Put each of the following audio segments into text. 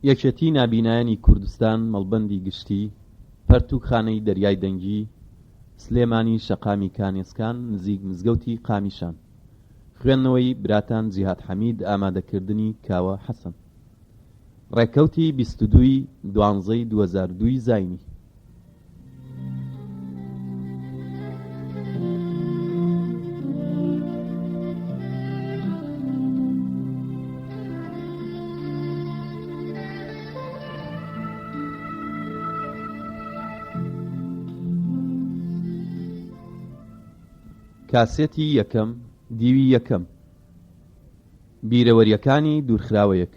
یەکێتی نابینایانی کوردستان مەڵبەندی گشتی، پەرتووکخانەی دەریای دەنگی، سلێمانی شەقامی کانێسکان نزیک مزگەوتی قامیشان. خوێندنەوەی، براتان جیهاد حەمید ئامادەکردنی، کاوە حەسەن. ڕێکەوتی 22 ی دوانزەی 2002 ی زاینی. کاسێتی یەکەم دیوی یەکەم بیرەوەریەکانی دوورخراوەیەک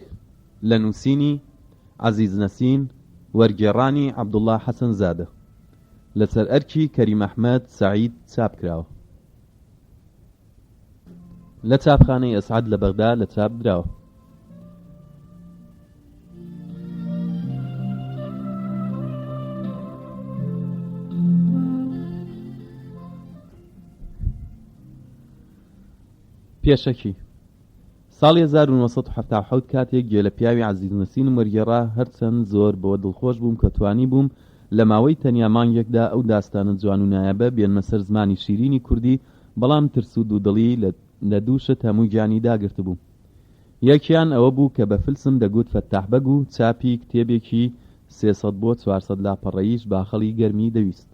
لە نووسینی، عەزیز نەسین، وەرگێڕانی، عەبدوڵڵا حەسەن زادە، لەسەر ئەرکی، کەریم ئەحمەد سەعید، چاپ کراوە. لە چاپخانەی ئەسعەد لە بەغدا لە چاپ دراوە. پێشەکی. ساڵی 1977 کاتێک گێلە پیاوی عەزیز نەسینم وەرگێڕا، هەرچەند زۆر بەوە دڵخۆش بووم کە توانیبووم لە ماوەی تەنیا مانگێکدا ئەو داستانە جوان و نایابە بێنمە سەر زمانی شیرینی کوردی، بەڵام ترس و دوودڵی لە دوو شت هەموو گیانی داگرتبووم. یەکیان ئەوە بوو کە بە فلسم دەگوت فەتاح بەگ و چاپی کتێبێکی 300 بۆ 400 لاپەڕەییش باخەڵی گەرمی دەویست.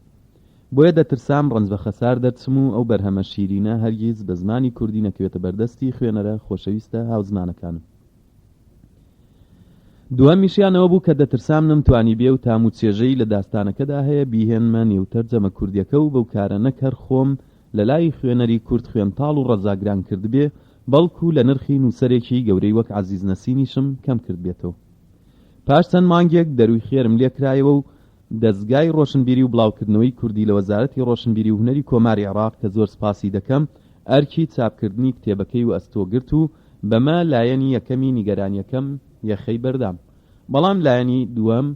بۆیە دەترسام ڕەنج بە خەسار دەرچم و ئەو بەرهەمە شیرینە هەرگیز بە زمانی کوردی نەکەوێتە بەردەستی خوێنەرە خۆشەویستە هاوزمانەکانم. دووهەمیشیان ئەوە بوو کە دەترسام نەمتوانیبێ و تام و چێژەی لە داستانەکەدا هەیە بیهێنمە نێو تەرجەمە کوردیەکە و بەو کارە نەک هەر خۆم لە لای خوێنەری کورد خوێنتاڵ و ڕەزاگران کردبێ بەڵکو لە نرخی نووسەرێکی گەورەی وەک عەزیز نەسینیشم کەم کردبێتەوە. پاش چەند مانگێک دەرووی خێرم لێکرایەوە و دەزگای ڕۆشنبیری و بڵاوکردنەوەی کوردی لە وەزارەتی ڕۆشنبیری و هونەری کۆماری عێڕاق کە زۆر سپاسی دەکەم ئەرکی چاپکردنی کتێبەکەی وەئەستۆ گرت و بەمە لایەنی یەکەمی نیگەرانیەکەم یەخەی بەردام بەڵام لایەنی دووەم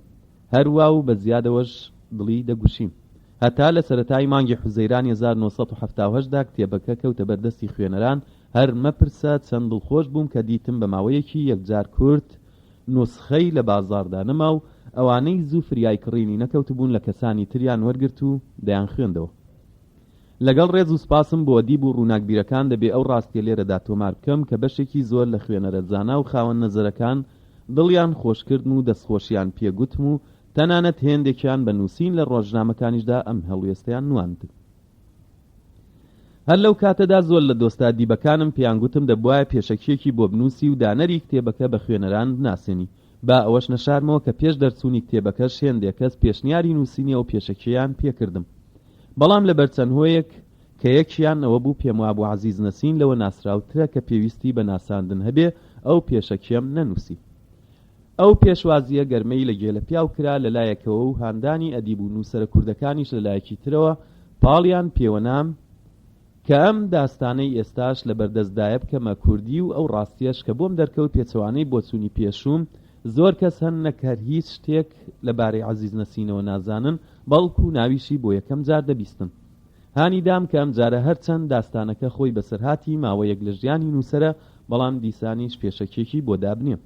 هەروا و بە زیادەوەش دڵی دەگوشیم هەتا لە سەرەتای مانگی حوزەیرانی 1978 دا کتێبەکە کەوتە بەر دەستی خوێنەران هەر مەپرسە چەند دڵخۆش بووم کە دیتم بە ماوەیەکی یەکجار کورت نوسخەی لە بازاڕدا نەما و ئەوانەی زوو فریای کڕینی نەکەوتبوون لە کەسانی تریان وەرگرت و دەیانخوێندەوە. لەگەڵ ڕێز و سوپاسم بۆ ئەدیب و ڕووناکبیرەکان دەبێ ئەو ڕاستیە لێرەدا تۆمار بکەم کە بەشێکی زۆر لە خوێنەرە زانا و خاوەن نەزەرەکان دڵیان خۆشکردم و دەستخۆشیان پێ گوتم و تەنانەت هێندێکیان بە نووسین لە ڕۆژنامەکانیشدا ئەم هەڵوێستەیان نواند. هەر لەو کاتەدا زۆر لە دۆستە ئەدیبەکانم پێیان گوتم دەبوایە پێشەکییەکی بۆ بنووسی و دانەری کتێبەکە بە خوێنەران بناسێنی. با ئەوەش نەشارمەوە کە پێش دەرچوونی کتێبەکەش هێندێ کەس پێشنیاری نووسینی ئەو پێشەکییەیان پێ کردم. بەڵام لەبەر چەند هۆیەک کە یەکیان ئەوە بوو پێموابوو عەزیز نەسین لەوە ناسراوترە کە پێویستی بە ناساندن هەبێ ئەو پێشەکییەم نەنووسی. ئەو پێشوازییە گەرمەی لە گێلەپیاو کرا لە لایەکەوە و هاندانی ئەدیب و نووسەرە کوردەکانیش لە لایەکی ترەوە پاڵیان پێوەنام کە ئەم داستانەی ئێستاش لە بەردەستدایە بکەمە کوردی و ئەو ڕاستییەش کە بۆم دەرکەوت پێچەوانەی بۆچوونی پێشووم زۆر کەس هەن نەک هەر هیچ شتێک لە بارەی عەزیز نەسینەوە نازانن بەڵکو ناویشی بۆ یەکەم جار دەبیستن هانی دام کە ئەمجارە هەرچەند داستانەکە خۆی بەسەرهاتی ماوەیەک لە ژیانی نووسەرە بەڵام دیسانیش پێشەکییەکی بۆ دابنێم.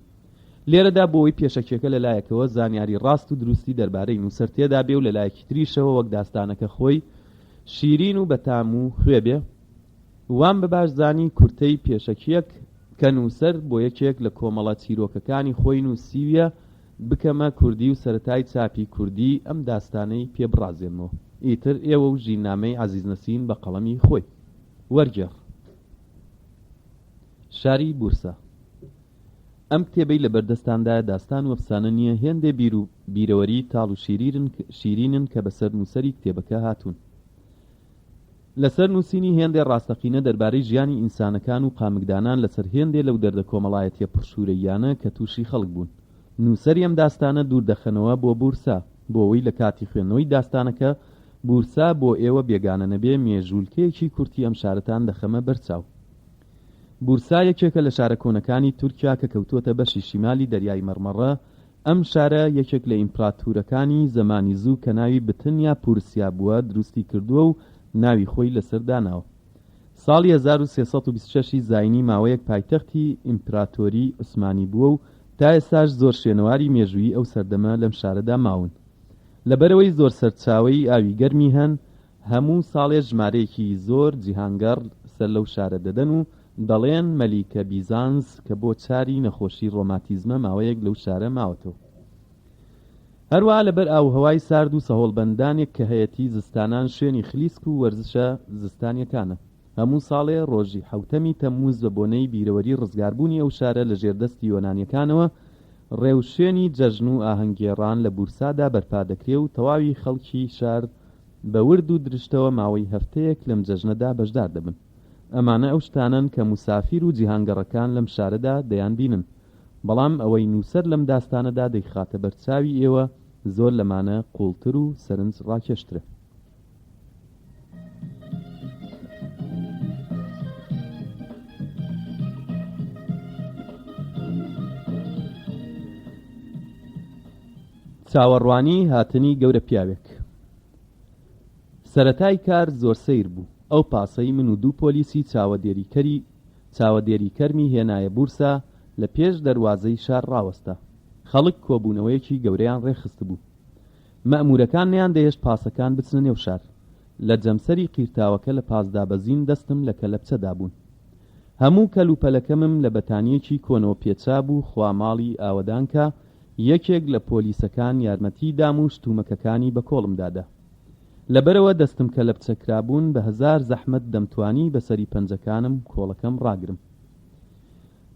لێرەدا بۆ ئەوەی پێشەکیەکە لە لایەکەوە زانیاری ڕاست و دروستی دەربارەی نووسەر تێدا بێ و لە لایەکی تریشەوە وەک داستانەکە خۆی شیرین و بەتام و خوێ بێ وام بە باش زانی کورتەی پێشەکیەک کە نووسەر بۆ یەکێک لە کۆمەڵە چیرۆکەکانی خۆی نووسیویە بکەمە کوردی و سەرەتای چاپی کوردی ئەم داستانەی پێ بڕازێنمەوە ئیتر ئێوە و ژیننامەی عەزیز نەسین بە قەڵەمی خۆی. وەرگێڕ. شاری بورسا. ئەم کتێبەی لە بەردەستاندایە داستان و ئەفسانە نییە، هێندێ بیر و بیرەوەریی تاڵ و شیرینن کە بەسەر نووسەری کتێبەکە هاتوون. لەسەر نووسینی هێندێ ڕاستەقینە دەربارەی ژیانی ئینسانەکان و قامکدانان لەسەر هێندێ لەو دەردە کۆمەڵایەتییە پڕشوورەییانە کە تووشی خەڵک بوون. نووسەری ئەم داستانە دوور دەخەنەوە بۆ بورسا، بۆ ئەوەی لە کاتی خوێندنەوەی داستانەکە بورسا بۆ ئێوە بێگانە نەبێ، مێژوولکەیەکی کورتی ئەم شارەتان دەخەمە بەرچاو. بورسا یەکێکە لە شارە کۆنەکانی تورکیا کە کەوتووەتە بەشی شیمالی دەریای مەڕمەڕە، ئەم شارە یەکێک لە ئیمپراتورەکانی زەمانی زوو کە ناوی بتنیا پورسیا بووە دروستی کردووە و ناوی خۆی لەسەر داناوە. ساڵی 1326 ی زاینی ماوەیەک پایتەختی ئیمپراتۆری عوسمانی بووە و. تا ئێستاش زۆر شوێنەواری مێژوویی ئەو سەردەمە لەم شارەدا ماون. لەبەرئەوەی زۆر سەرچاوەی ئاوی گەرمی هەن، هەموو ساڵێ ژمارەیەکی زۆر جیهانگەڕ سەر لەو شارە دەدەن و دەڵێن مەلیکە بیزانس کە بۆ چاری نەخۆشی ڕۆماتیزمە ماوەیەک لەو شارە ماوەتەوە. هەروەها لەبەر ئاووهەوای سارد و سەهۆڵبەندانێک کە هەیەتی زستانان شوێنی خلیسک و وەرزشە زستانیەکانە. هەموو ساڵێ ڕۆژی حەوتەمی تەمموز بە بۆنەی بیرەوەری ڕزگاربوونی ئەو شارە لە ژێر دەستی یۆنانیەکانەوە ڕێوشوێنی جەژن و ئاهەنگگێڕان لە بورسادا بەرپا دەکرێ و تەواوی خەڵکی شار بە ورد و درشتەوە ماوەی هەفتەیەک لەم جەژنەدا بەشدار دەبن. ئەمانە ئەو شتانەن کە موسافیر و جیهانگەڕەکان لەم شارەدا دەیانبینن. بەڵام ئەوەی نووسەر لەم داستانەدا دەیخاتە بەر چاوی ئێوە زۆر لەمانە قووڵتر و سەرنج ڕاکێشترە. چاوەڕوانی هاتنی گەورە پیاوێک. سەرەتای کار زۆر سەیر بوو، ئەو پاسەی من و دوو پۆلیسی چاوەدێریکەری چاوەدێریکەرمی هێنایە بورسا لە پێش دەروازەی شار ڕاوەستا. خەڵک کۆبوونەوەیەکی گەورەیان ڕێکخستبوو. مەئموورەکان نەیاندەهێشت پاسەکان بچنە نێو شار. لە جەمسەری قیرتاوەکە لە پاس دابەزین دەستم لە کەلەپچە دابوون. هەموو کەلوپەلەکەمم لە بەتانییەکی کۆنەوە پێچابوو خوا ماڵی ئاوەدان کا، یەکێک لە پۆلیسەکان یارمەتیی دام و شتومەکەکانی بە کۆڵمدا دا. لەبەرئەوە دەستم کەلەپچە کرابوون بە هەزار زەحمەت دەمتوانی بەسەری پەنجەکانم کۆڵەکەم ڕاگرم.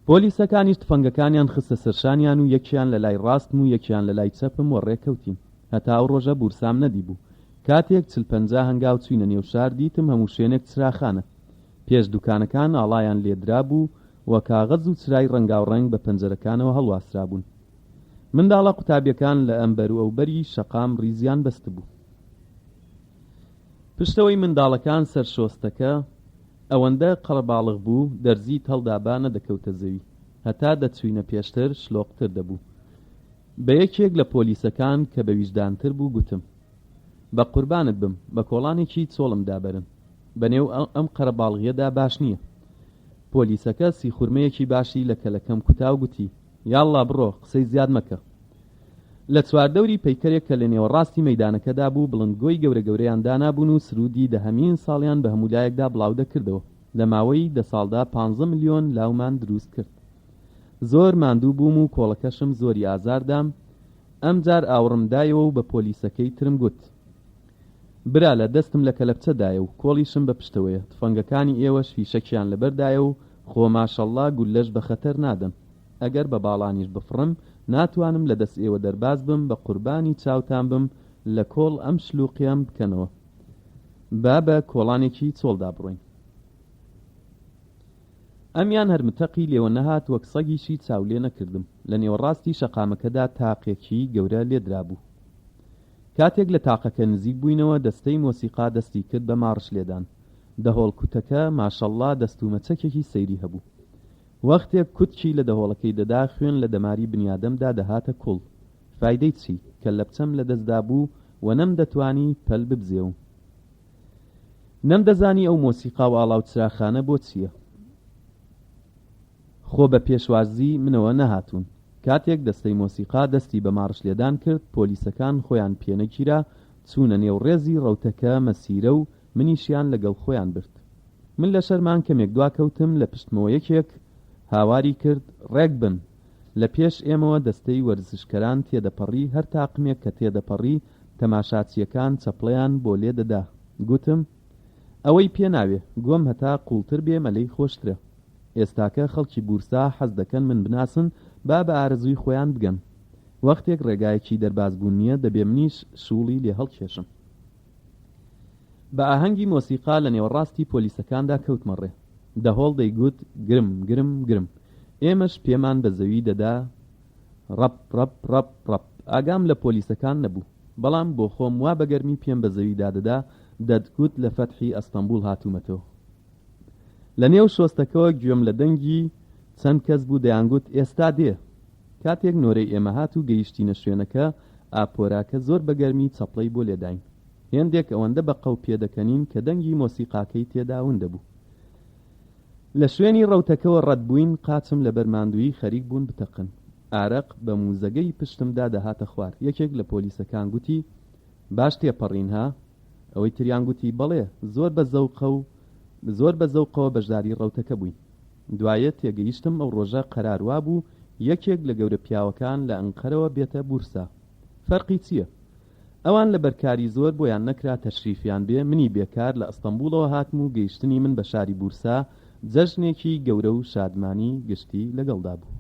پۆلیسەکانیش تفەنگەکانیان خستە سەرشانیان و یەکیان لە لای ڕاستم و یەکیان لە لای چەپم وەڕێ کەوتین. هەتا ئەو ڕۆژە بورسام نەدیبوو. کاتێک چل 50 هەنگاو چووینە نێو شار دیتم هەموو شوێنێک چراخانە. پێش دوکانەکان ئاڵایان لێ درابوو و کاغەز و چرای ڕەنگاوڕەنگ بە پەنجەرەکانەوە هەڵواسرابوون. منداڵە قوتابیەکان لە ئەمبەر و ئەوبەری شەقام ڕیزیان بەستبوو. پشتەوەی منداڵەکان سەر شۆستەکە ئەوەندە قەرەباڵغ بوو دەرزیت هەڵدابا نەدەکەوتە زەوی. هەتا دەچووینە پێشتر شلۆقتر دەبوو. بە یەکێک لە پۆلیسەکان کە بە ویژدانتر بوو گوتم، بە قوربانت بم بە کۆڵانێکی چۆڵمدا بەرن. بە نێو ئەم قەرەباڵغییەدا باش نییە. پۆلیسەکە سیخورمەیەکی باشی لە کەلەکەم کوتا و گوتی، یاڵڵا بڕۆ، قسەی زیاد مەکە. لە چواردەوری پەیکەرێک کە لە نێوەڕاستی مەیدانەکەدا بوو، بڵندگۆی گەورە گەورەیان دانابوون و سروودی دەهەمین ساڵیان بە هەموو لایەکدا بڵاو دەکردەوە. لە ماوەی دە ساڵدا پانزە ملیۆن لاومان دروست کرد. زۆر ماندوو بووم و کۆڵەکەشم زۆری ئازار دام، ئەمجار ئاوڕم دایەوە و بە پۆلیسەکەی ترم گوت. برا لە دەستم لە کەلەپچە دایە و کۆڵیشم بە پشتەوەیە، تفەنگەکانی ئێوەش فیشەکیان لەبەر دایە و خۆ ماشەڵڵا گوللەش بە خەتەر نادەن. ئەگەر بە باڵانیش بفڕم ناتوانم لە دەست ئێوە دەرباز بم بە قوربانی چاوتان بم لە کۆڵ ئەم شلوقیەم بکەنەوە با بە کۆڵانێکی چۆڵدا بڕۆین. ئەمیان هەر متەقی لێوە نەهات وەک سەگیشی چاو لێ نەکردم لە نێوەڕاستی شەقامەکەدا تاقێکی گەورە لێدرابوو. کاتێک لە تاقەکە نزیک بووینەوە دەستەی مۆسیقا دەستی کرد بە ماڕش لێدان. دەهۆڵکوتەکە ماشەڵڵا دەست و مەچەکێکی سەیری هەبوو. وەختێک کوتکی لە دەهۆڵەکەی دەدا خوێن لە دەماری بنیادەمدا دەهاتە کوڵ. فایدەی چی؟ کەللەپچەم لە دەستدا بوو و نەمدەتوانی پەل ببزێوم. نەمدەزانی ئەو مۆسیقا و ئاڵا و چراخانە بۆ چییە. خۆ بە پێشوازی منەوە نەهاتوون. کاتێک دەستەی مۆسیقا دەستی بە ماڕش لێدان کرد، پۆلیسەکان خۆیان پێنەگیرا، چوونە نێو ڕێزی ڕەوتەکە مەسیرە و منیشیان لەگەڵ خۆیان برد. من لە شەرمان کەمێک دواکەوتم، لە پشتمەوە یەکێک هاواری کرد، ڕێک بن! لە پێش ئێمەوە دەستەی وەرزشکەران تێدەپەڕی، هەر تاقمێک کە تێدەپەڕی، تەماشاچییەکان چەپڵەیان بۆ لێ دەدا. گوتم، ئەوەی پێ ناوێ، گۆم هەتا قووڵتر بێ مەلەی خۆشترە. ئێستاکە خەڵکی بورسا حەز دەکەن من بناسن، با بە ئارەزووی خۆیان بگەن. وەختێک ڕێگایەکی دەربازبوون نییە، دەبێ منیش شووڵی لێ هەڵکێشم. بە ئاهەنگی مۆسیقا لە نێوەڕاستی پۆلیسەکاندا کەوتمە ڕێ. دەهۆڵ دەیگوت گرم، گرم، گرم. ئێمەش پێمان بە زەوی دەدا ڕەپ، ڕەپ، ڕەپ، ڕەپ. ئاگام لە پۆلیسەکان نەبوو. بەڵام بۆ خۆم وا بە گەرمی پێم بە زەویدا دەدا، دەتگوت لە فەتحی ئەستەنبوڵ هاتوومەتەوە. لە نێو شۆستەکەوە گوێم لە دەنگی چەند کەس بوو دەیانگوت ئێستا دێ. کاتێک نۆرەی ئێمە هات و گەیشتینە شوێنەکە، ئاپۆراکە زۆر بە گەرمی چەپڵەی بۆ لێداین. هێندێک ئەوەندە بە قەو پێدەکەنین کە دەنگی مۆسیقاکەی تێدا ون دەبوو. لە شوێنی ڕەوتەکەوە ڕەت بووین، قاچم لەبەر ماندوویی خەریک بوون بتەقن. ئارەق بە موزەگەی پشتمدا دەهاتە خوار. یەکێک لە پۆلیسەکان گوتی، باش تێپەڕین ها؟ ئەوەی تریان گوتی، بەڵێ، زۆر بە زەوقە و زۆر بە زەوقەوە بەشداری ڕەوتەکە بووین. دوایێ تێگەیشتم ئەو ڕۆژە قەرار وابوو یەکێک لە گەورە پیاوەکان لە ئەنقەرەوە بێتە بورسا. فەرقی چییە؟ ئەوان لە بەر کاری زۆر بۆیان نەکرا تەشریفیان بێ، منی بێکار لە ئەستەنبوڵەوە هاتم و گەیشتنی من بە شاری بورسا جەژنێکی گەورە و شادمانی گشتی لەگەڵدا بوو.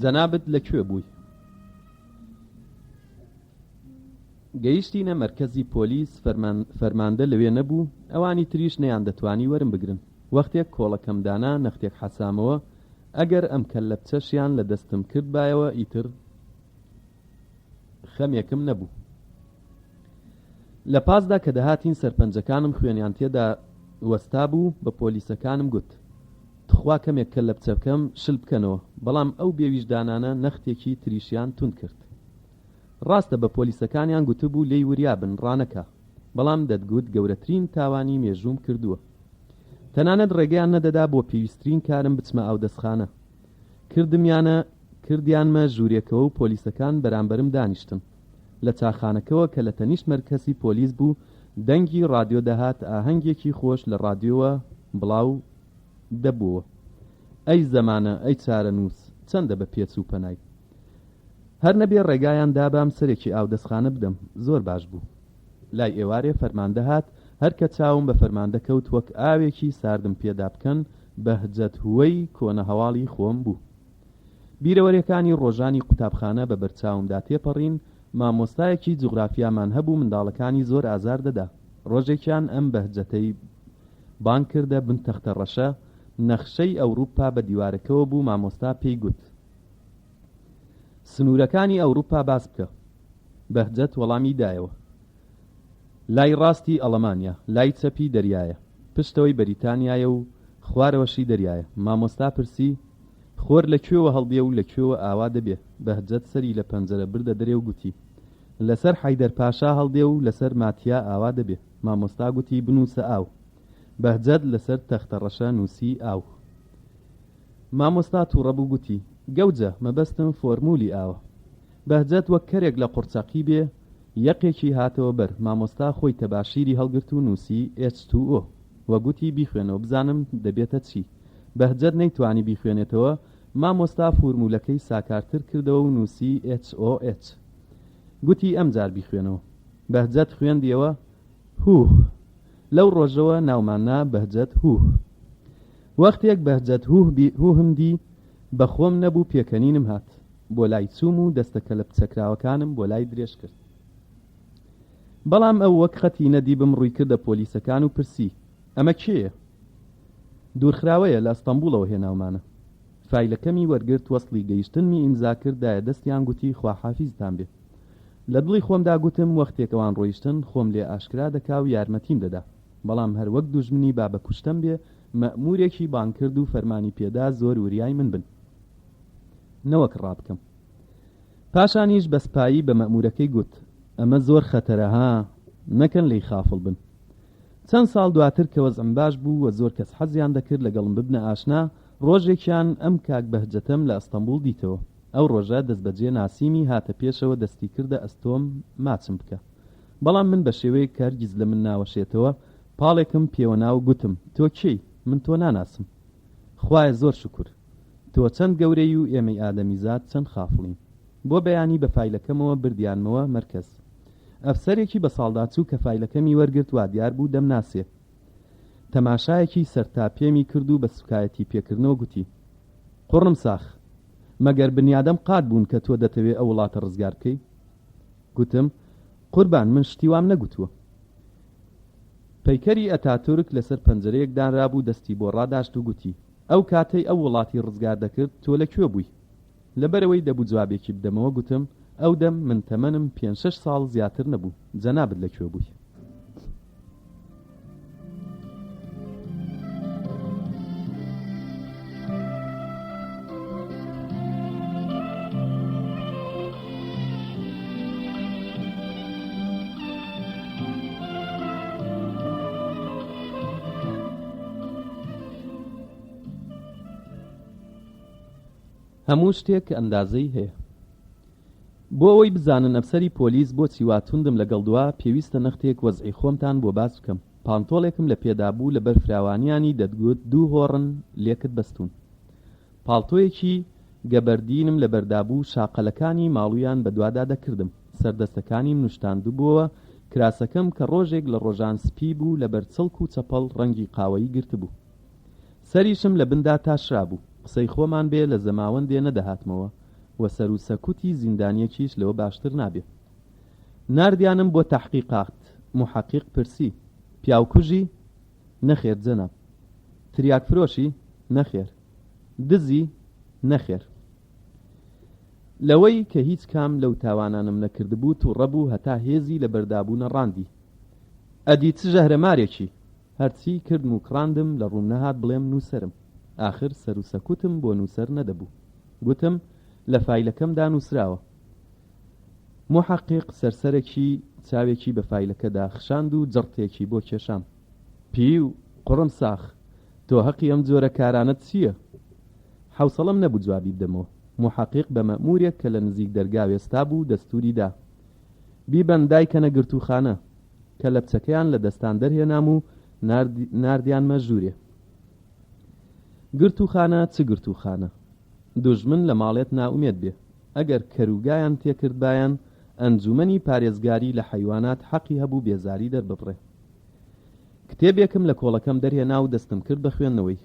جەنابت لە کوێ بووی؟ گەیشتینە مەرکەزی پۆلیس، فەرماندە لەوێ نەبوو، ئەوانی تریش نەیاندەتوانی وەرم بگرن. وەختێک کۆڵەکەم دانا، نەختێک حەسامەوە، ئەگەر ئەم کەللەپچەشیان لە دەستم کردبایەوە ئیتر خەمێکم نەبوو. لە پاسدا کە دەهاتین سەرپەنجەکانم خوێنیان تێدا وەستابوو، بە پۆلیسەکانم گوت، تخوا کەمێک کەللەپچەکەم شل بکەنەوە، بەڵام ئەو بێویژدانانە نەختێکی تریشیان توند کرد. ڕاستە بە پۆلیسەکانیان گوتبوو لێی وریا بن ڕانەکا، بەڵام دەتگوت گەورەترین تاوانی مێژووم کردووە. تەنانەت ڕێگەیان نەدەدا بۆ پێویسترین کارم بچمە ئاودەستخانە. کردمیانە کردیانمە ژوورێکەوە و پۆلیسەکان بەرامبەرم دانیشتن. لە چاخانەکەوە کە لە تەنیشت مەرکەزی پۆلیس بوو دەنگی ڕادیۆ دەهات ئاهەنگێکی خۆش لە ڕادیۆوە بڵاو دەبۆوە. ئەی زەمانە ئەی چارەنووس چەندە بە پێچ و پەنای. هەر نەبێ ڕێگایان دابام سەرێکی ئاودەستخانە بدەم زۆر باش بوو. لای ئێوارێ فەرماندە هات، هەر کە چاوم بە فەرماندە کەوت وەک ئاوێکی ساردم پێدا بکەن بەهجەت هوەی کۆنە هەواڵی خۆم بوو. بیرەوەرێکانی ڕۆژانی قوتابخانە بە بەرچاومدا تێپەڕین، مامۆستایەکی جوغرافیامان هەبوو منداڵەکانی زۆر ئازار دەدا، ڕۆژێکیان ئەم بەهجەتەی بانگ کردە بن تەختە ڕەشە، نەخشەی ئەوروپا بە دیوارەکەوە بوو مامۆستا پێی گوت. سنوورەکانی ئەوروپا باس بکە. بەهجەت وەڵامی دایەوە. لای ڕاستی ئەڵەمانیا، لای چەپی دەریایە، پشتەوەی بەریتانیایە و خوارەوەشی دەریایە. مامۆستا پرسی، خۆر لە کوێوە هەڵدێ و لە کوێوە ئاوا دەبێ؟ بەهجەت سەری لە پەنجەرە بردە دەرێ و گوتی، لەسەر حەیدەر پاشا هەڵدێ و لەسەر ماتیا ئاوا دەبێ. مامۆستا گوتی، بنووسە ئاو. بەهجەت لەسەر تەختەڕەشە نووسی ئاو. مامۆستا توڕە بوو گوتی، گەوجە، مەبەستم فۆرمولی ئاوە. بەهجەت وەک کەرێک لە قوڕچەقی بێ یەقێکی هاتەوە بەر، مامۆستا خۆی تەباشیری هەڵگرت و نووسی ئێچ تو ئۆ و گوتی بیخوێنەوە بزانم دەبێتە چی. بەهجەت نەیتوانی بیخوێنێتەوە، مامۆستا فورمولەکەی ساکارتر کردەوە و نووسی ئێچ ئۆ ئێچ. گوتی ئەمجار بیخوێنەوە. بەهجەت خوێندیەوە، هوه. لەو ڕۆژەوە ناومان نا بەهجەت هوه. وەختێک بەهجەت هوه بی هوهم دی، بە خۆم نەبوو پێکەنینم هات. بۆ لای چووم و دەستە کەلەپچەکراوەکانم بۆ لای درێژ کرد. بەڵام ئەو وەک قەتی نەدیبم ڕووی کردە پۆلیسەکان و پرسی، ئەمە کێیە؟ دوورخراوەیە، لە ئەستەنبوڵەوە هێناومانە. فایلەکەمی وەرگرت، وەسڵی گەیشتنمی ئیمزا کرد، دایە دەستیان گوتی خواحافیزتان بێ. لە دڵی خۆمدا گوتم وەختێک ئەوان ڕۆیشتن خۆم لێ ئاشکرا دەکا و یارمەتیم دەدا. بەڵام هەر وەک دوژمنی با بە کوشتەم بێ، مەئموورێکی بانگ کرد و فەرمانی پێدا زۆر وریای من بن. نەوەک ڕابکەم. پاشانیش بە سپایی بە مەئموورەکەی گوت، ئەمە زۆر خەتەرە ها، نەکەن لێی خافڵ بن. چەند ساڵ دواتر کە وەزعم باش بوو و زۆر کەس حەزیان دەکرد لەگەڵم ببنە ئاشنا، ڕۆژێکیان ئەم کاک بەهجەتەم لە ئەستەنبوڵ دیتەوە. ئەو ڕۆژە دەستبەجێ ناسیمی هاتە پێشەوە دەستی کردە ئەستۆم ماچم بکە. بەڵام من بە شێوەیەک کە هەرگیز لە من ناوەشێتەوە پاڵێکم پێوەنا و گوتم، تۆ کێی؟ من تۆ ناناسم. خوایە زۆر شوکور. تۆ چەند گەورەی و ئێمەی ئادەمیزاد چەند خافڵین. بۆ بەیانی بە فایلەکەمەوە بردیانمەوە مەرکەز. ئەفسەرێکی بەساڵداچوو کە فایلەکەمی وەرگرت وادیار بوو دەمناسێ. تەماشایەکی سەرتاپێمی کرد و بە سوکایەتی پێکردنەوە گوتی، قوڕم ساخ! مەگەر بنیادەم قات بوون کە تۆ دەتەوێ ئەو وڵاتە ڕزگار بکەی؟ گوتم، قوربان من شتی وام نەگوتووە. پەیکەری ئەتاتورک لەسەر پەنجەرەیەک دانرابوو دەستی بۆ ڕاداشت و گوتی، ئەو کاتەی ئەو وڵاتی ڕزگار دەکرد تۆ لە کوێ بووی؟ لەبەرئەوەی دەبوو جوابێکی بدەمەوە گوتم، ئەو دەم من تەمەنم پێنج شەش ساڵ زیاتر نەبوو، جەنابت لە کوێ بووی؟ هەموو شتێک ئەندازەی هەیە. بۆ ئەوەی بزانن ئەفسەری پۆلیس بۆچی وا توندم لەگەڵ دوا، پێویستە نەختێک وەزعی خۆمتان بۆ باس بکەم. پانتۆڵێکم لە پێدا بوو لەبەر فراوانیانی دەتگوت دوو هۆڕن لێکت بەستوون. پاڵتۆیەکی گەبەردینم لەبەردا بوو شاقەلەکانی ماڵویان بەدوادا دەکردم. سەردەستەکانیم نوشتاندبووەوە، کراسەکەم کە ڕۆژێک لە ڕۆژان سپی بوو لەبەر چڵک و چەپەڵ ڕەنگی قاوەیی گرتبوو. سەریشم لە بندا تاشرابوو. قسەی خۆمان بێ لە زەماوەندێ نەدەهاتمەوە و سەروسەکوتی زیندانییەکیش لەوە باشتر نابێ. ناردیانم بۆ تەحقیقات. موحەقیق پرسی، پیاوکوژی؟ نەخێر جەناب. تریاکفرۆشی؟ نەخێر. دزی؟ نەخێر. لەوەی کە هیچ کام لەو تاوانانەم نەکردبوو تووڕە بوو هەتا هێزی لەبەردابوو نەڕاندی. ئەدی چ ژەهرەمارێکی؟ هەرچی کردم و کڕاندم لە ڕووم نەهات بڵێم نووسەرم. ئاخر سەروسەکوتم بۆ نووسەر نەدەبوو. گوتم، لە فایلەکەمدا نووسراوە. موحەقیق سەرسەرەکی چاوێکی بە فایلەکەدا خشاند و جڕتێکی بۆ کێشام. پیو، قوڕم ساخ! تۆ هەقی ئەم جۆرە کارانەت چییە؟ حەوسەڵەم نەبوو جوابی بدەمەوە. موحەقیق بە مەئموورێک کە لە نزیک دەرگا وێستابوو دەستووری دا. بیبەن دایکەنە گرتووخانە. کەلەپچەکەیان لە دەستان دەرهێنام و ناردیانمە ژوورێ. گرتووخانە چ گرتووخانە! دوژمن لە ماڵێت نائومێد بێ. ئەگەر کەروگایان تێکردبایەن، ئەنجوومەنی پارێزگاری لە حەیوانات حەقی هەبوو بێزاری دەرببڕێ. کتێبێکم لە کۆڵەکەم دەرهێنا و دەستم کرد بە خوێندنەوەی.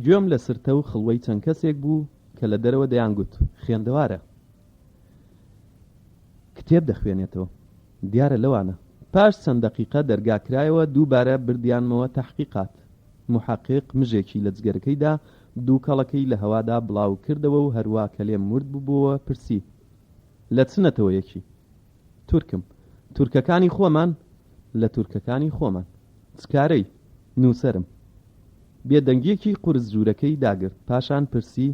گوێم لە سرتە و خڵوەی چەند کەسێک بوو کە لە دەرەوە دەیانگوت، خوێندەوارە. کتێب دەخوێنێتەوە. دیارە لەوانە. پاش چەند دەقیقە دەرگا کرایەوە، دووبارە بردیانمەوە تەحقیقات. موحەقیق مژێکی لە جگەرەکەی دا، دووکەڵەکەی لە هەوادا بڵاو کردەوە و هەروا کە لێم ورد ببووەوە پرسی، لە چ نەتەوەیەکی؟ تورکم. تورکەکانی خۆمان؟ لە تورکەکانی خۆمان. چ کارەی؟ نووسەرم. بێدەنگییەکی قورس ژوورەکەی داگرت، پاشان پرسی،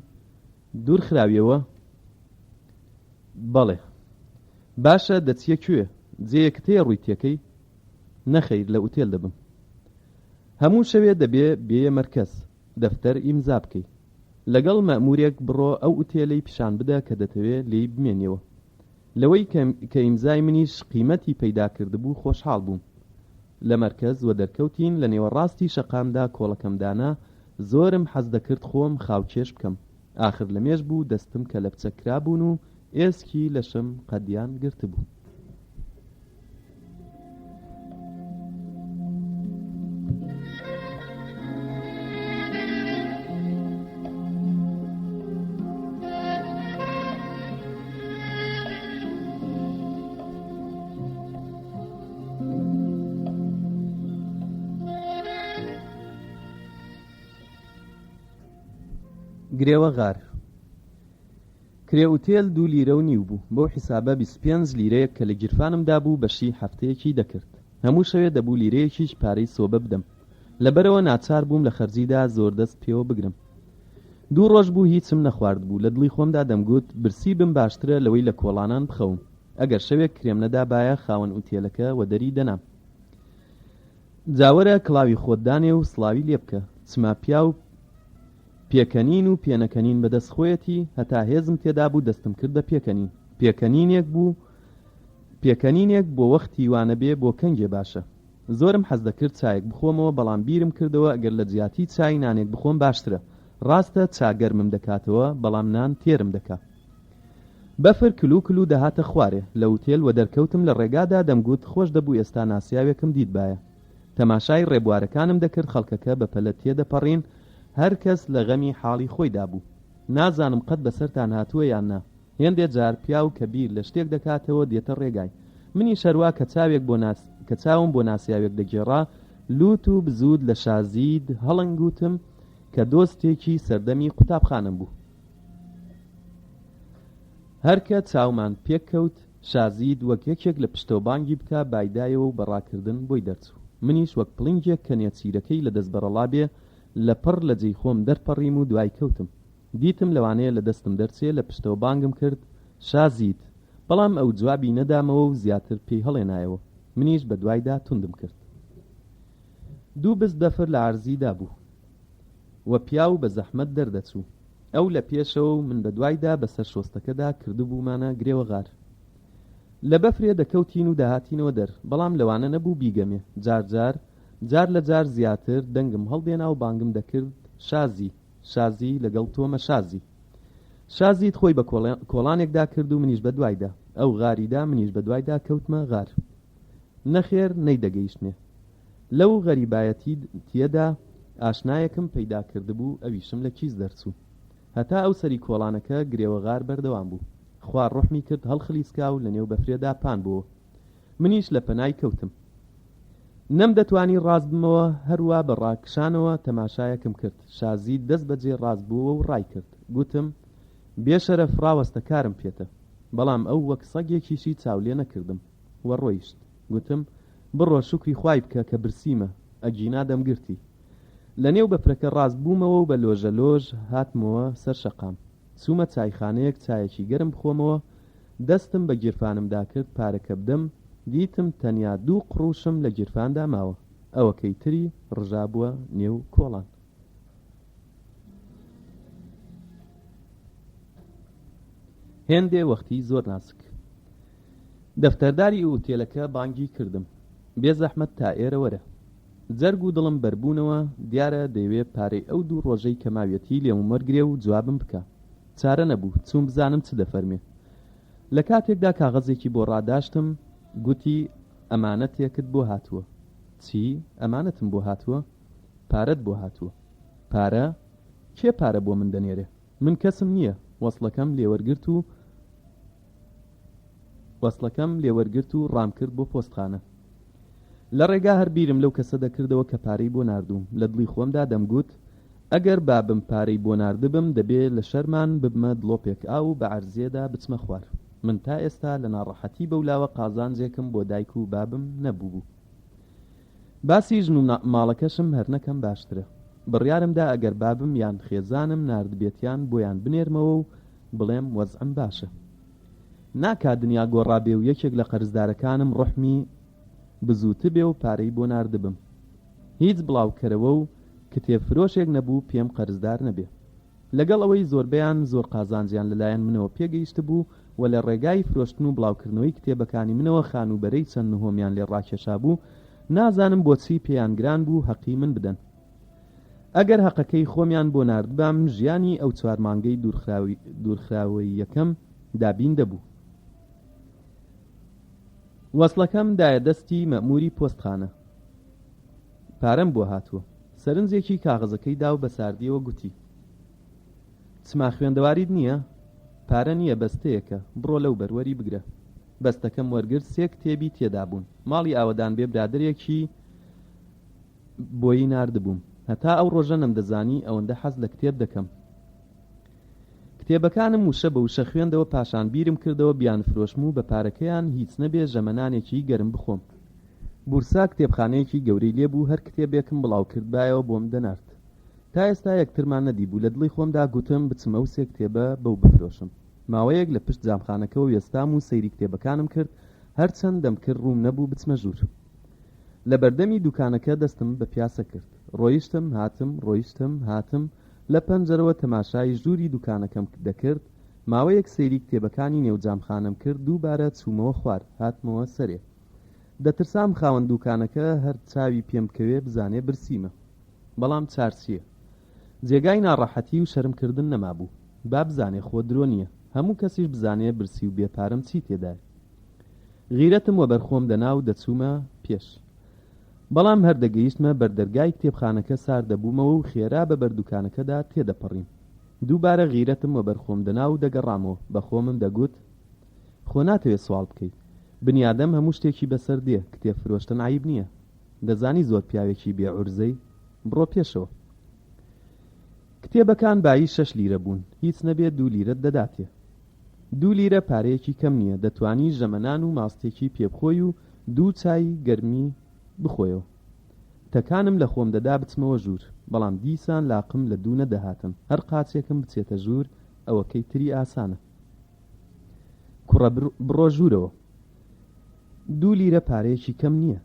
دوور خراویەوە؟ بەڵێ. باشە دەچیە کوێ؟ جێیەکت هەیە ڕووی تێکەی؟ نەخەیر لە ئوتێل دەبم. هەموو شەوێ دەبێ بێیە مەرکەز، دەفتەر ئیمزا بکەی. لەگەڵ مەئموورێک بڕۆ ئەو ئوتێلەی پیشان بدە کە دەتەوێ لێی بمێنیەوە. لەوەی کە ئیمزای منیش قیمەتی پەیدا کردبوو خۆشحاڵ بووم. لە مەرکەز وەدەرکەوتین لە نێوەڕاستی شەقامدا کۆڵەکەم دانا، زۆرم حەز دەکرد خۆم خاوکێش بکەم، ئاخر لەمێژ بوو دەستم کەلەپچە کرابوون و ئێسکی لەشم قەدیان گرتبوو. گرێوە غار کرێ ئوتێل دوو لیرە و نیو بوو، بەو حیسابە 25 لیرەیەک کە لە گیرفانمدا بوو بەشی هەفتەیەکی دەکرد. هەموو شەوێ دەبوو لیرەیەکیش پارەی سۆبە بدەم. لەبەرئەوە ناچار بووم لە خەرجیدا زۆر دەست پێوە بگرم. دوو ڕۆژ بوو هیچم نەخواردبوو، لە دڵی خۆمدا دەمگوت برسی بم باشترە لەوەی لە کۆڵانان بخەوم. ئەگەر شەوێک کرێم نەدابایە خاوەن ئوتێلەکە وەدەری دەنام. جا وەرە کڵاوی خۆت دانێ و سڵاوی لێ بکە. چما پیاو پێکەنین و پێنەکەنین بەدەست خۆیەتی، هەتا هێزم تێدا بوو دەستم کرد بە پێکەنین. پێکەنینێک بوو، پێکەنینێک بۆ وەختی وا نەبێ بۆ کەنگێ باشە. زۆرم حەز دەکرد چایەک بخۆمەوە، بەڵام بیرم کردەوە ئەگەر لە جیاتی چای نانێک بخۆم باشترە. ڕاستە چا گەرمم دەکاتەوە، بەڵام نان تێرم دەکا. بەفر کلو کلو دەهاتە خوارێ. لە ئوتێل وەدەرکەوتم لە ڕێگادا دەمگوت خۆش دەبوو ئێستا ناسیاوێکم دیتبایە. تەماشای ڕێبوارەکانم دەکرد خەڵکەکە بە پەلە تێدەپەڕین هەر کەس لە غەمی حاڵی خۆیدا بوو. نازانم قەت بەسەرتان هاتووە یان نا. هێندێ جار پیاو کە بیر لە شتێک دەکاتەوە دێتە ڕێگای. منیش هەروا کە چاوێک بۆ ناس کە چاوم بۆ ناسیاوێک دەگێڕا لووت و بزووت لە شازید هەڵەنگوتم کە دۆستێکی سەردەمی قوتابخانەم بوو. هەر کە چاومان پێک کەوت، شازید وەک یەکێک لە پشتەوە بانگی بکا بایدایەوە و بە ڕاکردن بۆی دەرچوو. منیش وەک پڵنگێک کە نێچیرەکەی لە دەست بەڕەڵا بێ، لە پڕ لە جێی خۆم دەرپەڕیم و دوای کەوتم. دیتم لەوانەیە لە دەستم دەرچێ، لە پشتەوە بانگم کرد، شازید! بەڵام ئەو جوابی نەدامەوە و زیاتر پێی هەڵێنایەوە. منیش بە دوایدا توندم کرد. دوو بست بەفر لە عەرزی دابوو و پیاو بە زەحمەت دەردەچوو. ئەو لە پێشەوە و من بە دوایدا بە سەر شۆستەکەدا کردبوومانە گرێوە غار. لە بەفرێ دەکەوتین و دەهاتینەوە دەر، بەڵام لەوانە نەبوو بیگەمێ. جار جار، جار لە جار زیاتر، دەنگم هەڵدێنا و بانگم دەکرد، شازی! شازی لەگەڵ تۆمە شازی. شازیت خۆی بە کۆڵانێکدا کرد و منیش بە دوایدا. ئەو غاری دا منیش بە دوایدا کەوتمە غار. نەخێر نەیدەگەیشتمێ. لەو غەریبایەتییەدا ئاشنایەکم پەیدا کردبوو ئەویشم لە کیس دەرچوو. هەتا ئەو سەری کۆڵانەکە گرێوە غار بەردەوام بوو. خوا ڕوحمی کرد هەڵخلیسکا و لە نێو بەفرێدا پان بۆوە. منیش لە پەنای کەوتم. نەمدەتوانی ڕاست بمەوە، هەروا بە ڕاکشانەوە تەماشایەکم کرد، شازی دەست بەجێ ڕاست بۆوە و ڕایکرد. گوتم، بێ شەرەف ڕاوەستە کارم پێتە. بەڵام ئەو وەک سەگێکیشی چاو لێ نەکردم و ڕۆیشت. گوتم، بڕۆ شوکری خوای بکە کە برسیمە، ئەگینا دەمگرتی. لە نێو بەفرەکە ڕاست بوومەوە و بە لۆژەلۆژ هاتمەوە سەر شەقام. چوومە چایخانەیەک چایەکی گەرم بخۆمەوە، دەستم بە گیرفانمدا کرد پارەکە بدەم، دیتم تەنیا دوو قڕوشم لە گیرفاندا ماوە، ئەوەکەی تری ڕژابووە نێو کۆڵان. هێندێ وەختی زۆر ناسک. دەفتەرداری ئوتێلەکە بانگی کردم، بێ زەحمەت تا ئێرە وەرە. جەرگ و دڵم بەربوونەوە، دیارە دەیەوێ پارەی ئەو دوو ڕۆژەی کە ماویەتی لێوم وەرگرێ و جوابم بکا. چارە نەبوو، چووم بزانم چ دەفەرمێ. لە کاتێکدا کاغەزێکی بۆ ڕاداشتم، گوتی، ئەمانەتێکت بۆ هاتووە. چی؟ ئەمانەتم بۆ هاتووە؟ پارەت بۆ هاتووە. پارە؟ کێ پارە بۆ من دەنێرێ؟ من کەسم نییە. وەسڵەکەم لێ وەرگرت و وەسڵەکەم لێ وەرگرت و ڕامکرد بۆ پۆستخانە. لە ڕێگا هەر بیرم لەو کەسە دەکردەوە کە پارەی بۆ ناردووم، لە دڵی خۆمدا دەمگوت، ئەگەر بابم پارەی بۆ ناردبم دەبێ لە شەرمان ببمە دڵۆپێک ئاو و بە عەرزێدا بچمە خوار. من تا ئێستا لە ناڕەحەتی بەولاوە قازانجێکم بۆ دایک و بابم نەبووبوو. باسی ژن و ماڵەکەشم هەر نەکەم باشترە. بڕیارم دا ئەگەر بابم یان خێزانم ناردبێتیان بۆیان بنێرمەوە و بڵێم وەزعم باشە. ناکا دنیا گۆڕابێ و یەکێک لە قەرزدارەکانم ڕوحمی بزووتبێ و پارەی بۆ ناردبم. هیچ بڵاوکەرەوە و کتێب فرۆشێک نەبوو پێم قەرزدار نەبێ. لەگەڵ ئەوەی زۆربەیان زۆر قازانجیان لەلایەن منەوە پێگەیشتبوو و لە ڕێگای فرۆشتن و بڵاوکردنەوەی کتێبەکانی منەوە خانووبەرەی چەند نهۆمیان لێ ڕاکێشابوو، نازانم بۆچی پێیان گران بوو هەقی من بدەن. ئەگەر هەقەکەی خۆمیان بۆ ناردبام ژیانی ئەو چوار مانگەی دوورخراوەییەکەم دابین دەبوو. وەسڵەکەم دایە دەستی مەئمووری پۆستخانە. پارەم بۆ هاتووە. سەرنجێکی کاغەزەکەی دا و بە ساردییەوە گوتی. چما خوێندەواریت نییە؟ پارە نییە بەستەیەکە، بڕۆ لەو بەر وەری بگرە. بەستەکەم وەرگرت سێ کتێبی تێدا بوون. ماڵی ئاوەدان بێ برادەرێکی بۆی ناردبووم. هەتا ئەو ڕۆژە نەمدەزانی ئەوەندە حەز لە کتێب دەکەم. کتێبەکانم وشە بە وشە خوێندەوە پاشان بیرم کردەوە بیانفرۆشم و بە پارەکەیان هیچ نەبێ ژەمە نانێکی گەرم بخۆم. بورسا کتێبخانەیەکی گەورەی لێ بوو هەر کتێبێکم بڵاو کردبایەوە بۆم دەنارد. تا ئێستا یەکترمان نەدیبوو لە دڵی خۆمدا گوتم بچم ئەو سێ کتێبە بەو بفرۆشم. ماوەیەک لە پشت جامخانەکەوە وێستام و سەیری کتێبەکانم کرد هەرچەند دەمکرد ڕووم نەبوو بچمە ژوور. لە بەردەمی دوکانەکە دەستم بە پیاسە کرد. ڕۆیشتم، هاتم، ڕۆیشتم، هاتم، لە پەنجەرەوە تەماشای ژووری دوکانەکەم دەکرد، ماوەیەک سەیری کتێبەکانی نێو جامخانەم کرد، دووبارە چوومەوە خوار، هاتمەوە سەرێ. دەترسام خاوەن دوکانەکە هەر چاوی پێم بکەوێ بزانێ برسیمە. بەڵام چار چییە؟ جێگای ناڕەحەتی و شەرم کردن نەمابوو. با بزانێ خۆ درۆ نییە. هەموو کەسیش بزانێ برسی و بێ پارەم چی تێدایە. غیرەتم وەبەر خۆم دەنا و دەچوومە پێش. بەڵام هەر دەگەیشتمە بەر دەرگای کتێبخانەکە سارد دەبوومەوە و خێرا بە بەر دوکانەکەدا تێدەپەڕیم. دووبارە غیرەتم وەبەر خۆم دەنا و دەگەڕامەوە، بە خۆمم دەگوت، خۆ ناتەوێ سواڵ بکەی. بنیادەم هەموو شتێکی بەسەر دێ، کتێب فرۆشتن عەیب نییە. دەزانی زۆر پیاوێکی بێ عورزەی؟ بڕۆ پێشەوە. کتێبەکان بایی شەش لیرە بوون، هیچ نەبێ دوو لیرەت دەداتێ. دوو لیرە پارەیەکی کەم نییە، دەتوانی ژەمە نان و ماستێکی پێ بخۆی و دوو چای گەرمی بخۆیەوە. تەکانم لە خۆم دەدا بچمەوە ژوور، بەڵام دیسان لاقم لە دوو نەدەهاتم، هەر قاچێکم بچێتە ژوور ئەوەکەی تری ئاسانە. کوڕە بڕۆ ژوورەوە. دوو لیرە پارەیەکی کەم نییە.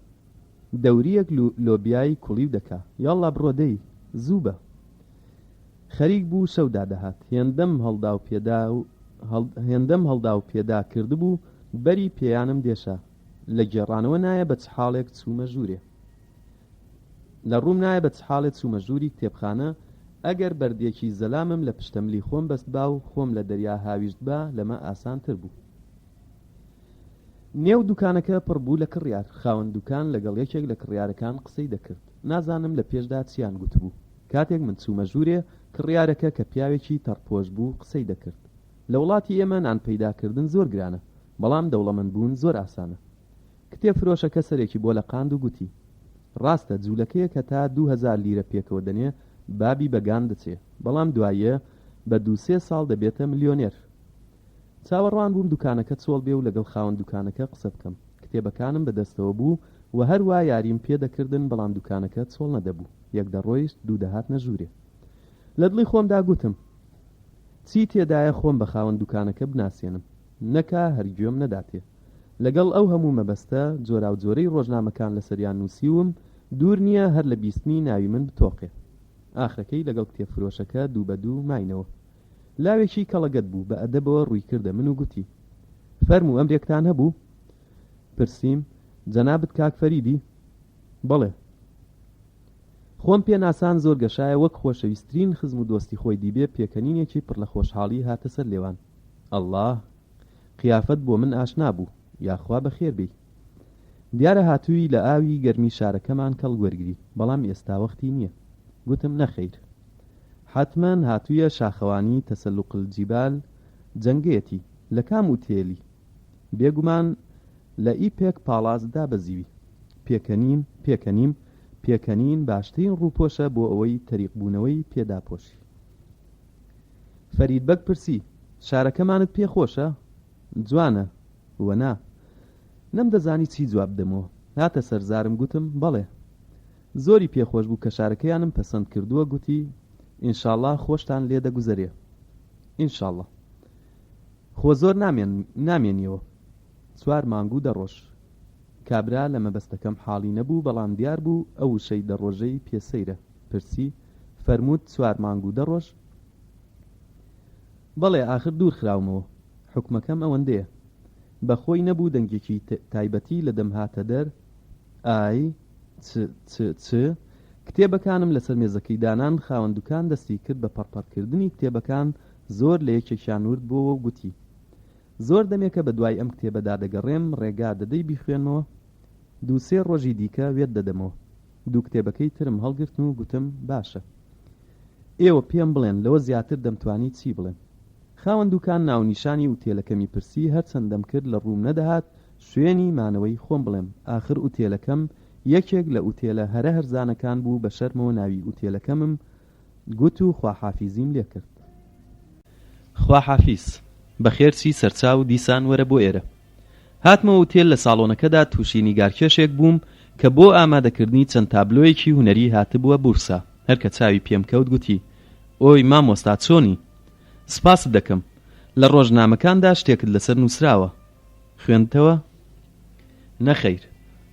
دەورییەک لۆبیای کوڵیو دەکا. یاڵڵا بڕۆ دەی، زوو بە. خەریک بوو شەو دادەهات. هێندەم هەڵدا و پێدا و هێندەم هەڵدا و پێدا کردبوو بەری پێیانم دێشا. لە گێڕانەوە نایە بە چ حاڵێک چوومە ژوورێ. لە ڕووم نایە بە چ حاڵێ چوومە ژووری کتێبخانە، ئەگەر بەردێکی زەلامم لە پشتەملی خۆم بەستبا و خۆم لە دەریا هاویشتبا لەمە ئاسانتر بوو. نێو دوکانەکە پڕ بوو لە کڕیار، خاوەن دوکان لەگەڵ یەکێک لە کڕیارەکان قسەی دەکرد، نازانم لە پێشدا چیان گوتبوو. کاتێک من چوومە ژوورێ، کڕیارەکە کە پیاوێکی تەڕپۆش بوو قسەی دەکرد. لە وڵاتی ئێمە نان پەیداکردن زۆر گرانە، بەڵام دەوڵەمەندبوون زۆر ئاسانە. کتێبفرۆشەکە سەرێکی بۆ لەقاند و گوتی، ڕاستە جوولەکەیەک هەتا 2000 لیرە پێکەوە دەنێ بابی بە گان دەچێ، بەڵام دوایێ بە دوو سێ ساڵ دەبێتە ملیۆنێر. چاوەڕوان بووم دوکانەکە چۆڵ بێ و لەگەڵ خاوەن دوکانەکە قسە بکەم. کتێبەکانم بە دەستەوە بوو و هەر وا یاریم پێ دەکردن، بەڵام دوکانەکە چۆڵ نەدەبوو. یەک دەڕۆیشت، دوو دەهاتنە ژوورێ. لە دڵی خۆمدا گوتم، چی تێدایە خۆم بە خاوەن دوکانەکە بناسێنم، نەکا هەر گوێم نەداتێ. لەگەڵ ئەو هەموو مەبەستە جۆراوجۆرەی ڕۆژنامەکان لەسەریان نووسیوم، دوور نییە هەر لە بیستنی ناوی من بتۆقێ. ئاخرەکەی لەگەڵ کتێبفرۆشەکە دوو بە دوو ماینەوە. لاوێکی کەڵەگەت بوو، بە ئەدەبەوە ڕووی کردە من و گوتی، فەرموو ئەمرێکتان هەبوو؟ پرسیم، جەنابت کاک فەریدی؟ بەڵێ. خۆم پێ ناسان زۆر گەشایە وەک خۆشەویسترین خزم و دۆستی خۆی دیبێ پێکەنینێکی پڕ لە خۆشحاڵی هاتە سەر لێوان. ئەڵڵا! قیافەت بۆ من ئاشنا بوو. یاخوا بەخێر بێی. دیارە هاتووی لە ئاوی گەرمی شارەکەمان کەڵک وەرگری، بەڵام ئێستا وەختی نییە. گوتم نەخەیر. حەتمەن هاتوویە شاخەوانی تسلق الجبال جەنگەیەتی. لە کام ئوتێلی؟ بێگومان لە ئیپێک پاڵاس دابەزیوی. پێکەنیم، پێکەنیم، پێکەنین باشترین ڕووپۆشە بۆ ئەوەی تەریقبوونەوەی پێ داپۆشی. فەرید بەگ پرسی، شارەکەمانت پێ خۆشە؟ جوانە، وەنا؟ نەمدەزانی چی جواب بدەمەوە. هاتە سەر زارم گوتم، بەڵێ. زۆری پێ خۆش بوو کە شارەکەیانم پەسەند کردووە، گوتی، ئینشاڵڵا خۆشتان لێ دەگوزەرێ. ئینشاڵڵا. خۆ زۆر نامێنیەوە. چوار مانگ و دە ڕۆژ. کابرا لە مەبەستەکەم حاڵی نەبوو، بەڵام دیار بوو ئەو وشەی دە ڕۆژەی پێ سەیرە. پرسی، فەرمووت چوار مانگ و دە ڕۆژ؟ بەڵێ، ئاخر دوور خراومەوە. حوکمەکەم ئەوەندەیە. بە خۆی نەبوو دەنگێکی تایبەتی لە دەم هاتە دەر، ئای، چ، چ، چ. کتێبەکانم لەسەر مێزەکەی دانان، خاوەن دوکان دەستی کرد بە پەڕپەڕکردنی کتێبەکان، زۆر لە یەکێکیان ورد بۆوە و گوتی، زۆر دەمێکە بە دوای ئەم کتێبەدا دەگەڕێم، ڕێگا دەدەی بیخوێنمەوە؟ دوو سێ ڕۆژی دیکە وێت دەدەمەوە. دوو کتێبەکەی ترم هەڵگرتن و گوتم، باشە. ئێوە پێم بڵێن لەوە زیاتر دەمتوانی چی بڵێم؟ خاوەن دوکان ناونیشانی ئوتێلەکەمی پرسی، هەرچەند دەمکرد لە ڕووم نەدەهات شوێنی مانەوەی خۆم بڵێم، ئاخر ئوتێلەکەم یەکێک لە ئوتێلە هەرە هەرزانەکان بوو، بە شەرمەوە ناوی ئوتێلەکەمم گوت و خواحافیزیم لێ کرد. خواحافیز. بەخێر چی سەرچاو دیسان وەرە بۆ ئێرە. هاتمەوە ئوتێل لە ساڵۆنەکەدا تووشی نیگارکێشێک بووم کە بۆ ئامادەکردنی چەند تابلۆیەکی هونەری هاتبووە بورسا. هەر کە چاوی پێم کەوت گوتی، ئۆی مامۆستا چۆنی؟ سپاست دەکەم. لە ڕۆژنامەکاندا شتێکت لەسەر نووسراوە. خوێندتەوە؟ نەخەیر.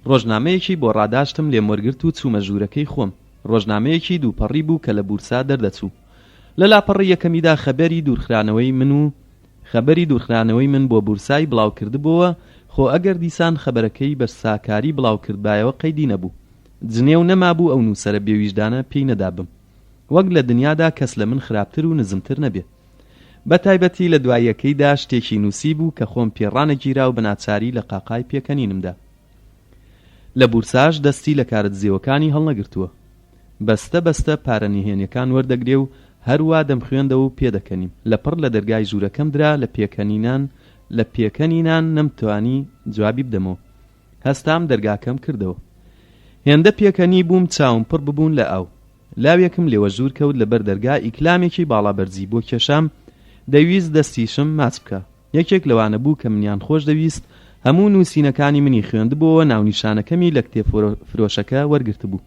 ڕۆژنامەیەکی بۆ ڕاداشتم لێم وەرگرت و چوومە ژوورەکەی خۆم. ڕۆژنامەیەکی دووپەڕی بوو کە لە بورسا دەردەچوو. لە لاپەڕەی یەکەمیدا خەبەری دوورخرانەوەی من و خەبەری دوورخرانەوەی من بۆ بورسای بڵاو کردبۆوە، خۆ ئەگەر دیسان خەبەرەکەی بە ساکاری بڵاو کردبایەوە قەیدی نەبوو. جنێو نەمابوو ئەو نووسەرە بێویژدانە پێی نەدابم. وەک لە دنیادا کەس لە من خراپتر و نزمتر نەبێ. بە تایبەتی لە دواییەکەیدا شتێکی نووسیبوو کە خۆم پێ ڕانەگیرا و بە ناچاری لە قاقای پێکەنینم دا. لە بورساش دەستی لە کارە دزێوەکانی هەڵنەگرتووە. بەستە بەستە پارە نهێنیەکان وەردەگرێ و هەر وا دەمخوێندەوە و پێدەکەنیم. لە پڕ لە دەرگای ژوورەکەم درا لە پێکەنینان لە پێکەنینان نەمتوانی جوابی بدەمەوە. هەستام دەرگاکەم کردەوە. هێندە پێکەنی بووم چاوم پڕ ببوون لە ئاو. لاوێکم لێوەژوور کەوت لە بەر دەرگا ئیکلامێکی باڵا بەرزی بۆ کێشام دەیویست دەستیشم ماچ بکا. یەکێک لەوانە بوو کە منیان خۆش دەویست هەموو نووسینەکانی منی خوێندبۆوە ناونیشانەکەمی لە کتێب فرۆشەکە وەرگرتبوو.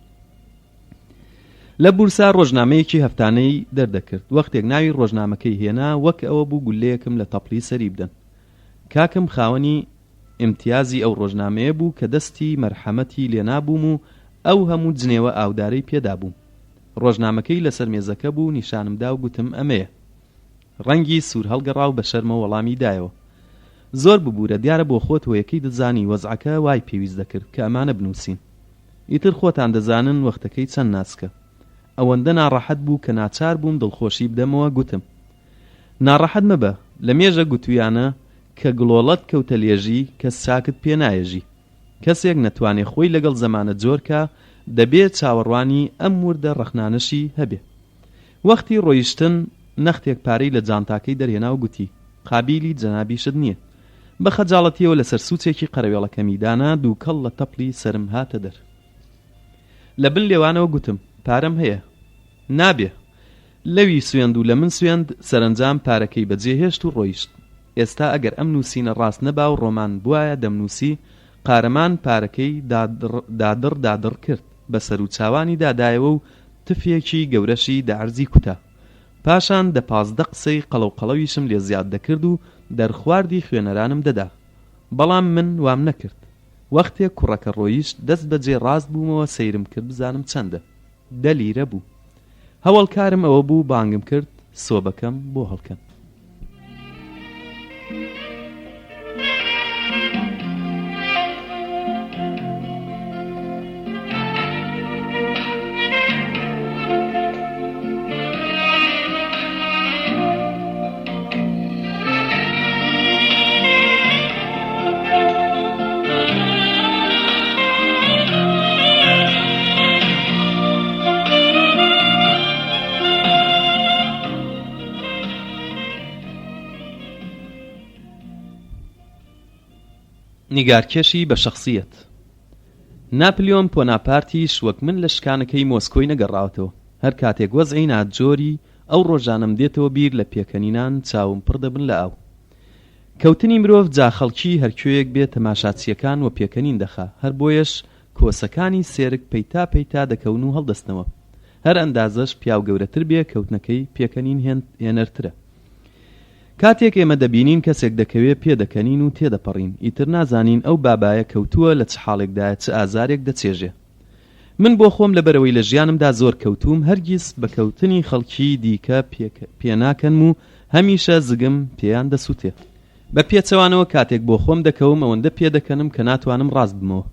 لە بورسا ڕۆژنامەیەکی هەفتانەی دەردەکرد وەختێک ناوی ڕۆژنامەکەی هێنا وەک ئەوە بوو گوللەیەکم لە تەپڵی سەری بدەن. کاکم خاوەنی ئیمتیازی ئەو ڕۆژنامەیە بوو کە دەستی مەرحەمەتی لێ نابووم و ئەو هەموو جنێوە ئاودارەی پێ دابووم. ڕۆژنامەکەی لەسەر مێزەکە بوو، نیشانم دا و گوتم ئەمەیە. ڕەنگی سوور هەڵگەڕا و بە شەرمەوە وەڵامی دایەوە. زۆر ببوورە، دیارە بۆ خۆت هۆیەکەی دەزانی، وەزعەکە وای پێویست دەکرد، کە ئەمانە بنووسین. ئیتر خۆتان دەزانن وەختەکەی چەند ناسکە. ئەوەندە ناڕەحەت بوو کە ناچار بووم دڵخۆشی بدەمەوە، گوتم. ناڕەحەت مەبە، لە مێژە گوتوویانە کە گڵۆڵەت کەوتە لێژی، کەس چاکت پێ نایەژی. کەسێک نەتوانێ خۆی لەگەڵ زەمانە جۆر کا، دەبێ چاوەڕوانی ئەم وردە ڕەخنانەشی هەبێ. وەختی ڕۆیشتن نەختێک پارەی لە جانتاکەی دەرهێنا و گوتی، قابیلی جەنابیشت نییە. بە خەجاڵەتییەوە لەسەر سووچێکی قەرەوێڵەکەمی دانا، دووکەڵ لە تەپڵی سەرم هاتە دەر. لە بن لێوانەوە گوتم، پارەم هەیە. نابێ. لەوی سوێند و لە من سوێند، سەرەنجام پارەکەی بە جێ هێشت و ڕۆیشت. ئێستا ئەگەر ئەم نووسینە ڕاست نەبا و ڕۆمان بوایە دەمنووسی، قارەمان پارەکەی دادڕ دادڕ کرد، بە سەر و چاوانیدا دایەوە و تفێکی گەورەشی دە عەرزی کوتا. پاشان دە 15 قسەی قەڵەو قەڵەویشم لێ زیاد دەکرد و دەرخواردی خوێنەرانم دەدا. بەڵام من وام نەکرد. وەختێک کوڕەکە ڕۆیشت دەست بەجێ ڕاست بوومەوە سەیرم کرد بزانم چەندە. دە لیرە بوو. هەوەڵ کارم ئەوە بوو بانگم کرد سۆبەکەم بۆ هەڵکەن. نیگارکێشی بە شەخسییەت ناپلیۆن پۆناپارتیش وەک من لە شکانەکەی مۆسکۆی نەگەڕاوەتەوە. هەر کاتێک وەزعی ناجۆری ئەو ڕۆژانەم دێتەوە بیر لە پێکەنینان چاوم پڕ دەبن لە ئاو. کەوتنی مرۆڤ جا خەڵکی هەر کوێیەک بێ تەماشاچییەکان وە پێکەنین دەخا، هەر بۆیەش کۆسەکانی سێرک پەیتا پەیتا دەکەون و هەڵدەستنەوە. هەر ئەندازەش پیاو گەورەتر بێ کەوتنەکەی پێکەنین هێنەرترە. کاتێک ئێمە دەبینین کەسێک دەکەوێ پێدەکەنین و تێدەپەڕین، ئیتر نازانین ئەو بابایە کەوتووە لە چ حاڵێکدایە چ ئازارێک دەچێژێ. من بۆ خۆم لەبەرئەوەی لە ژیانمدا زۆر کەوتووم هەرگیز بە کەوتنی خەڵکی دیکە پێناکەنم و هەمیشە زگم پێیان دەسوتێ. بە پێچەوانەوە کاتێک بۆ خۆم دەکەوم ئەوەندە پێدەکەنم کە ناتوانم ڕاست بمەوە.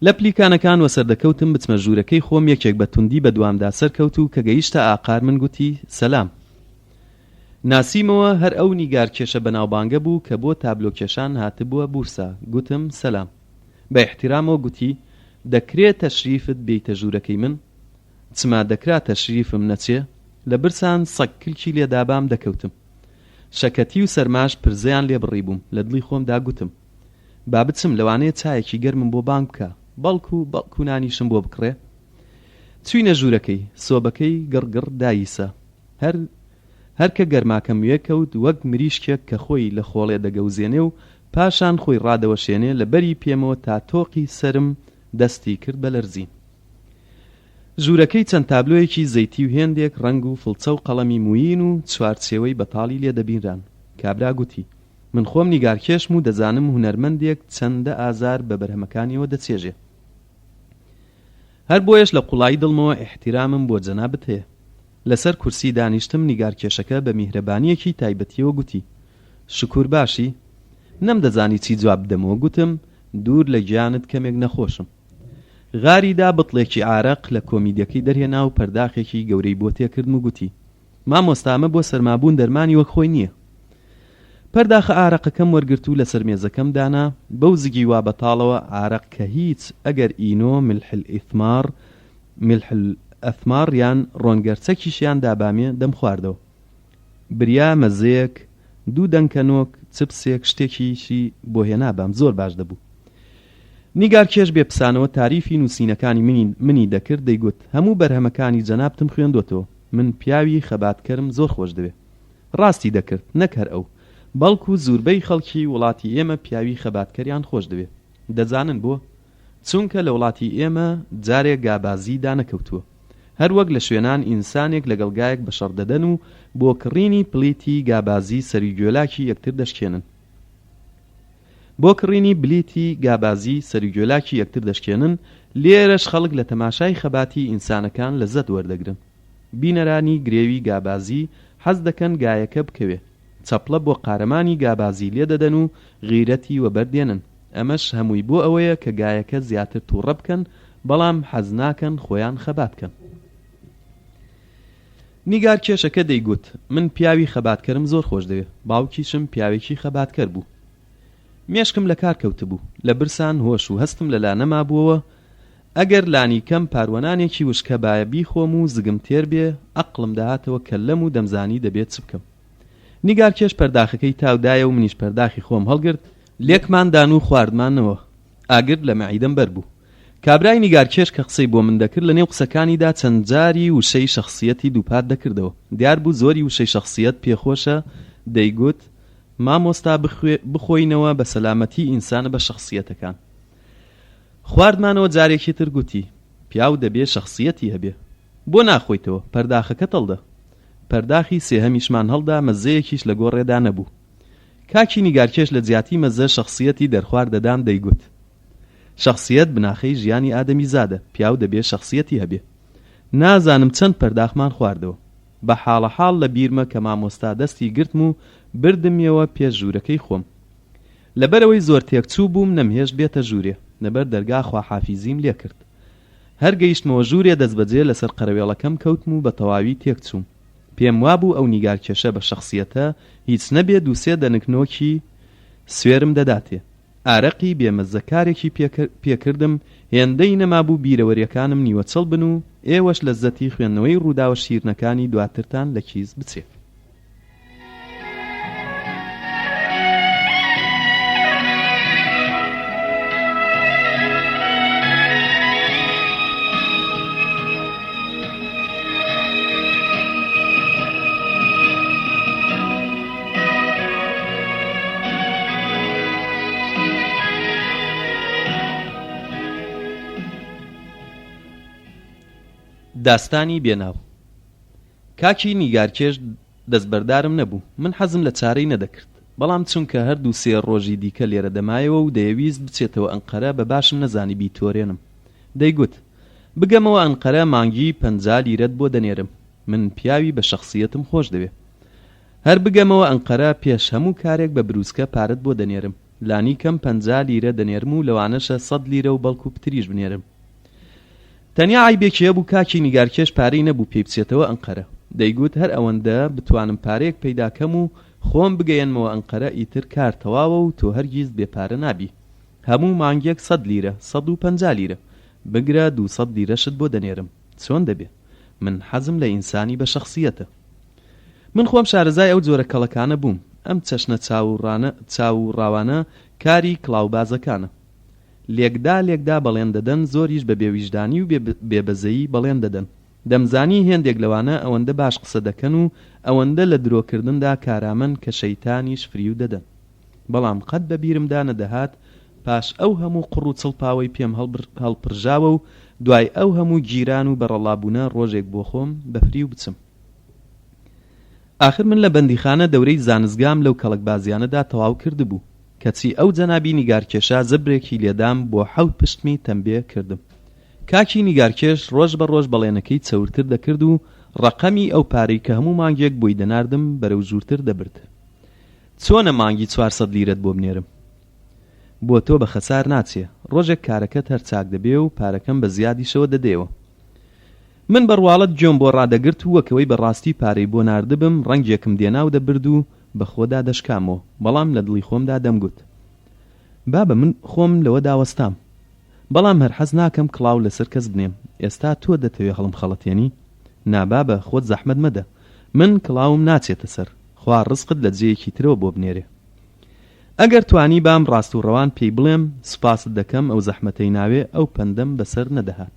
لە پلیکانەکان وەسەردەکەوتم بچمە ژوورەکەی خۆم یەکێک بە توندی بە دوامدا سەرکەوت و کە گەیشتە ئاقار من گوتی سەلام. ناسیمەوە هەر ئەو نیگارکێشە بەناوبانگە بوو کە بۆ تابلۆکێشان هاتبووە بورسا، گوتم سەلام. بە ئیحتیرامەوە گوتی، دەکرێ تەشریفت بێیتە ژوورەکەی من؟ چما دەکرا تەشریفم نەچێ؟ لە برسان سەگ کلکی لێ دابام دەکەوتم. شەکەتی و سەرماش پرزەیان لێ بڕیبووم، لە دڵی خۆمدا گوتم، با بچم لەوانەیە چایەکی گەرمم بۆ بانگ بکا، بەڵکو بەڵکو نانیشم بۆ بکڕێ. چووینە ژوورەکەی، سۆبەکەی گڕ گڕ داییسا. هەر هەر کە گەرماکەم وێ کەوت وەک مریشکێک کە خۆی لە خۆڵێ دەگەوزێنێ و پاشان خۆی ڕادەوەشێنێ لە بەری پێمەوە تا تۆقی سەرم دەستی کرد بە لەرزین. ژوورەکەی چەند تابلۆیەکی زەیتی و هێندێک ڕەنگ و فڵچە و قەڵەمی موویین و چوارچێوەی بەتاڵی لێ دەبینران. کابرا گوتی، من خۆم نیگارکێشم و دەزانم هونەرمەندێک چەندە ئازار بە بەرهەمەکانیەوە دەچێژێ. هەر بۆیەش لە قوڵایی دڵمەوە ئیحتیرامم بۆ جەنابت هەیە. لەسەر کورسی دانیشتم، نیگارکێشەکە بە میهرەبانییەکی تایبەتییەوە گوتی، شکور باشی؟ نەمدەزانی چی جواب بدەمەوە، گوتم، دوور لە گیانت کەمێک نەخۆشم. غاری دا بتڵێکی عارەق لە کۆمیدەکەی دەرهێنا و پەرداخێکی گەورەی بۆ تێکردم و گوتی، مامۆستا ئەمە بۆ سەرمابوون دەرمانی وەک خۆی نییە. پەرداخە ئارەقەکەم وەرگرت و لەسەر مێزەکەم دانا، بەو زگی وا بەتاڵەوە ئارەق کە هیچ، ئەگەر ئینۆ، ملح الاثمار، ملح الاثمار، یان ڕۆنگەرچەکیشیان دابامێ دەمخواردەوە. بریا مەزەیەک، دوو دەنکە نۆک، چپسێک، شتێکیشی بۆ هێنابام زۆر باش دەبوو. نیگارکێش بێ پسانەوە تاریفی نووسینەکانی منی منی دەکرد، دەیگوت، هەموو بەرهەمەکانی جەنابتم خوێندۆتەوە، من پیاوی خەباتکەرم زۆر خۆش دەوێ. ڕاستی دەکرد، نەک هەر ئەو، بەڵکو زوربەی خەڵکی وڵاتی ئێمە پیاوی خەباتکەریان خۆش دەوێ. دەزانن بۆ؟ چونکە لە وڵاتی ئێمە جارێ گابازی دانەکەوتووە. هەر وەک لە شوێنان ئینسانێک لەگەڵ گایەک بە شەڕ دەدەن و بۆ کڕینی پلیتی گابازی سەروگوێلاکی یەکتر دەشکێنن. بۆ کڕینی بلیتی گابازی سەروگوێلاکی یەکتر دەشکێنن، لێرەش خەڵک لە تەماشای خەباتی ئینسانەکان لەزەت وەردەگرن. بینەرانی گرێوی گابازی حەز دەکەن گایەکە بکەوێ، چەپڵە بۆ قارەمانی گابازی لێدەدەن و غیرەتی وەبەر دێنن، ئەمەش هەمووی بۆ ئەوەیە کە گایەکە زیاتر توڕە بکەن، بەڵام حەز ناکەن خۆیان خەبات کەن. نیگارکێشەکە دەیگوت، من پیاوی خەباتکەرم زۆر خۆش دەوێ، باوکیشم پیاوێکی خەباتکەر بوو. مێشکم لە کار کەوتبوو، لە برسان هۆش و هەستم لەلا نەمابووەوە، ئەگەر لانیکەم پاروەنانێکی وشک هەبایە بیخۆم و زگم تێر بێ، ئەقڵم دەهاتەوە کەللەم و دەمزانی دەبێ چ بکەم. نیگارکێش پەرداخەکەی تاو دایە و منیش پەرداخی خۆم هەڵگرت، لێکمان دان و خواردمانەوە. ئاگر لە مەعیدەم بەر بوو. کابرای نیگارکێش کە قسەی بۆ من دەکرد لە نێو قسەکانیدا چەند جاری وشەی شەخسییەتی دووپات دەکردەوە. دیار بوو زۆری وشەی شەخسییەت پێ خۆشە، دەیگوت، مامۆستا بخۆینەوە بە سەلامەتی ئینسانە بە شەخسییەتەکان. خواردمانەوە جارێکی تر گوتی، پیاو دەبێ شەخسییەتی هەبێ. بۆ ناخۆیتەوە، پەرداخەکەت هەڵدە. پەرداخی سێهەمیشمان هەڵدا، مەزەیەکیش لە گۆڕێدا نەبوو. کاکی نیگارکێش لە جیاتی مەزە شەخسییەتی دەرخوارد دەدام دەیگوت، شەخسییەت بناخەی ژیانی ئادەمیزادە، پیاو دەبێ شەخسییەتی هەبێ. نازانم چەند پەرداخمان خواردەوە. بە حاڵە حاڵ لە بیرمە کە مامۆستا دەستی گرتم و بردمیەوە پێش ژوورەکەی خۆم. لەبەرئەوەی زۆر تێکچوو بووم نەمهێشت بێتە ژوورێ، لەبەر دەرگا خواحافیزیم لێکرد. هەر گەیشتمەوە ژوورێ دەستبەجێ لەسەر قەرەوێڵەکەم کەوتم و بە تەواوی تێکچووم. پێم وابوو ئەو نیگارکێشە بە شەخسیەتە هیچ نەبێ دوو سێ دەنک نۆکی سوێرم دەداتێ. ئارەقی بێ مەزە کارێکی پێکردم هێندەی نەمابوو بیرەوەریەکانم نیوەچڵ بن و ئێوەش لەززەتی خوێندنەوەی ڕووداوە شیرنەکانی دواترتان لە کیس بچێ. داستانی بێ ناو. کاکی نیگارکێش دەستبەردارم نەبوو، من حەزم لە چارەی نەدەکرد، بەڵام چونکە هەر دوو سێ ڕۆژی دیکە لێرە دەمایەوە و دەیەویست بچێتەوە ئەنقەرە بە باشم نەزانی بیتۆرێنم. دەیگوت، بگەمەوە ئەنقەرە مانگی 50 لیرەت بۆ دەنێرم، من پیاوی بە شەخسییەتم خۆش دەوێ. هەر بگەمەوە ئەنقەرە پێش هەموو کارێک بە بروسکە پارەت بۆ دەنێرم، لانیکەم 50 لیرە دەنێرم و لەوانەشە سەد لیرە و بەڵکو پتریش بنێرم. تەنیا عەیبێکی هەبوو کاکی نیگارکێش پارەی نەبوو پێی بچێتەوە ئەنقەرە. دەیگوت هەر ئەوەندە بتوانم پارەیەک پەیدا کەم و خۆم بگەیەنمەوە ئەنقەرە ئیتر کار تەواوە و تۆ هەرگیز بێ پارە نابی. هەموو مانگێک سەد لیرە، 150 لیرە، بگرە 200 لیرەشت بۆ دەنێرم. چۆن دەبێ؟ من حەزم لە ئینسانی بە شەخسییەتە. من خۆم شارەزای ئەو جۆرە کەڵەکانە بووم. ئەم چەشنە چاو و ڕاوانە کاری کڵاوبازەکانە. لێکدا لێکدا بەڵێن دەدەن زۆریش بە بێ ویژدانی و بێ بەزەیی بەڵێن دەدەن. دەمزانی هێندێک لەوانە ئەوەندە باش قسە دەکەن و ئەوەندە لە درۆ کردندا کارامەن کە شەیتانیش فریو دەدەن. بەڵام قەت بە بیرمدا نەدەهات پاش ئەو هەموو قوڕ و چڵپاوەی پێم هەڵپرژاوە و دوای ئەو هەموو گیران و بەڕەڵابوونە ڕۆژێک بۆ خۆم بە فریو بچم. ئاخر من لە بەندیخانە دەورەی زانستگام لەو کەڵەکبازیانەدا تەواو کردبوو. کەچی ئەو جەنابی نیگارکێشە زەبرێکی لێدام بۆ حەوت پشتمی تەمبێ کردم. کاکی نیگارکێش ڕۆژ بە ڕۆژ بەڵێنەکەی چەورتر دەکرد و ڕەقەمی ئەو پارەی کە هەموو مانگێک بۆی دەناردم بەرەو ژوورتر دەبرد. چۆنە مانگی 400 لیرەت بۆ بنێرم؟ بۆ تۆ بە خەسار ناچێ، ڕۆژێک کارەکەت هەر چاک دەبێ و پارەکەم بە زیادیشەوە دەدەیەوە. من بە ڕواڵەت گوێم بۆ ڕادەگرت و وەک ئەوەی بە ڕاستی پارەی بۆ ناردبم ڕەنگێکم دێنا و دەبرد و بە خۆدا دەشکامەوە، بەڵام لە دڵی خۆمدا دەمگوت، بابە من خۆم لەوەدا وەستام، بەڵام هەر حەز ناکەم کڵاو لەسەر کەس بنێم، ئێستا تۆ دەتەوێ هەڵمخەڵەتێنی؟ نا بابە خۆت زەحمەت مەدە، من کڵاوم ناچێتە سەر، خوا ڕزقت لە جێیەکی ترەوە بۆ بنێرێ. ئەگەر توانیبام ڕاست و ڕەوان پێی بڵێم سوپاست دەکەم ئەو زەحمەتەی ناوێ ئەو پەندەم بەسەر نەدەهات.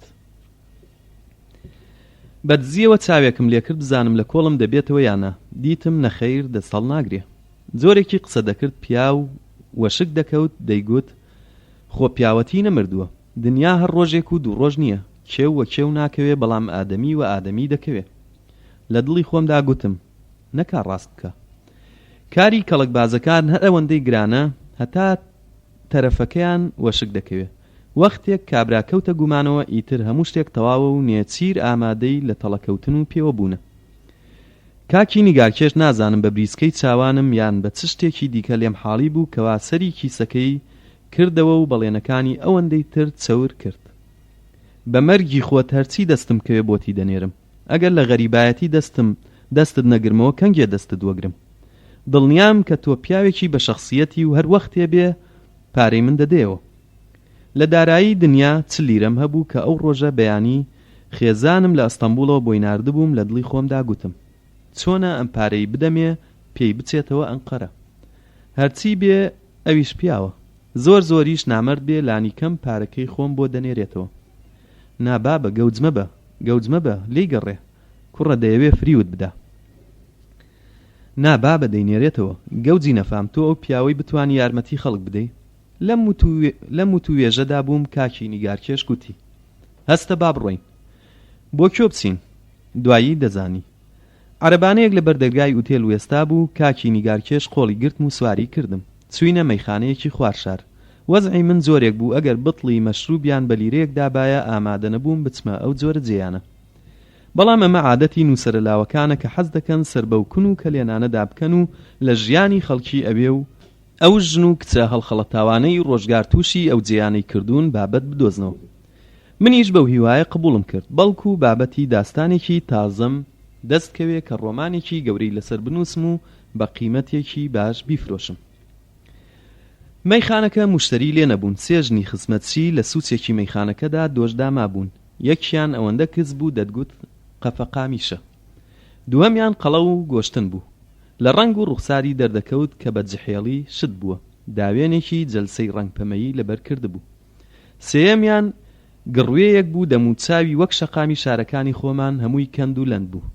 بە دزییەوە چاوێکم لێکرد بزانم لە کۆڵم دەبێتەوە یا نا، دیتم نەخەیر دەست هەڵناگرێ. جۆرێکی قسە دەکرد پیاو وەشک دەکەوت دەیگوت خۆ پیاوەتی نەمردووە، دنیا هەر ڕۆژێک و دوو ڕۆژ نییە، کێو وە کێو ناکەوێ بەڵام ئادەمی وە ئادەمی دەکەوێ. لە دڵی خۆمدا گوتم نەکا ڕاست بکا. کاری کەڵەکبازەکان هەر ئەوەندەی گرانە هەتا. تەرەفەکەیان وەشک دەکەوێ. وەختێک کابرا کەوتە گومانەوە ئیتر هەموو شتێک تەواوە و نێچیر ئامادەی لە تەڵەکەوتن و پێوەبوونە. کاکی نیگارکێش نازانم بە بریسکەی چاوانم یان بە چ شتێکی دیکە لێم حاڵی بوو کەوا سەری کیسەکەی کردەوە و بەڵێنەکانی ئەوەندەی تر چەور کرد. بە مەرگی خۆت هەرچی دەستم کەوێ بۆتی دەنێرم. ئەگەر لە غەریبایەتی دەستم دەستت نەگرمەوە کەنگێ دەستت وەگرم؟ دڵنیام کە تۆ پیاوێکی بە شەخسیەتی و هەر وەختێ بێ پارەی من دەدەیەوە. لە دارایی دنیا چل لیرەم هەبوو کە ئەو ڕۆژە بەیانی خێزانم لە ئەستەنبوڵەوە بۆی ناردبووم لە دڵی خۆمدا گوتم چۆنە ئەم پارەی بدەمێ پێی بچێتەوە ئەنقەرە هەرچی بێ ئەویش پیاوە زۆر زۆریش نامەرد بێ لانیکەم پارەکەی خۆم بۆ دەنێرێتەوە نا بابە گەوج مەبە گەوج مەبە لێی گەڕێ کوڕە دەیەوێ فریوت بدا. نا بابە دەینێرێتەوە. گەوجی نەفام تۆ ئەو پیاوەی بتوانی یارمەتی خەڵک بدەی؟ لەم وتووێژەدا بووم کاکی نیگارکێش گوتی. هەستە با بڕۆین. بۆ کوێ بچین؟ دوایی دەزانی. عەرەبانەیەک لە بەر دەرگای ئوتێل وێستابوو، کاکی نیگارکێش قۆڵی گرتم و سواری کردم. چووینە مەیخانەیەکی خوار شار. وەزعی من جۆرێک بوو ئەگەر بتڵی مەشرووبیان بە لیرەیەک دابایە ئامادەنەبووم بچمە ئەو جۆرە جێیانە. بەڵام ئەمە عادەتی نووسەرە لاوەکانە کە حەز دەکەن سەر بەو کون و کەلێنانەدا بکەن و لە ژیانی خەڵکی ئەوێ و ئەو ژن و کچە هەڵخەڵەتاوانەی ڕۆژگار تووشی ئەو جێیانەی کردوون بابەت بدۆزنەوە. منیش بەو هیوایە قبووڵم کرد بەڵکو بابەتی داستانێکی تازەم دەست کەوێ کە ڕۆمانێکی گەورەی لەسەر بنووسم و بە قیمەتێکی باش بیفرۆشم. مەیخانەکە موشتەری لێ نەبوون، سێ ژنی خزمەتچی لە سوچێکی مەیخانەکەدا دۆش دامابوون، یەکیان ئەوەندە کز بوو دەتگوت قەفە قامیشە. دووەمیان قەڵەو و گۆشتن بوو. لە ڕەنگ و ڕوخساری دەردەکەوت کە بە جحێڵی شت بووە، داوێنێکی جەلسەی ڕەنگ پەمەیی لەبەر کردبوو. سێیەمیان گڕوێیەک بوو دەموچاوی وەک شەقامی شارەکانی خۆمان هەمووی کەند و لەند بوو.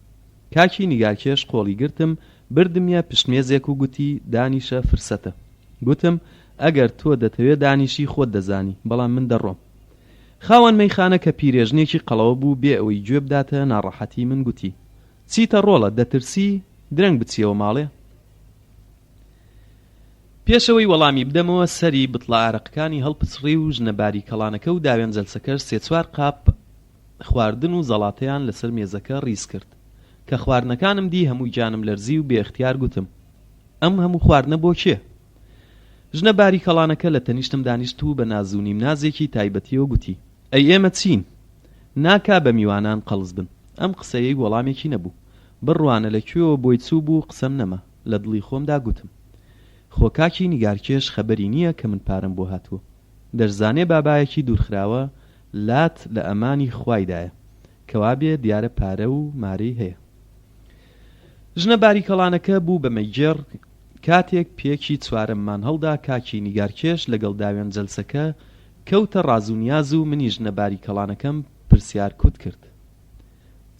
کاکی نیگارکێش قۆڵی گرتم بردمیە پشت مێزێک و گوتی دانیشە فرسەتە. گوتم ئەگەر تۆ دەتەوێ دانیشی خۆت دەزانی بەڵام من دەڕۆم. خاوەن مەیخانە کە پیرێژنێکی قەڵەوە بوو بێ ئەوەی گوێ بداتە ناڕەحەتی من گوتی چیتە ڕۆڵە دەترسی درەنگ بچیەوە ماڵێ؟ پێشەوەی وەڵامی بدەمەوە سەری بتڵە ئارەقەکانی هەڵپچڕی و ژنە باریکەڵانەکە و داوێن جەلسەکەش سێ چوار قاپ خواردن و زەڵاتەیان لەسەر مێزەکە ڕیز کرد. کە خواردنەکانم دی هەموو گیانم لەرزی و بێ ئیختیار گوتم، ئەم هەموو خواردنە بۆ کێ؟ ژنە باریکەڵانەکە لە تەنیشتم دانیشت و بە ناز و نیمنازێکی تایبەتییەوە گوتی، ئەی ئێمە چین؟ ناکا بە میوانان قەڵس بن. ئەم قسەیەی وەڵامێکی نەبوو. بڕوانە لە کوێوە بۆی چووبوو قسەم نەما. لە دڵی خۆمدا گوتم، خۆ کاکی نیگارکێش خەبەری نییە کە من پارەم بۆ هاتووە. دەشزانێ بابایەکی دوورخراوە لات لە ئەمانی خوایدایە کەوابێ دیارە پارە و مارەی هەیە. ژنە باریکەڵانەکە بوو بە مەیگێڕ کاتێک پێکی چوارەممان هەڵدا کاکی نیگارکێش لەگەڵ داوێن جەلسەکە کەوتە ڕاز و نیاز و منی ژنە باریکەڵانەکەم پرسیار کوت کرد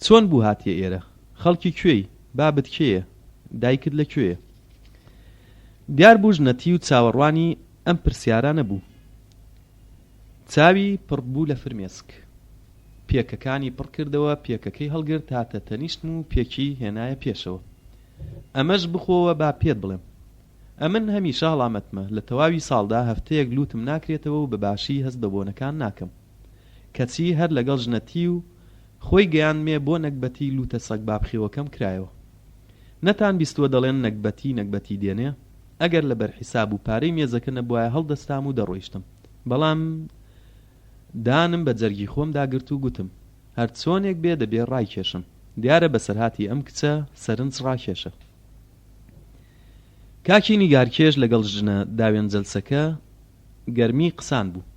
چۆن بوو هاتیە ئێرە؟ خەڵکی کوێی؟ بابت کێیە؟ دایکت لە کوێیە؟ دیار بوو ژنەتی و چاوەڕوانی ئەم پرسیارانە بوو. چاوی پڕ بوو لە فرمێسک. پێکەکانی پڕ کردەوە، پێکەکەی هەڵگرت هاتە تەنیشتم و پێکی هێنایە پێشەوە. ئەمەش بخۆوە با پێت بڵێم. ئەمن هەمیشە هەڵامەتمە، لە تەواوی ساڵدا هەفتەیەک لووتم ناکرێتەوە و بە باشی هەست بە بۆنەکان ناکەم. کەچی هەر لەگەڵ ژنەتی و خۆی گەیاندمێ بۆ نەگبەتی لووتە سەگبابخێوەکەم کرایەوە. نەتان بیستووە دەڵێن نەگبەتی نەگبەتی دێنێ؟ ئەگەر لەبەر حیساب و پارەی مێزەکە نەبوایە هەڵدەستام و دەڕۆیشتم. بەڵام دانم بە جەرگی خۆمدا گرت و گوتم، هەر چۆنێک بێ دەبێ ڕایکێشم. دیارە بەسەرهاتی ئەم کچە سەرنج ڕاکێشە. کاکی نیگارکێش لەگەڵ ژنە داوێن جەلسەکە گەرمی قسان بوو.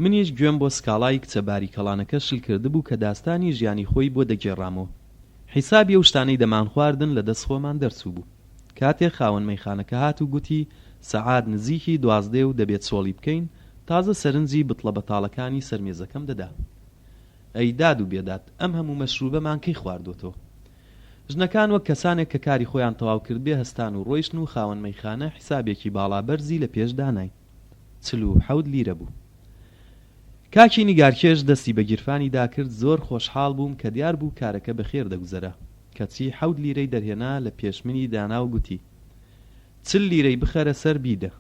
منیش گوێم بۆ سکاڵای کچە باریکەڵانەکە شل کردبوو کە داستانی ژیانی خۆی بۆ دەگێڕامەوە. حیسابی ئەو شتانەی دەمانخواردن لە دەست خۆمان دەرچووبوو. کاتێک خاوەن مەیخانەکە هات و گوتی سەعات نزیکی دوازدەیە و دەبێ چۆڵی بکەین، تازە سەرنجی بتڵە بەتاڵەکانی سەر مێزەکەم دەدا. ئەی داد و بێداد، ئەم هەموو مەشرووبەمان کەی خواردۆتەوە؟ ژنەکان وەک کەسانێک کە کاری خۆیان تەواو کردبێ هەستان و ڕۆیشتن و خاوەن مەیخانە حیسابێکی باڵا بەرزی لە پێش داناین. 47 لیرە بوو. کاکی نیگارکێش دەستی بە گیرفانی دا کرد، زۆر خۆشحاڵ بووم کە دیار بوو کارەکە بە خێر دەگوزەرا. کەچی حەوت لیرەی دەرهێنا لە پێش منی دانا و گوتی، چل لیرەی بخەرە سەر بیدە.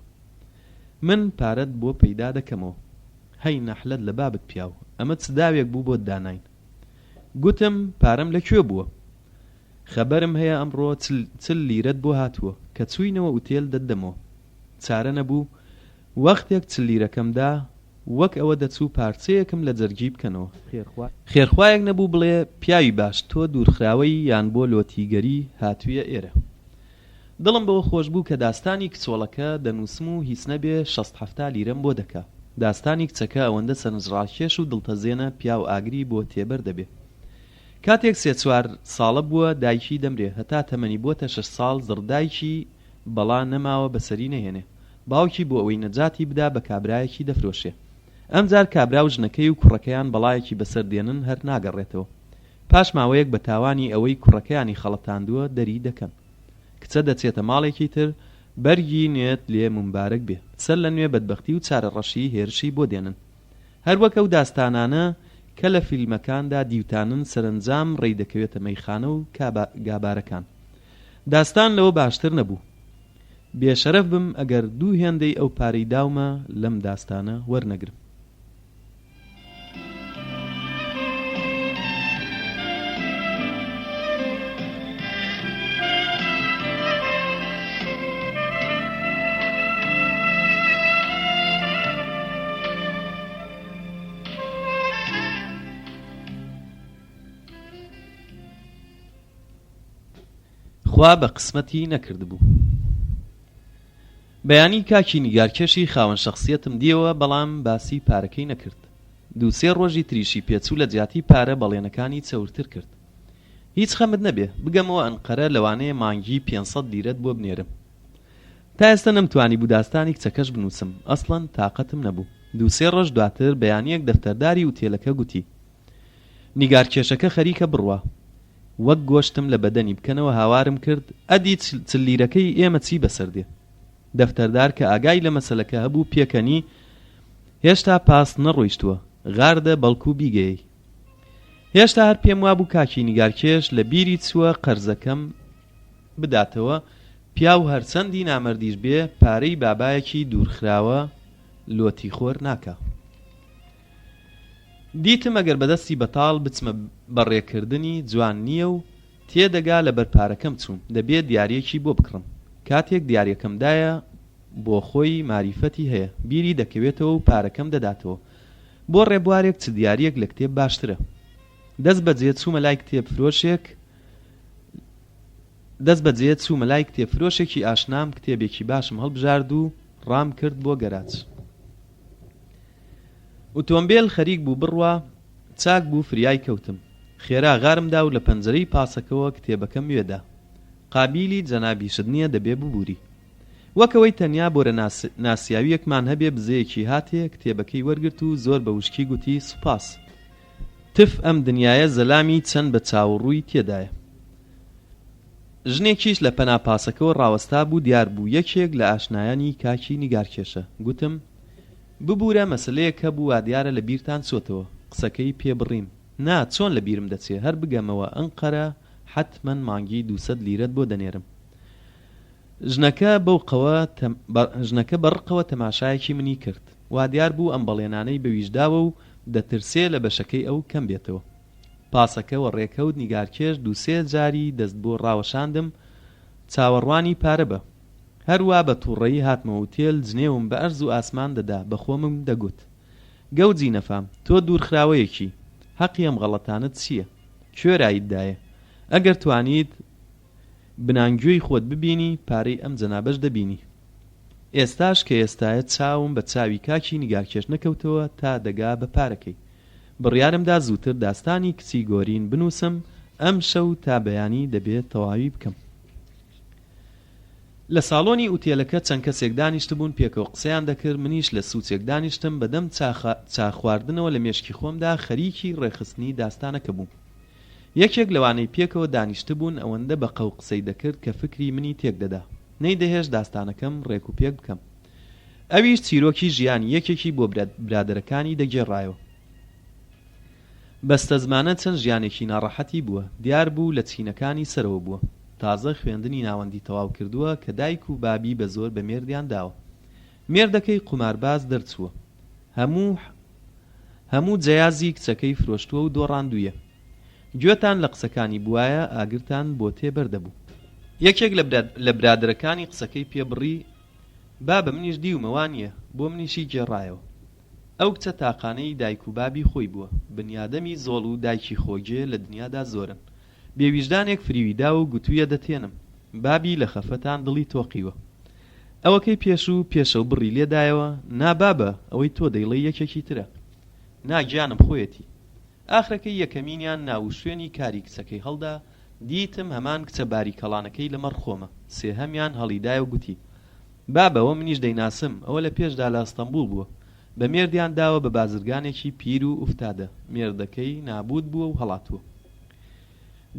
من پارەت بۆ پەیدا دەکەمەوە. هەی نەحلەت لە بابت پیاو، ئەمە چ داوێک بوو بۆت داناین؟ گوتم، پارەم لە کوێ بووە؟ خەبەرم هەیە ئەمڕۆ چل لیرەت بۆ هاتووە، کە چووینەوە ئوتێل دەتدەمەوە. چارە نەبوو، وەختێک چل لیرەکەم دا، وەک ئەوە دەچوو پارچەیەکم لە جەرگی بکەنەوە. خێرخوایەک نەبوو بڵێ، پیاوی باش، تۆ دوورخراوەی یان بۆ لۆتیگەری هاتوویە ئێرە؟ دڵم بەوە خۆش بوو کە داستانی کچۆڵەکە دەنووسم و هیچ نەبێ شەست حەفتا لیرەم بۆ دەکا. داستانی کچەکە ئەوەندە سەرنجڕاکێش و دڵتەزێنە پیاو ئاگری بۆ تێبەر دەبێ. کاتێک سێ چوار ساڵە بووە دایکی دەمرێ هەتا تەمەنی بۆتە شەش ساڵ زڕدایکی بەڵا نەماوە بەسەری نەهێنێ. باوکی بۆ ئەوەی نەجاتی بدا بە کابرایەکی دەفرۆشێ. ئەمجار کابرا و ژنەکەی و کوڕەکەیان بەڵایەکی بەسەر دێنن هەر ناگەڕێتەوە. پاش ماوەیەک بە تاوانی ئەوەی کوڕەکەیانی خەڵەتاندووە دەری دەکەن. کچە دەچێتە ماڵێکی تر، بەرگی نوێت لێ مومبارەک بێ. سەر لە نوێ بەدبەختی و چارەڕەشی هێرشی بۆ دێنن. هەر وەک ئەو داستانانە کە لە فیلمەکاندا دیوتانن سەرەنجام ڕێی دەکەوێتە مەیخانە و گابارەکان. داستان لەوە باشتر نەبوو. بێ شەرەف بم ئەگەر دوو هێندەی ئەو پارەی داومە لەم داستانە وەرنەگرم. خوا بە قسمەتی نەکردبوو. بەیانی کاکی نیگارکێشی خاوەن شەخسیەتم دیەوە بەڵام باسی پارەکەی نەکرد. دوو سێ ڕۆژی تریشی پێچوو لە جیاتی پارە بەڵێنەکانی چەورتر کرد. هیچ خەمت نەبێ، بگەمەوە ئەنقەرە لەوانەیە مانگی 500 لیرەت بۆ بنێرم. تا ئێستە نەمتوانیبوو داستانی کچەکەش بنووسم، ئەسڵەن تاقەتم نەبوو. دوو سێ ڕۆژ دواتر بەیانییەک دەفتەرداری ئوتێلەکە گوتی. نیگارکێشەکە خەریکە بڕوا. وەک گۆشتم لە بەدەنی بکەنەوە هاوارم کرد، ئەدی چل لیرەکەی ئێمە چی بەسەر دێ؟ دەفتەردار کە ئاگای لە مەسەلەکە هەبوو پێکەنی، هێشتا پاس نەڕۆیشتووە، غاردە بەڵکو بیگەیەی. هێشتا هەر پێم وابوو کاکی نیگارکێش لە بیری چووە قەرزەکەم بداتەوە، پیاو هەرچەندی نامەردیش بێ پارەی بابایەکی دوورخراوە لۆتیخۆر ناکا. دیتم ئەگەر بەدەستی بەتاڵ بچمە بەڕێکردنی جوان نییە و تێدەگا لەبەر پارەکەم چووم دەبێ دیاریەکی بۆ بکڕم کاتێک دیاریەکەم دایە بۆخۆی ماریفەتی هەیە بیری دەکەوێتەوە و پارەکەم دەداتەوە بۆ ڕێبوارێک چ دیاریەک لە کتێب باشترە دەست بەجێ چوومە لای کتێب فرۆشێک دەست بەجێ چوومە لای کتێب فرۆشێکی ئاشنام کتێبێکی باشم هەڵبژارد و ڕام کرد بۆ گەراج. ئوتۆمبێل خەریک بوو بڕوا، چاک بوو فریای کەوتم. خێرا غارم دا و لە پەنجەرەی پاسەکەوە کتێبەکەم وێ دا. قابیلی جەنابیشت نییە دەبێ ببووری. وەک ئەوەی تەنیا بۆرە ناسیاوییەکمان هەبێ بزەیەکی هاتێ، کتێبەکەی وەرگرت و زۆر بە وشکی گوتی سوپاس. تف ئەم دنیایە زەلامی چەند بە چاو و ڕووی تێدایە. ژنێکیش لە پەنا پاسەکەوە ڕاوەستابوو دیار بوو یەکێک لە ئاشنایانی کاکی نیگارکێشە. گوتم، ببوورە مەسەلەیەک هەبوو وادیارە لە بیرتان چۆتەوە. قسەکەی پێ بڕیم. نا چۆن لە بیرم دەچێ هەر بگەمەوە ئەنقەرە حەتمەن مانگی دووسەد لیرەت بۆ دەنێرم. ژنەکە بەو قەوە ژنەکە بە ڕقەوە تەماشایەکی منی کرد. وادیار بوو ئەم بەڵێنانەی بەویش داوە و دەترسێ لە بەشەکەی ئەو کەم بێتەوە. پاسەکە وەڕێکەوت نیگارکێش دووسێ جاری دەست بۆ ڕاوەشاندم چاوەڕوانی پارە بە. هەر وا بە توڕەیی هاتمەوە ئوتێل جنێوم بە ئەرز و ئاسمان دەدا بە خۆمم دەگوت گەوجی نەفام تۆ دوورخراوەیەکی هەقی ئەم غەڵەتانەت چییە کوێرایت دایە ئەگەر توانیت بنانگوێی خۆت ببینی پارەی ئەم جەنابەش دەبینی ئێستاش کە ئێستایە چاوم بە چاوی کاکی نیگارکێش نەکەوتەوە تا دەگا بە پارەکەی بڕیارم دا زووتر داستانی کچی گۆرین بنووسم، ئەمشەو تا بەیانی دەبێ تەواوی بکەم. لە ساڵۆنی ئوتێلەکە چەند کەسێک دانیشتبوون پێکەوە قسەیان دەکرد، منیش لە سووچێک دانیشتم، بە دەم چا خواردنەوە لە مێشکی خۆمدا خەریکی ڕێکخستنی داستانەکە بووم. یەکێک لەوانەی پێکەوە دانیشتبوون ئەوەندە بە قەو قسەی دەکرد کە فکری منی تێک دەدا، نەیدەهێشت داستانەکەم ڕێکوپێک بکەم. ئەویش چیرۆکی ژیانی یەکێکی بۆ برادەرەکانی دەگێڕایەوە. بەستەزمانە چەند ژیانێکی ناڕەحەتی بووە، دیار بوو لە چینەکانی سەرەوە بووە. تازە خوێندنی ناوەندی تەواو کردووە کە دایک و بابی بە زۆر بە مێردیان داوە. مێردەکەی قومارباز دەرچووە. هەموو هەموو جەیازی کچەکەی فرۆشتووە و دۆڕاندوویە. گوێتان لە قسەکانی بوایە ئاگرتان بۆ تێ بەردەبوو. یەکێک لە برادەرەکانی قسەکەی پێ بڕی، بابە منیش دیومە وانییە، بۆ منیشی گێڕایەوە. ئەو کچە تاقانەی دایک و بابی خۆی بووە. بنیادەمی زۆڵ و دایکی خۆگێ لە دنیادا زۆرن. بێ ویژدانێک فریوی داوە و گوتوویە دەتهێنم. بابی لە خەفەتان دڵی تۆقیوە. ئەوەکەی پێشوو پێشەو بڕی لێ دایەوە، نا بابە ئەوەی تۆ دەیڵێی یەکێکی ترە. نا گیانم خۆیەتی. ئاخرەکەی یەکەمینیان ناو و شوێنی کاری کچەکەی هەڵدا، دیتم هەمان کچە باریکەڵانەکەی لە مەڕ خۆمە. سێهەمیان هەڵیدایە و گوتی، بابە ئەوە منیش دەیناسم، ئەوە لە پێشدا لە ئەستەنبوڵ بووە. بە مێردیان داوە بە بازرگانێکی پیر و ئوفتادە، مێردەکەی نابووت بووە و هەڵاتووە.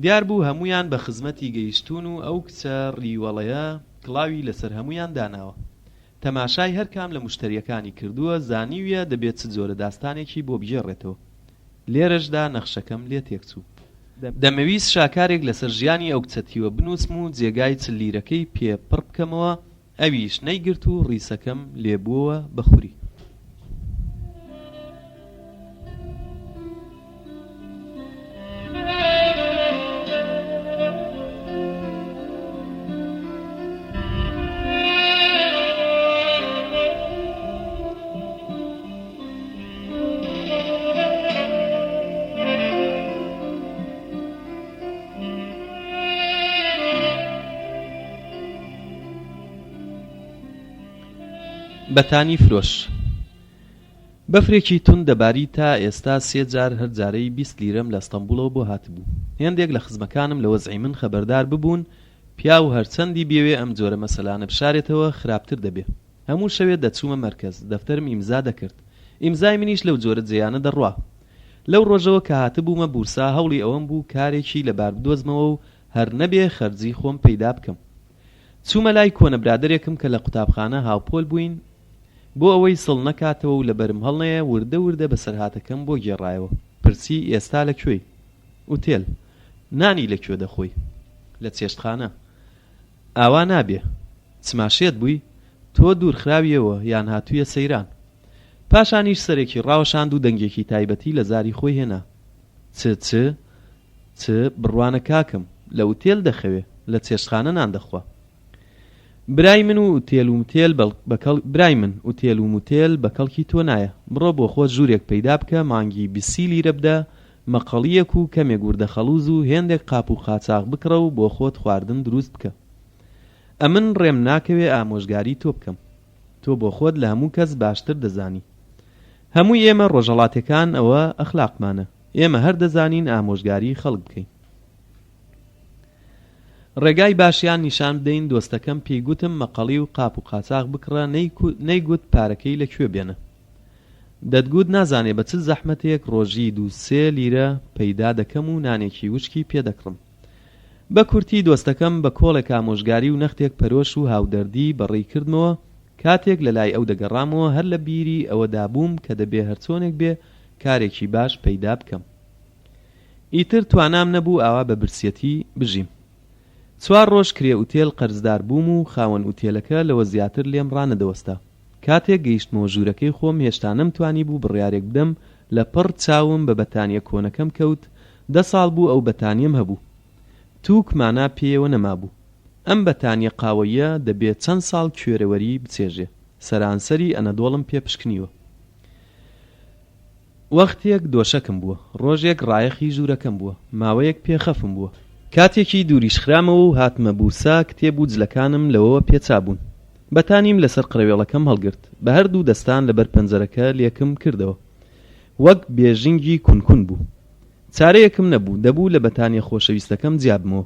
دیار بوو هەموویان بە خزمەتی گەیشتوون و ئەو کچە ڕیوەڵەیە کڵاوی لەسەر هەموویان داناوە. تەماشای هەر کام لە موشتەرییەکانی کردووە، زانیویە دەبێ چ جۆرە داستانێکی بۆ بگێڕێتەوە. لێرەشدا نەخشەکەم لێ تێکچوو. دەمەویست شاکارێک لەسەر ژیانی ئەو کچە تیوە بنووسم و جێگای چل لیرەکەی پێ پڕ بکەمەوە، ئەویش نەیگرت و ڕیسەکەم لێ بووەوە بە خوری. بەتانی فرۆش. بەفرێکی توند دەباری تا ئێستا سێ جار هەر جارەی 20 لیرەم لە ئەستەنبوڵەوە بۆ هاتبوو. هێندێک لە خزمەکانم لە وەزعی من خەبەردار ببوون، پیاو هەرچەندی بیەوێ ئەم جۆرە مەسەلانە بشارێتەوە خراپتر دەبێ. هەموو شەوێ دەچوومە مەرکەز، دەفتەرم ئیمزا دەکرد. ئیمزای منیش لەو جۆرە جێیانە دەڕوا. لەو ڕۆژەوە کە هاتبوومە بورسا هەوڵی ئەوەم بوو کارێکی لەبار بدۆزمەوە و هەر نەبێ خەرجی خۆم پەیدا بکەم. چوومە لای کۆنە برادەرێکم کە لە قوتابخانە هاوپۆل بووین، بۆ ئەوەی سڵ نەکاتەوە و لەبەرم هەڵنەیە وردە وردە بەسەرهاتەکەم بۆ گێڕایەوە. پرسی ئێستا لە کوێی؟ ئوتێل. نانی لە کوێ دەخۆی؟ لە چێشتخانە. ئاوا نابێ. چما شێت بووی؟ تۆ دوورخراویەوە یان هاتوویە سەیران؟ پاشانیش سەرێکی ڕاوەشاند و دەنگێکی تایبەتی لە زاری خۆی هێنا. چ چ چ بڕوانە کاکم، لە ئوتێل دەخەوێ، لە چێشتخانە نان دەخوا. برای من و ئوتێل و متێل بە کەڵ برای من، ئوتێل و موتێل بە کەڵکی تۆ نایە. بڕۆ بۆ خۆت ژوورێک پەیدا بکە، مانگی بیسی لیرە بدە، مەقەڵییەک و کەمێک وردەخەڵووز و هێندێک قاپ و قاچاغ بکڕە و بۆ خۆت خواردن دروست بکە. ئەمن ڕێم ناکەوێ ئامۆژگاری تۆ بکەم. تۆ بۆ خۆت لە هەموو کەس باشتر دەزانی. هەمووی ئێمە ڕۆژهەڵاتێکان ئەوە ئەخلاقمانە. ئێمە هەر دەزانین ئامۆژگاری خەڵک بکەین. ڕێگای باشیان نیشان بدەین دۆستەکەم پێی گوتم مەقەڵی و قاپ و قاچاغ بکڕە نەیگوت پارەکەی لە کوێ بێنە. دەتگوت نازانێ بە چ زەحمەتێک ڕۆژی دوو سێ لیرە پەیدا دەکەم و نانێکی وشکی پێ دەکڕم. بە کورتی دۆستەکەم بە کۆڵێک ئامۆژگاری و نەختێک پەرۆش و هاودەردی بەڕێی کردمەوە، کاتێک لە لای ئەو دەگەڕامەوە هەر لە بیری ئەوەدا بووم کە دەبێ هەرچۆنێک بێ کارێکی باش پەیدا بکەم. ئیتر توانام نەبوو ئاوا بە برسیەتی بژیم. چوار ڕۆژ کرێ ئوتێل قەرزدار بووم و خاوەن ئوتێلەکە لەوە زیاتر لێم ڕانەدەوەستا. کاتێک گەیشتمەوە ژوورەکەی خۆم هێشتا نەمتوانیبوو بڕیارێک بدەم، لە پڕ چاوم بە بەتانیە کۆنەکەم کەوت، دە ساڵ بوو ئەو بەتانیەم هەبوو. تووک مانا پێیەوە نەمابوو. ئەم بەتانیە قاوەییە دەبێ چەند ساڵ کوێرەوەری بچێژێ. سەرانسەری ئەنەدۆڵم پێ پشکنیوە. وەختێک دۆشەکم بووە. ڕۆژێک ڕایەخی ژوورەکەم بووە. ماوەیەک پێخەفم بووە. کاتێکی دووریش خرامەوە و هاتمە بورسا، کتێب و جلەکانم لەوەوە پێچابوون. بەتانیم لەسەر قرەوێڵەکەم هەڵگرت. بە هەردوو دەستان لەبەر پەنجەرەکە لێکم کردەوە. وەک بێژنگی کون کون بوو. چارەیەکم نەبوو، دەبوو لە بەتانیە خۆشەویستەکەم جیابمەوە.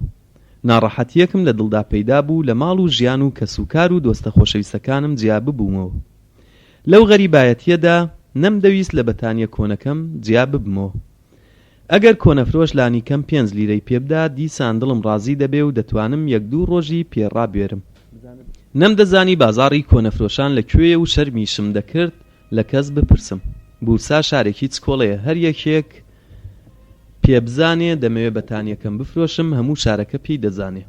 ناڕەحەتییەکم لە دڵدا پەیدا بوو، لە ماڵ و ژیان و کەسوکار و دۆستە خۆشەویستەکانم جیا ببوومەوە. لەو غەریبایەتییەدا نەمدەویست لە بەتانییە کۆنەکەم جیا ببمەوە. ئەگەر کۆنەفرۆش لانیکەم پێنج لیرەی پێ بدا، دیسان دڵم ڕازی دەبێ و دەتوانم یەک دوو ڕۆژی پێ ڕابوێرم. نەمدەزانی بازاڕی کۆنەفرۆشان لە کوێیە و شەرمیشم دەکرد لە کەس بپرسم. بورسا شارێکی چکۆڵەیە، هەر یەکێک پێ بزانێ دەمەوێ بەتانییەکەم بفرۆشم، هەموو شارەکە پێی دەزانێ.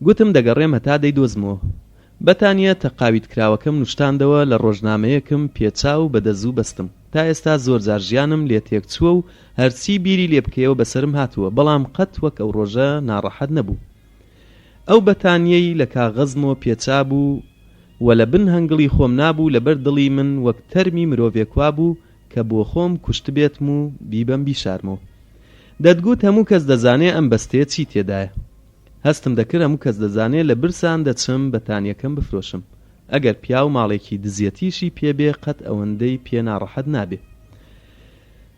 گوتم دەگەڕێم هەتا دەیدۆزمەوە. بەتانییە تەقاویتکراوەکەم نوشتاندەوە لە ڕۆژنامەیەکم پێچا و بە دەزوو بەستم. تا ئێستا زۆر جار ژیانم لێ تێکچووە و هەرچی بیری لێ بکەیەوە بەسەرم هاتووە، بەڵام قەت وەک ئەو ڕۆژە ناڕەحەت نەبووم. ئەو بەتانییەی لە کاغەزمەوە پێچابوو و لە بن هەنگڵی خۆم نابوو لەبەر دڵی من وەک تەرمی مرۆڤێک وابوو کە بۆخۆم کوشتبێتم و بیبەم بیشارمەوە. دەتگوت هەموو کەس دەزانێ ئەم بەستەیە چی تێدایە. هەستم دەکرد هەموو کەس دەزانێ لە برسان دەچم بەتانیەکەم بفرۆشم. ئەگەر پیاو ماڵێکی دزیەتیشی پێ بێ قەت ئەوەندەی پێ ناڕەحەت نابێ.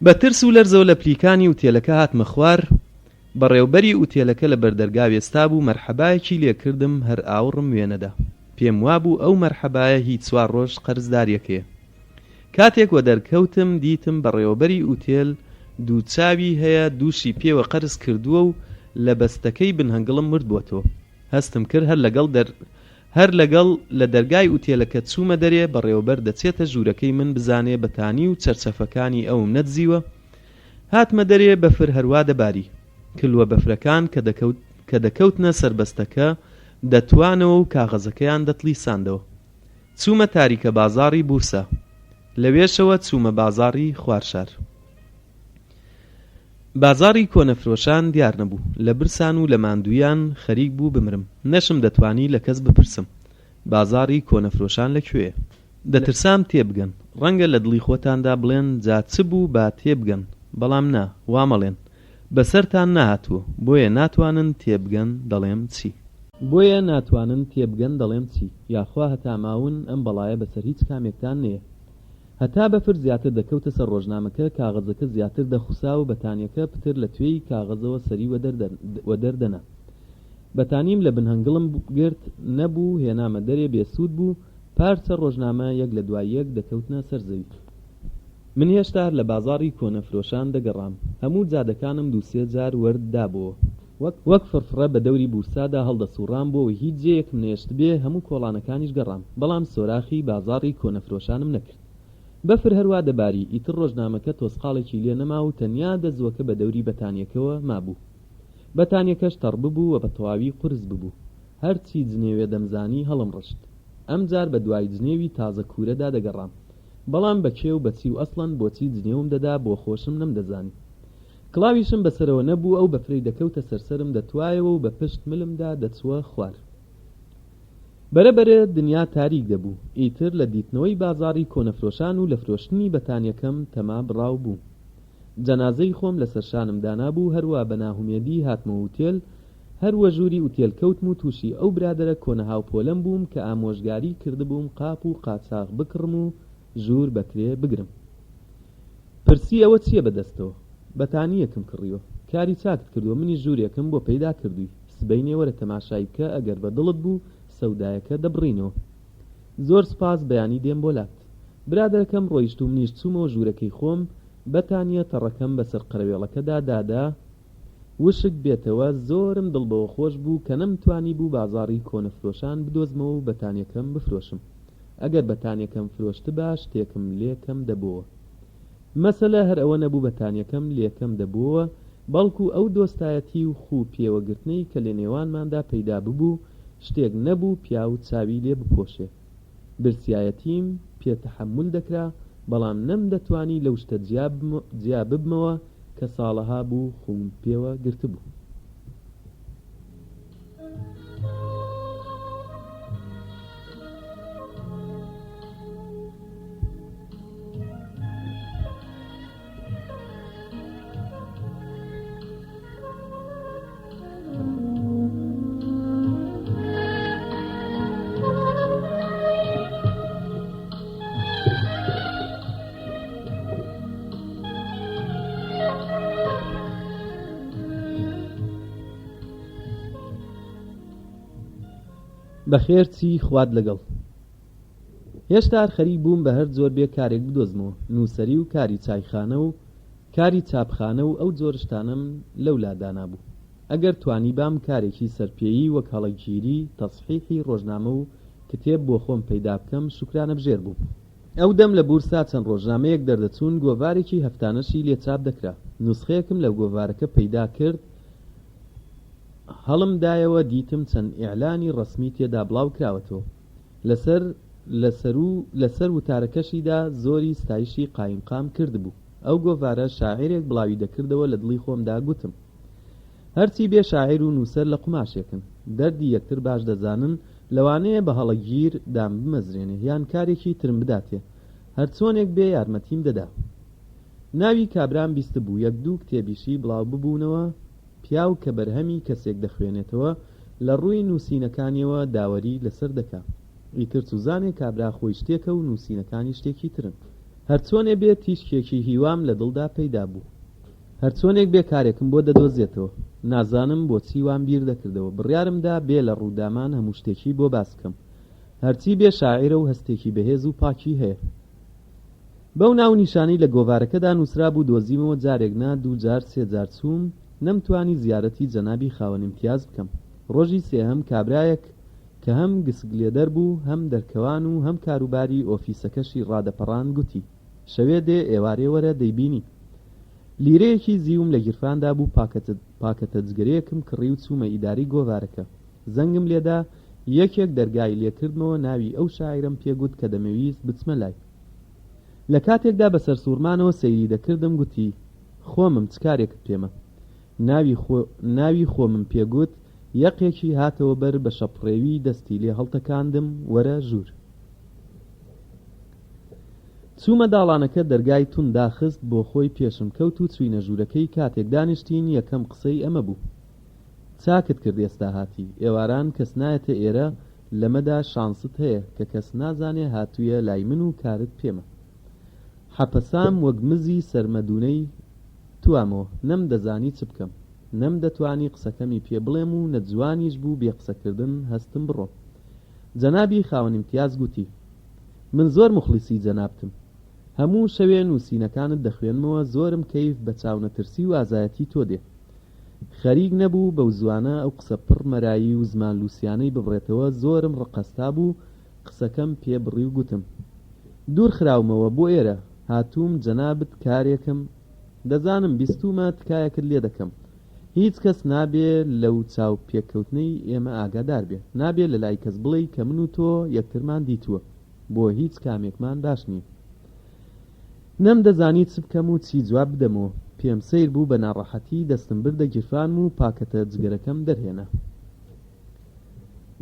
بە ترس و لەرزەوە لە پلیکانی ئوتێلەکە هاتمە خوار. بەڕێوبەری ئوتێلەکە لە بەردەرگا وێستابوو مەرحەبایەکی لێ کردم هەر ئاوڕم وێنەدا. پێم وابوو ئەو مەرحەبایە هی چوار ڕۆژ قەرزداریەکەیە. کاتێک وەدەرکەوتم دیتم بەڕێوەبەری ئوتێل دووچاوی هەیە دووشی پێوە قەرز کردووە و لە بەستەکەی بن هەنگڵم ورد بۆتەوە. هەستم کرد هەر لەگەڵ دەر هەر لەگەڵ لە دەرگای ئوتێلەکە چوومە دەرێ بەڕێوەبەر دەچێتە ژوورەکەی من بزانێ بەتانی و چەرچەفەکانی ئەوم نەدزیوە. هاتمە دەرێ بەفر هەروا دەباری. کلوە بەفرەکان کە دەکەوت کە دەکەوتنە سەر بەستەکە دەتوانەوە و کاغەزەکەیان دەتڵیساندەوە. چوومە تاریکە بازاڕی بورسا. لەوێشەوە چوومە بازاڕی خوارشار. بازاڕی کۆنەفرۆشان دیار نەبوو. لە برسان و لە ماندوویان خەریک بوو بمرم. نەشم دەتوانی لە کەس بپرسم. بازاڕی کۆنەفرۆشان لە کوێیە؟ دەترسام تێبگەن. ڕەنگە لە دڵی خۆتاندا بڵێن جا چ بوو با تێبگەن. بەڵام نا، وا مەڵێن. بەسەرتان نەهاتووە، بۆیە ناتوانن تێبگەن دەڵێم چی. بۆیە ناتوانن تێبگەن دەڵێم چی. یاخوا هەتا ماون ئەم بەڵایە بەسەر هیچ کامێکتان نەیە. هەتا بەفر زیاتر دەکەوتە سەر ڕۆژنامەکە، کاغەزەکە زیاتر دەخوسا و بەتانیەکە پتر لە توێی کاغەزەوە سەری وەدەر دەنا. بەتانیم لە بن هەنگڵم گرت، نەبوو، هێنامە دەرێ بێ سوود بوو، پارچە ڕۆژنامە یەک لە دوای یەک دەکەوتنە سەر زەوی. من هێشتا هەر لە بازاڕی کۆنەفرۆشان دەگەڕام. هەموو جادەکانم دوو سێ جار وەرد دابۆوە. وەک فڕفڕە بە دەوری بورسادا هەڵدەسووڕام بۆ ئەوەی هیچ جێیەکم نەیەشتبێ، هەموو کۆڵانەکانیش گەڕام، بەڵام سۆراخی بازاڕی کۆنەفرۆشانم نەکرد. بەفر هەروا دەباری، ئیتر ڕۆژنامەکە تۆزقاڵێکی لێ نەما و تەنیا دەزووەکە بە دەوری بەتانییەکەوە مابوو. بەتانییەکەش تەڕ ببوو و بە تەواوی قورس ببوو. هەرچی جنێوێ دەمزانی هەڵمڕشت. ئەمجار بە دوای جنێوی تازە کوورەدا دەگەڕام. بەڵام بە کێ و بە چی و ئەسڵەن بۆچی جنێوم دەدا بۆ خۆشم نەمدەزانی. کڵاویشم بەسەرەوە نەبوو ئەو بەفرەی دەکەوتە سەر سەرم دەتوایەوە و بە پشت ملمدا دەچووە خوار. بەرە بەرە دنیا تاریک دەبوو. ئیتر لە دیتنەوەی بازاڕی کۆنەفرۆشان و لە فرۆشتنی بەتانیەکەم تەما بڕاو بووم. جەنازەی خۆم لەسەر شانم دانابوو هەروا بە ناهومێدی هاتمەوە ئوتێل، هەر وە ژووری ئوتێل کەوتم و تووشی ئەو برادەرە کۆنە هاوپۆلەم بووم کە ئامۆژگاری کردبووم قاپ و قاچاغ بکڕم و ژوور بە کرێ بگرم. پرسی ئەوە چییە بە دەستەوە؟ بەتانییەکم کڕیوە. کاری چاکت کردووە منیش ژوورێکم بۆ پەیدا کردووی. سبەینێ وەرە تەماشای بکە ئەگەر بە دڵت بوو سەودایەکە دەبڕینەوە. زۆر سوپاس بەیانی دێم بۆ لات. برادەرەکەم ڕۆیشت و منیش چوومەوە ژوورەکەی خۆم، بەتانییە تەڕەکەم بەسەر قەرەوێڵەکەدا دادا وشک بێتەوە، زۆرم دڵ بەوە خۆش بوو کە نەمتوانیبوو بازاڕی کۆنەفرۆشان بدۆزمەوە و بەتانیەکەم بفرۆشم. ئەگەر بەتانیەکەم فرۆشتبا شتێکم لێ کەم دەبۆوە. مەسەلە هەر ئەوە نەبوو بەتانیەکەم لێ کەم دەبۆوە، بەڵکو ئەو دۆستایەتی و خوو پێوەگرتنەی کە لە نێوانماندا پەیدا ببوو شتێک نەبوو پیاو چاوی لێ بپۆشێ. برسیایەتیم پێ تەحەمول دەکرا، بەڵام نەمدەتوانی لەو شتە جیا ببمەوە کە ساڵەها بوو خووم پێوە گرتبوو. بەخێر چی خوات لەگەڵ. هێشتا هەر خەریک بووم بە هەر جۆر بێ کارێک بدۆزمەوە، نووسەری و کاری چایخانە و کاری چاپخانە و ئەو جۆر شتانەم لەولا دانابوو. ئەگەر توانیبام کارێکی سەرپێیی وەک هەڵەگیری، تەسحیحی، ڕۆژنامە و کتێب بۆ خۆم پەیدا بکەم شوکرانەبژێر بووم. ئەو دەم لە بورسا چەند ڕۆژنامەیەک دەردەچوون، گۆڤارێکی هەفتانەشی لێ چاپ دەکرا. نوسخەیەکم لە گۆڤارەکە پەیدا کرد، هەڵم دایەوە دیتم چەند ئیعلانی ڕەسمی تێدا بڵاو کراوەتەوە. لەسەر لەسەرو لەسەر وتارەکەشیدا زۆری ستایشی قایمقام کردبوو. ئەو گۆڤارە شاعیرێک بڵاوی دەکردەوە لە دڵی خۆمدا گوتم. هەرچی بێ شاعیر و نووسەر لە قوماشێکن. دەردی یەکتر باش دەزانن، لەوانەیە بە هەڵە گیر دامبمەزرێنێ یان کارێکی ترم بداتێ. هەرچۆنێک بێ یارمەتیم دەدا. ناوی کابرام بیستبوو، یەک دوو کتێبیشی بڵاو ببوونەوە، پیاو کە بەرهەمی کەسێک دەخوێنێتەوە، لە ڕووی نووسینەکانیەوە داوەری لەسەر دەکا. ئیتر چوزانێ کابرا خۆی شتێکە و نووسینەکانی شتێکی ترن. هەرچۆنێ بێ تیشکێکی هیوام لە دڵدا پەیدا بوو. هەرچۆنێک بێ کارێکم بۆ دەدۆزێتەوە. نازانم بۆچی وام بیر دەکردەوە. بڕیارم دا بێ لە ڕوودامان هەموو شتێکی بۆ باس بکەم. هەرچی بێ شاعیرە و هەستێکی بەهێز و پاکی هەیە. بەو ناونیشانەی لە گۆڤارەکەدا نووسرابوو دۆزیمەوە جارێک نا دوو جار سێ جار چووم نەمتوانی زیارەتی جەنابی خاوەن ئیمتیاز بکەم. ڕۆژی سێهەم کابرایەک کە هەم گسکلێدەر بوو هەم دەرکەوان و هەم کاروباری ئۆفیسەکەشی ڕادەپەڕاند گوتی شەوێ دێ ئێوارێ وەرە دەیبینی. لیرەیەکی زیوم لە گیرفاندا بوو پاکەتە جگەرەیەکم کڕی و چوومە ئیدارەی گۆڤارەکە. زەنگم لێدا، یەکێک دەرگای لێکردمەوە ناوی ئەو شاعیرەم پێگوت کە دەمەویست بچمە لای. لە کاتێکدا بە سەرسووڕمانەوە سەیری دەکردم گوتی، خۆمم چ کارێکت پێمە؟ ناوی خۆ ناوی خۆمم پێگوت، یەقێکی هاتەوە بەر بە شەپڕێوی دەستی لێ هەڵتەکاندم وەرە ژوور. چوومە داڵانەکە دەرگای توند داخست بۆ خۆی پێشم کەوت و چووینە ژوورەکەی کاتێک دانیشتین یەکەم قسەی ئەمە بوو. چاکت کرد ئێستا هاتی، ئێواران کەس نایەتە ئێرە لەمەدا شانست هەیە کە کەس نازانێ هاتوویە لای من و کارت پێمە. حەپەسام وەک مزی سەرمەدوونەی توامەوە، نەمدەزانی چ بکەم. نەمدەتوانی قسەکەمی پێ بڵێم و نە جوانیش بوو بێ قسەکردن هەستم بڕۆم. جەنابی خاوەن ئیمتیاز گوتی. من زۆر موخڵیسی جەنابتم. هەموو شەوێ نووسینەکانت دەخوێنمەوە زۆرم کەیف بە چاونەترسی و ئازایەتی تۆ دێ. خەریک نەبوو بەو زوانە ئەو قسە پڕ مەرایی و زمان لووسیانەی ببڕێتەوە زۆرم ڕقەستابوو قسەکەم پێ بڕی و گوتم دوور خراومەوە بۆ ئێرە هاتووم جەنابت کارێکم دەزانم بیستوومە تکایەکت لێ دەکەم هیچ کەس نابێ لەو چاو پێکەوتنەی ئێمە ئاگادار بێ نابێ لە لای کەس بڵێی کە من و تۆ یەکترمان دیتووە بۆ هیچ کامێکمان باش نییە. نەمدەزانی چ بکەم و چی جواب بدەمەوە. پێم سەیر بوو بە ناڕەحەتی دەستم بردە گیرفانم و پاکەتە جگەرەکەم دەرهێنا.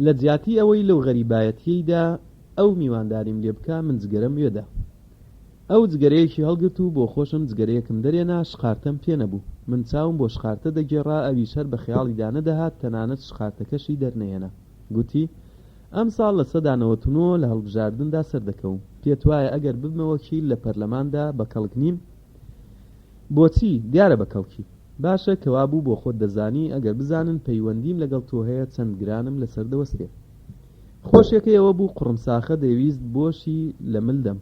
لە جیاتی ئەوەی لەو غەریبایەتییەیدا ئەو میوانداریم لێ بکا من جگەرەم وێدا. ئەو جگەرەیەکی هەڵگرت و بۆ خۆشم جگەرەیەکم دەرێنا شقارتەم پێ نەبوو. من چاوم بۆ شقارتە دەگێڕا ئەویش هەر بە خەیاڵیدا نەدەهات تەنانەت شقارتەکەشی دەرنەهێنا. گوتی، ئەمساڵ 99% لە هەڵبژاردندا سەردەکەوم. پێتوایە ئەگەر ببمە وەکیل لە پەرلەماندا بە کەڵک نیم؟ بۆچی؟ دیارە بە کەڵکی. باشە کەوابوو بۆ خۆت دەزانی ئەگەر بزانن پەیوەندیم لەگەڵ تۆ هەیە چەند گرانم لەسەر دەوەستێ. خۆشیەکەی ئەوە بوو قوڕمساخە دەیویست بۆشی لە مل دەم.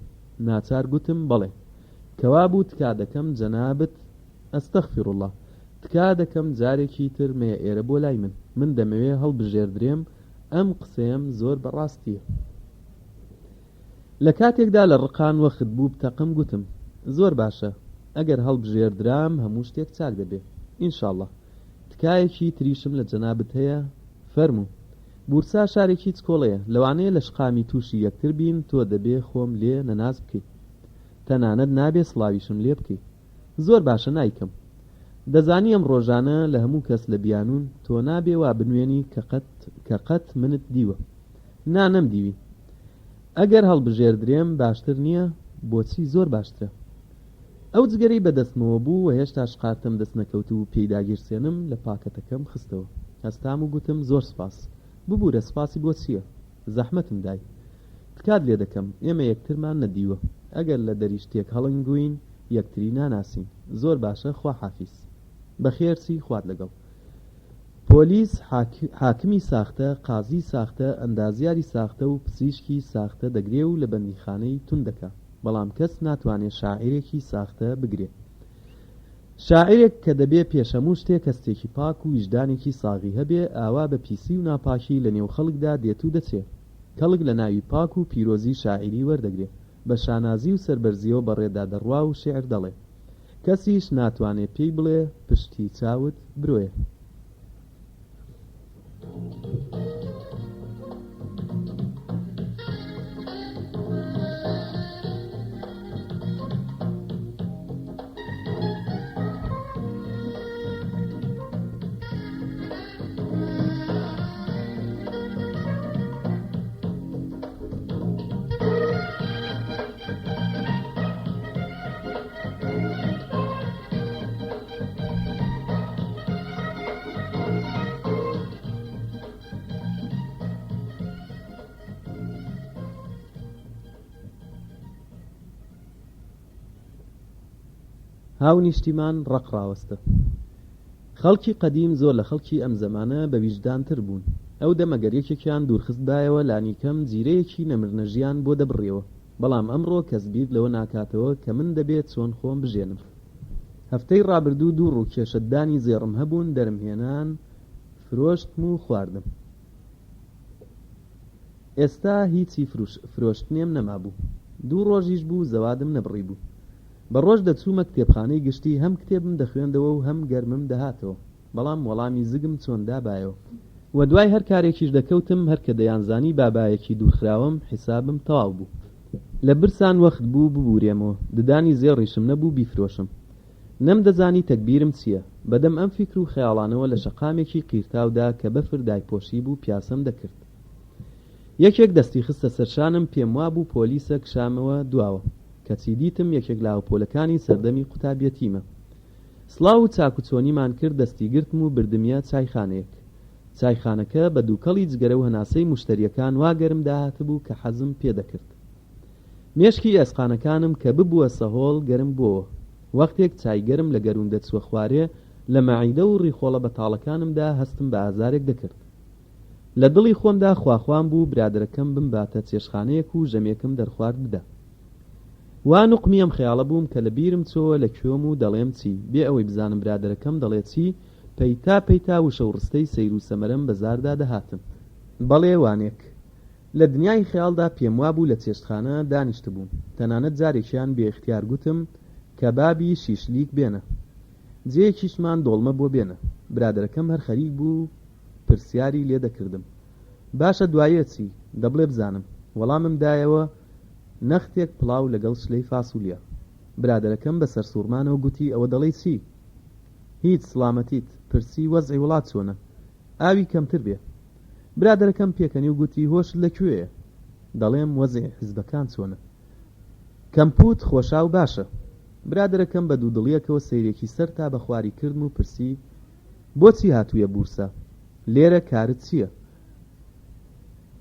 ناچار گوتم بەڵێ. کەوابوو تکا دەکەم جەنابت ئەستەغفیروڵڵا. تکا دەکەم جارێکی تر مەیە ئێرە بۆ لای من. من دەمەوێ هەڵبژێردرێم ئەم قسەیەم زۆر بە ڕاستییە. لە کاتێکدا لە ڕقان وەخت بوو بتەقم گوتم، زۆر باشە، ئەگەر هەڵبژێردرام هەموو شتێک چاک دەبێ. ئینشاڵڵا. تکایەکی تریشم لە جەنابت هەیە، فەرموو. بورسا شارێکی چکۆڵەیە، لەوانەیە لە شقامی تووشی یەکتر بین، تۆ دەبێ خۆم لێ نەناس بکەی. تەنانەت نابێ سڵاویشم لێ بکەی. زۆر باشە نایکەم. دەزانی ئەم ڕۆژانە لە هەموو کەس لە بیانوون، تۆ نابێ وا بنوێنی کە قەت کە قەت منت دیوە. نا نەمدیوی. ئەگەر هەڵبژێردرێم باشتر نییە؟ بۆچی زۆر باشترە. ئەو جگەرەی بە دەستمەوە بوو و هێشتا شقارتەم دەست نەکەوتبوو پێی داگیرسێنم لە پاکەتەکەم خستەوە. هەستام و گوتم زۆر سپاس. ببوورە سپاسی بۆ چییە؟ زەحمەتم دای. تکات لێ دەکەم، ئێمە یەکترمان نەدیوە. ئەگەر لە دەریش تێک هەڵنگوین، یەکتری ناناسین. زۆر باشە، خواحافیز. بەخێر چی، خوات لەگەڵ. پۆلیس، حاکمی ساختە، قازی ساختە، ئەندازیاری ساختە و پزیشکی ساختە دەگرێ و لە بەندیخانەی توند دەکا. بەڵام کەس ناتوانێ شاعیرێکی ساختە بگرێ. شاعیرێک کە دەبێ پێش هەموو شتێک هەستێکی پاک و ویژدانێکی ساغی هەبێ، ئاوا بە پیسی و ناپاکی لە نێو خەڵکدا دێت و دەچێ. کەڵک لە ناوی پاک و پیرۆزی شاعیری وەردەگرێ. بە شانازی و سەربەرزییەوە بە ڕێدا دەڕوا و شیعر دەڵێ. کەسیش ناتوانێ پێی بڵێ پشتی چاوت برۆیە. هاونیشتیمان ڕەق ڕاوەستە. خەڵکی قەدیم زۆر لە خەڵکی ئەم زەمانە بە ویژدانتر بوون. ئەو دەم ئەگەر یەکێکیان دوورخستبایەوە لانیکەم جیرەیەکی نەمرنەژیان بۆ دەبڕیەوە. بەڵام ئەمڕۆ کەس بیر لەوە ناکاتەوە کە من دەبێ چۆن خۆم بژێنم. هەفتەی ڕابردوو دوو ڕووکێشە ددانی زێڕم هەبوون دەرم هێنان فرۆشتم و خواردم. ئێستا هیچی فرۆشتنێم نەمابوو. دوو ڕۆژیش بوو زەوادم نەبڕیبوو. بە ڕۆژ دەچوومە کتێبخانەی گشتی هەم کتێبم دەخوێندەوە و هەم گەرمم دەهاتەوە. بەڵام وەڵامی زگم چۆن دابایەوە. وە دوای هەر کارێکیش دەکەوتم هەر کە دەیانزانی بابایەکی دوورخراوم حیسابم تەواو بوو. لە برسان وەخت بوو ببورێمەوە. ددانی زێڕیشم نەبوو بیفرۆشم. نەمدەزانی تەگبیرم چییە. بەدەم ئەم فیکر و خەیاڵانەوە لە شەقامێکی قیرتاودا کە بەفر دایپۆشیبوو پیاسەم دەکرد. یەکێک دەستی خستە سەر شانم پێم وابوو پۆلیسە کشامەوە دواوە. کەچی دیتم یەکێک لە هاوپۆلەکانی سەردەمی قوتابیەتیمە. سڵاو و چاکوچۆنیمان کرد دەستی گرتم و بردمیە چایخانەیەک. چایخانەکە بە دووکەڵی جگەرە و هەناسەی موشتەریەکان وا گەرم داهاتبوو کە حەزم پێدەکرد. مێشکی ئێسقانەکانم کە ببووە سەهۆڵ گەرم بۆوە. وەختێک چای گەرم لە گەروون دەچووە خوارێ لە مەعیدە و ڕیخۆڵە بەتاڵەکانمدا هەستم بە ئازارێک دەکرد. لە دڵی خۆمدا خواخوام بوو برادەرەکەم بمباتە چێشتخانەیەک و ژەمێکم دەرخوارد بدا. وا نوقمی ئەم خەیاڵە بووم کە لە بیرم چۆوە لە کوێم و دەڵێم چی، بێ ئەوەی بزانم برادەرەکەم دەڵێ چی، پەیتا پەیتا وشە و ڕستەی سەیر و سەمەرەم بە زاردا دەهاتن. بەڵێ وانێک. لە دنیای خەیاڵدا پێموابوو لە چێشتخانە دانیشتبووم، تەنانەت جارێکیان بێ ئیختیار گوتم کەبابی شیشلیک بێنە. جێیەکیشمان دۆڵمە بۆ بێنە. برادەرەکەم هەر خەریک بوو پرسیاری لێ دەکردم. باشە دوایێ چی؟ دەبڵێ بزانم. وەڵامم دایەوە نەختێک پڵاو لەگەڵ شلەی فاسولیا. برادەرەکەم بە سەرسووڕمانەوە گوتی ئەوە دەڵێی چی؟ هیچ، سڵامەتیت. پرسی وەزعی وڵات چۆنە؟ ئاوی کەمتر بێ. برادەرەکەم پێکەنی و گوتی هۆشت لە کوێیە؟ دەڵێم وەزعی حیزبەکان چۆنە؟ کەمپووت خۆشاو باشە. برادەرەکەم بە دوودڵییەکەوە سەیرێکی سەر تا بە خواری کردم و پرسی بۆچی هاتوویە بوورسە؟ لێرە کارت چییە؟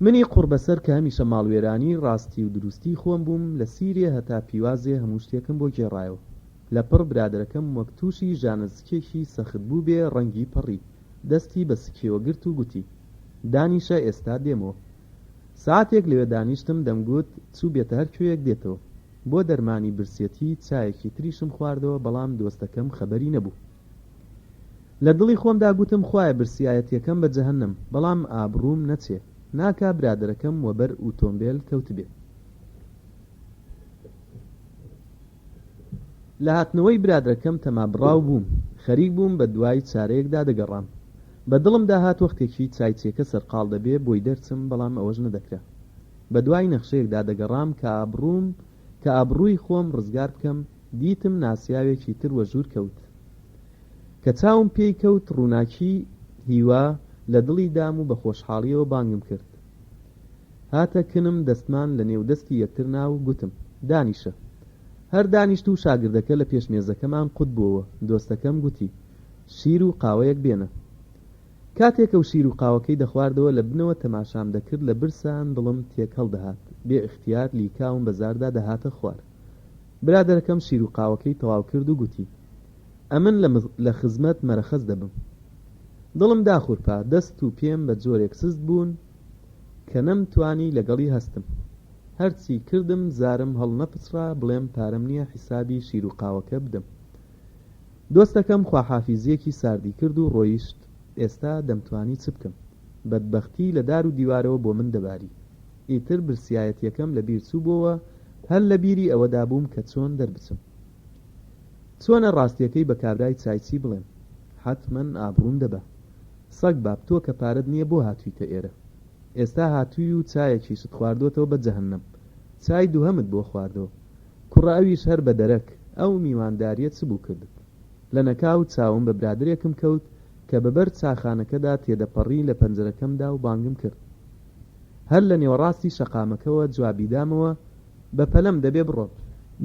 منی قوڕبەسەر کە هەمیشە ماڵوێرانی ڕاستی و دروستی خۆم بووم لە سیرێ هەتا پیوازێ هەموو شتێکم بۆ گێڕایەوە. لەپڕ برادەرەکەم وەک تووشی ژانەزکێکی سەخت بووبێ ڕەنگی پەڕی. دەستی بە سکیەوە گرت و گوتی، دانیشە ئێستا دێمەوە. سەعاتێک لەوێ دانیشتم، دەمگوت چووبێتە هەر کوێیەک دێتەوە. بۆ دەرمانی برسێتی چایەکی تریشم خواردەوە، بەڵام دۆستەکەم خەبەری نەبوو. لە دڵی خۆمدا گوتم خوایە برسیایەتیەکەم بە جەهەنەم، بەڵام ئابڕووم نەچێ، ناکا برادەرەکەم وەبەر ئوتۆمبێل کەوتبێ. لە هاتنەوەی برادەرەکەم تەمابڕاو بووم، خەریک بووم بە دوای چارەیەکدا دەگەڕام. بە دڵمدا هات وەختێکی چایچیەکە سەرقاڵ دەبێ بۆی دەرچم، بەڵام ئەوەش نەدەکرا. بە دوای نەخشەیەکدا دەگەڕام کە ئابڕووم کە ئابڕووی خۆم ڕزگار بکەم، دیتم ناسیاوێکی تر وەژوور کەوت. کە چاوم پێی کەوت ڕووناکی هیوا لە دڵی دام و بە خۆشحاڵیەوە بانگم کرد. هاتە کنم دەستمان لە نێو دەستی یەکتر نا و گوتم، دانیشە. هەر دانیشت و شاگردەکە لە پێش مێزەکەمان قوت بۆوە، دۆستەکەم گوتی، شیر و قاوەیەک بێنە. کاتێک ئەو شیر و قاوەکەی دەخواردەوە لە بنەوە تەماشام دەکرد لە برسان دڵم تێک هەڵدەهات، بێ ئیختیار لیکاوم بە زاردا دەهاتە خوار. برادەرەکەم شیر و قاوەکەی تەواو کرد و گوتی، ئەمن لە لە خزمەت مەرەخەس دەبم. دڵم داخورپا، دەست و پێم بە جۆرێک سست بوون کە نەمتوانی لەگەڵی هەستم. هەرچی کردم زارم هەڵنەپچڕا بڵێم پارەم نییە حیسابی شیر و قاوەکە بدەم. دۆستەکەم خواحافیزییەکی ساردی کرد و ڕۆیشت. ئێستا دەمتوانی چ بکەم؟ بەدبەختی لە دار و دیوارەوە بۆ من دەباری. ئیتر برسیایەتییەکەم لە بیر چووبۆوە، هەر لە بیری ئەوەدا بووم کە چۆن دەربچم. چۆنە ڕاستییەکەی بە کابرای چایچی بڵێم؟ حەتمەن ئابڕووم دەبا. سەگ باب تۆ کە پارەت نییە بۆ هاتوویتە ئێرە؟ ئێستا هاتووی و چایەکیشت خواردۆتەوە بە جەهەنەم. چای دووهەمت بۆ خواردەوە. کوڕە ئەویش هەر بە دەرەک. ئەو میواندارییە چ بوو کردت؟ لەنەکاو چاوم بە برادەرێکم کەوت کە بە بەر چاخانەکەدا تێدەپەڕی لە پەنجەرەکەم دا و بانگم کرد. هەر لە نێوەڕاستی شەقامەکەوە جوابی دامەوە، بە پەلەم دەبێ بڕۆم.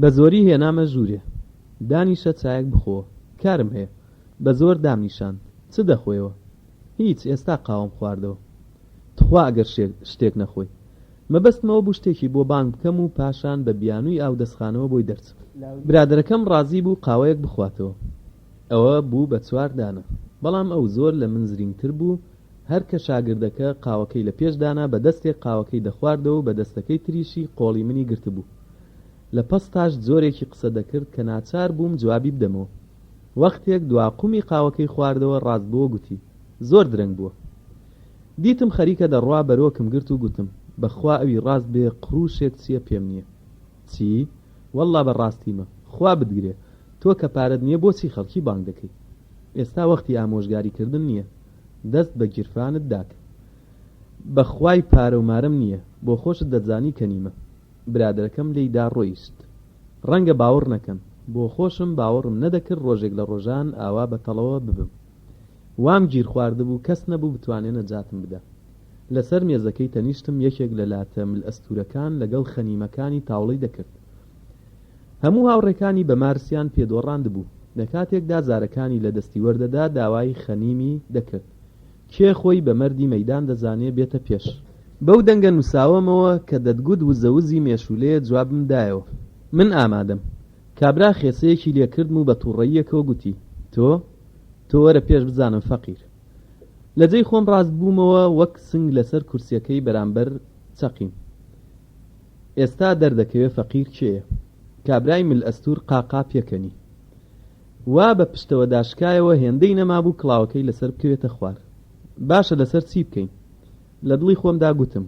بە زۆری هێنامە ژوورێ. دانیشە چایەک بخۆوە. کارم هەیە. بە زۆر دامنیشاند. چ دەخۆیەوە؟ هیچ، ئێستا قاوەم خواردەوە. تخوا ئەگەر شتێک نەخۆی. مەبەستم ئەوە بوو شتێکی بۆ بانگ بکەم و پاشان بە بیانووی ئاودەستخانەوە بۆی دەرچم. برادەرەکەم ڕازی بوو قاوەیەک بخواتەوە. ئەوە بوو بە چوار دانە. بەڵام ئەو زۆر لە من زرینگتر بوو، هەر کە شاگردەکە قاوەکەی لە پێش دانا بە دەستێک قاوەکەی دەخواردەوە و بە دەستەکەی تریشی قۆڵی منی گرتبوو. لە پەستاش جۆرێکی قسە دەکرد کە ناچار بووم جوابی بدەمەوە. وەختێک دوا قومی قاوەکەی خواردەوە ڕاست بۆوە گوتی، زۆر درەنگ بووە. دیتم خەریکە دەڕوا بەرۆکم گرت و گوتم، بە خوا ئەوی ڕاست بێ قرووشێک چییە پێم نییە. چی؟ وەڵڵا بە ڕاستیمە. خوا بتگرێ. تۆ کە پارەت نییە بۆچی خەڵکی بانگ دەکەی؟ ئێستا وەختی ئامۆژگاری کردن نییە. دەست بە گیرفانت داکە. بە خوای پارە و مارەم نییە. بۆ خۆشت دەتزانی کە نیمە. برادەرەکەم لێی دا ڕۆیشت. ڕەنگە باوڕ نەکەن. بۆ خۆشم باوەڕم نەدەکرد ڕۆژێک لە ڕۆژان ئاوا بە تەڵەوە ببم. وام گیر خواردبوو کەس نەبوو بتوانێ نەجاتم بدا. لەسەر مێزەکەی تەنیشتم یەکێک لە لاتە مل ئەستوورەکان لەگەڵ خەنیمەکانی تاوڵەی دەکرد. هەموو هاوڕێکانی بە مارسیان پێ دۆڕاندبوو. لە کاتێکدا زارەکانی لە دەستی وەردەدا داوای خەنیمی دەکرد. کێ خۆی بە مەردی مەیدان دەزانێ بێتە پێش. بەو دەنگە نووساوەمەوە کە دەتگوت وزەوزی مێشوولەیە جوابم دایەوە. من ئامادەم. کابرا خێسەیەکی لێ کردم و بە تووڕەییەکەوە گوتی، تۆ؟ تۆ وەرە پێش بزانم فەقیر. لە جێی خۆم ڕاست بوومەوە وەک سنگ لەسەر کورسیەکەی بەرامبەر چەقیم. ئێستا دەردەکەوێ فەقیر کێیە. کابرای مل ئەستوور قاقا پێکەنی. وا بە پشتەوە داشکایەوە هێندەی نەمابوو کڵاوەکەی لەسەر بکەوێتە خوار. باشە لەسەر چی بکەین؟ لە دڵی خۆمدا گوتم،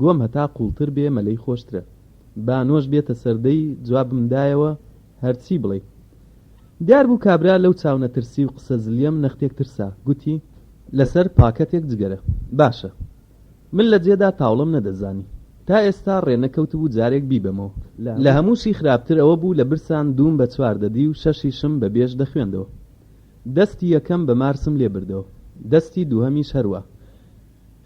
گۆم هەتا قووڵتر بێ مەلەی خۆشترە. با نۆش بێتە سەر دەی، جوابم دایەوە، هەرچی بڵێی. دیار بوو کابرا لەو چاونەترسی و قسە زلیەم نەختێک ترسا، گوتی. لەسەر پاکەتێک جگەرە. باشە. من لە جێدا تاوڵەم نەدەزانی. تا ئێستا ڕێ نەکەوتبوو جارێک بیبەمەوە. لە هەمووشی خراپتر ئەوە بوو لە برسان دووم بە چوار دەدی و شەشیشم بە بێش دەخوێندەوە. دەستی یەکەم بە مارسم لێ بردەوە. دەستی دووهەمیش هەروا.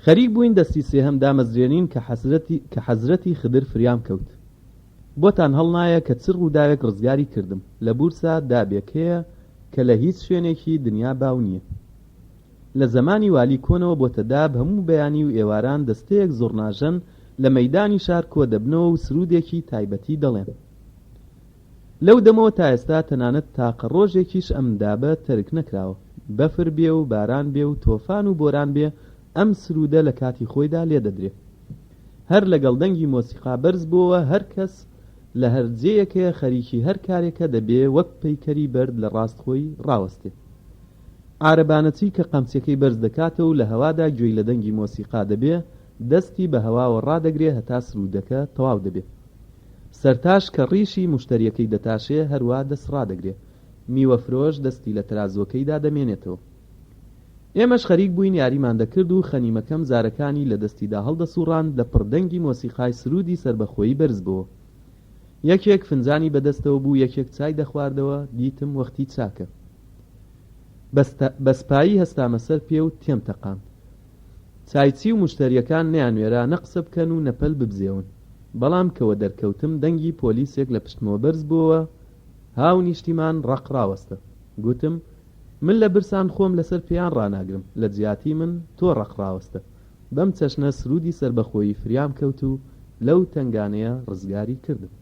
خەریک بووین دەستی سێهەم دامەزرێنین کە حەزرەتی کە حەزرەتی خدر فریام کەوت. بۆتان هەڵنایە کە چ ڕووداوێک ڕزگاری کردم. لە بورسا دابێک هەیە کە لە هیچ شوێنێکی دنیا باو نییە. لە زەمانی والی کۆنەوە بۆتە داب هەموو بەیانی و ئێواران دەستەیەک زوڕناژەن لە مەیدانی شار کۆ دەبنەوە و سروودێکی تایبەتی دەڵێن. لەو دەمەوە تا ئێستا تەنانەت تاقە ڕۆژێکیش ئەم دابە تەرک نەکراوە. بەفر بێ و باران بێ و تۆفان و بۆران بێ ئەم سروودە لە کاتی خۆیدا لێ دەدرێ. هەر لەگەڵ دەنگی مۆسیقا بەرز بۆوە هەر کەس لە هەر جێیەکەیە خەریکی هەر کارێکە دەبێ وەک پەیکەری بەرد لە ڕاست خۆی ڕاوەستێ. عارەبانەچی کە قەمچیەکەی بەرز دەکاتەوە و لە هەوادا گوێی لە دەنگی مۆسیقا دەبێ، دەستی بە هەواوە ڕادەگرێ هەتا سروودەکە تەواو دەبێ. سەرتاش کە ڕیشی موشتەریەکەی دەتاشێ هەروا دەست ڕادەگرێ. میوەفرۆش دەستی لە تەرازووەکەیدا دەمێنێتەوە. ئێمەش خەریک بووین یاریمان دەکرد و خەنیمەکەم زارەکانی لە دەستیدا هەڵدەسووڕاند لە پڕ دەنگی مۆسیقای سروودی سەربەخۆیی بەرز بۆوە. یەکێک فنجانی بەدەستەوە بوو یەکێک چای دەخواردەوە، دیتم وەختی چاکە. بەسپایی هەستامە سەر پێ و تێم تەقاند. چایچی و موشتەرییەکان نەیانوێرا نە قسە بکەن و نە پەل ببزێون. بەڵام کە وەدەرکەوتم دەنگی پۆلیسێک لە پشتمەوە بەرز بۆوە، هاونیشتیمان ڕەق ڕاوەستە. گوتم، من لە برسان خۆم لەسەر پێیان ڕاناگرم، لە جیاتی من تۆ ڕەق ڕاوەستە. بەم چەشنە سروودی سەربەخۆیی فریام کەوت و لەو تەنگانەیە ڕزگاری کردم.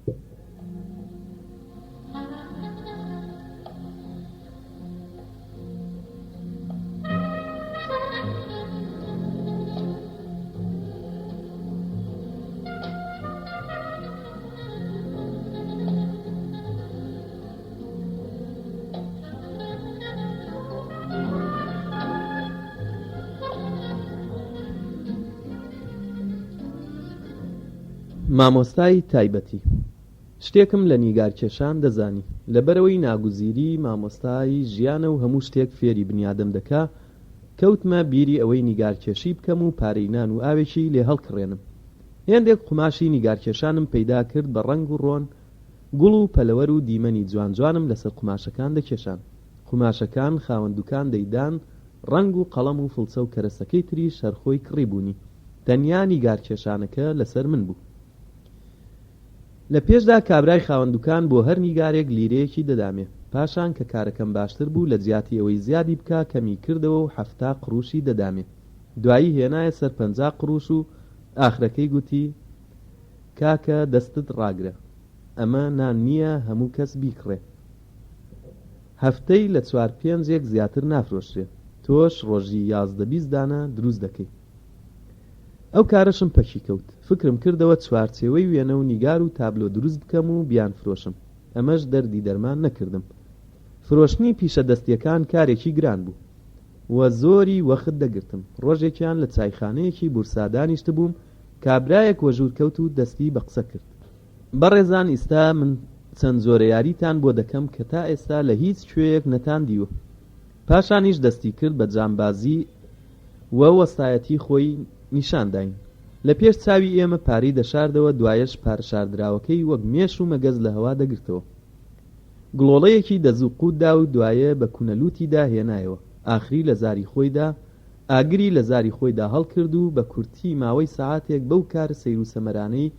مامۆستای تایبەتی شتێکم لە نیگارکێشان دەزانی لەبەرئەوەی ناگوزیری مامۆستای ژیانە و هەموو شتێک فێری بنیادەم دەکا کەوتمە بیری ئەوەی نیگارکێشی بکەم و پارەی نان و ئاوێکی لێ هەڵکڕێنم هێندێک قوماشی نیگارکێشانم پەیدا کرد بە ڕەنگ و ڕۆن گوڵ و پەلەوەر و دیمەنی جوان جوانم لەسەر قوماشەکان دەکێشان. قوماشەکان خاوەن دوکان دەیدان، ڕەنگ و قەڵەم و فڵچە و کەرەسەکەی تریش هەر خۆی کڕیبوونی. تەنیا نیگارکێشانەکە لەسەر من بوو. لە پێشدا کابرای خاوەن دوکان بۆ هەر نیگارێک لیرەیەکی دەدامێ. پاشان کە کارەکەم باشتر بوو لە جیاتی ئەوەی زیادی بکا کەمی کردەوە و 70 قڕوشی دەدامێ. دوایی هێنایە سەر 50 قڕوش و ئاخرەکەی گوتی. کاکە دەستت ڕاگرە ئەمە نان نییە هەموو کەس بیکڕێ. هەفتەی لە چوار پێنجێک زیاتر نافرۆشرێ تۆش ڕۆژی 11 20 دانە دروست دەکەی. ئەو کارەشم پەکی کەوت. فکرم کردەوە چوارچێوەی وێنە و نیگار و تابلۆ دروست بکەم و بیانفرۆشم. ئەمەش دەردی دەرمان نەکردم. فرۆشتنی پیشە دەستییەکان کارێکی گران بوو و زۆری وەخت دەگرتم. ڕۆژێکیان لە چایخانەیەکی بورسا دانیشتبووم، کابرایەک وەژوور کەوت و دەستی بە قسە کرد. بەڕێزان ئیستا من چەند جۆرە یاریتان بۆ دەکەم کە تا ئێستا لە هیچ کوێیەک نەتان دیوە. پاشانیش دەستی کرد بە جامبازی و وەستایەتی خۆی نیشان داین. لە پێش چاوی ئێمە پارەی دەشاردەوە دوایەش پارە شاردراوەکەی وەک مێش و مەگەز لە هەوا دەگرتەوە. گڵۆڵەیەکی دەزوو قووت دا و دوایێ بە کونە لووتیدا هێنایەوە. ئاخری لە زاری خۆیدا ئاگری لە زاری خۆیدا هەڵکرد و بە کورتی ماوەی سەعاتێک بەو کارە سەیر و سەمەرانەی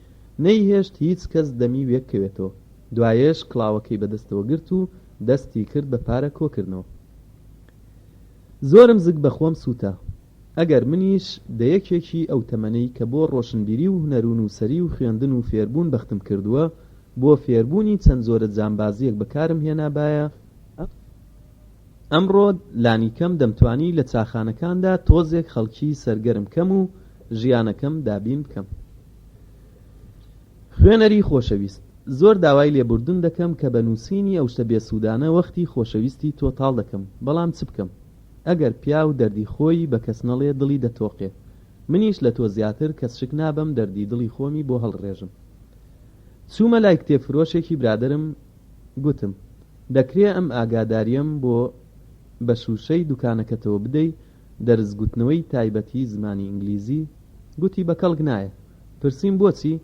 نەیهێشت هیچ کەس دەمی وێک کەوێتەوە. دوایێش کڵاوەکەی بە دەستەوە گرت و دەستی کرد بە پارە کۆکردنەوە. زۆرم زگ بە خۆم سووتا. ئەگەر منیش دە یەکێکی ئەو تەمەنەی کە بۆ ڕۆشنبیری و هونەر و نووسەری و خوێندن و فێربوون بەختم کردووە، بۆ فێربوونی چەند جۆرە جامبازییەک بەکارم هێنابایە، ئەمڕۆ لانیکەم دەمتوانی لە چاخانەکاندا تۆزێک خەڵکی سەرگەرم کەم و ژیانەکەم دابین بکەم. خوێنەری خۆشەویست، زۆر داوای لێبوردن دەکەم کە بە نووسینی ئەو شتە بێسوودانە وەختی خۆشەویستی تۆ تاڵ دەکەم، بەڵام چ بکەم؟ ئەگەر پیاو دەردی خۆی بە کەس نەڵێ دڵی دەتۆقێ. منیش لە تۆ زیاتر کەس شک نابەم دەردی دڵی خۆمی بۆ هەڵڕێژم. چوومە لای کتێب فرۆشێکی برادەرم گوتم، دەکرێ ئەم ئاگادارییەم بۆ بە شووشەی دوکانەکەتەوە بدەی، دەرس گوتنەوەی تایبەتی زمانی ئینگلیزی؟ گوتی بە کەڵک نایە. پرسیم بۆچی؟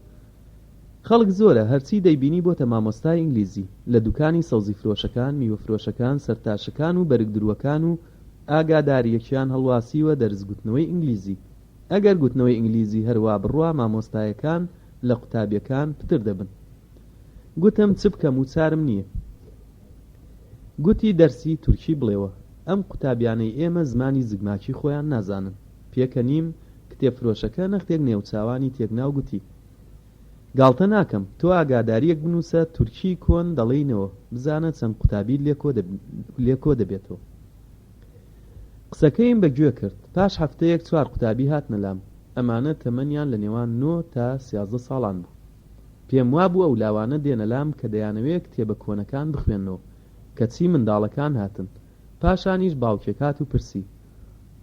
خەڵک زۆرە، هەرچی دەیبینی بۆتە مامۆستای ئینگلیزی، لە دوکانی سەوزی فرۆشەکان، میوە فرۆشەکان، سەرتاشەکان و بەرگ دروەکان و ئاگادارییەکیان هەڵواسیوە دەرس گوتنەوەی ئینگلیزی. ئەگەر گوتنەوەی ئینگلیزی هەر وا بڕوا مامۆستایەکان لە قوتابیەکان پتر دەبن. گوتم چ بکەم و چارم نییە. گوتی دەرسی تورکی بڵێوە، ئەم قوتابیانەی ئێمە زمانی زگماکی خۆیان نازانن. پێکەنیم، کتێبفرۆشەکە نەختێک نێوچاوانی تێکنا و گوتی، گاڵتە ناکەم، تۆ ئاگادارییەک بنووسە تورکیی کۆن دەڵێینەوە، بزانە چەند قوتابیت لێ کۆ دەبێتەوە. قسەکەیم بە گوێ کرد. پاش هەفتەیەک چوار قوتابی هاتنە لام. ئەمانە تەمەنیان لە نێوان نۆ تا 13 ساڵان بوو. پێم وابوو ئەو لاوانە دێنە لام کە دەیانەوێ کتێبە کۆنەکان بخوێننەوە، کەچی منداڵەکان هاتن. پاشانیش باوکێک هات و پرسی،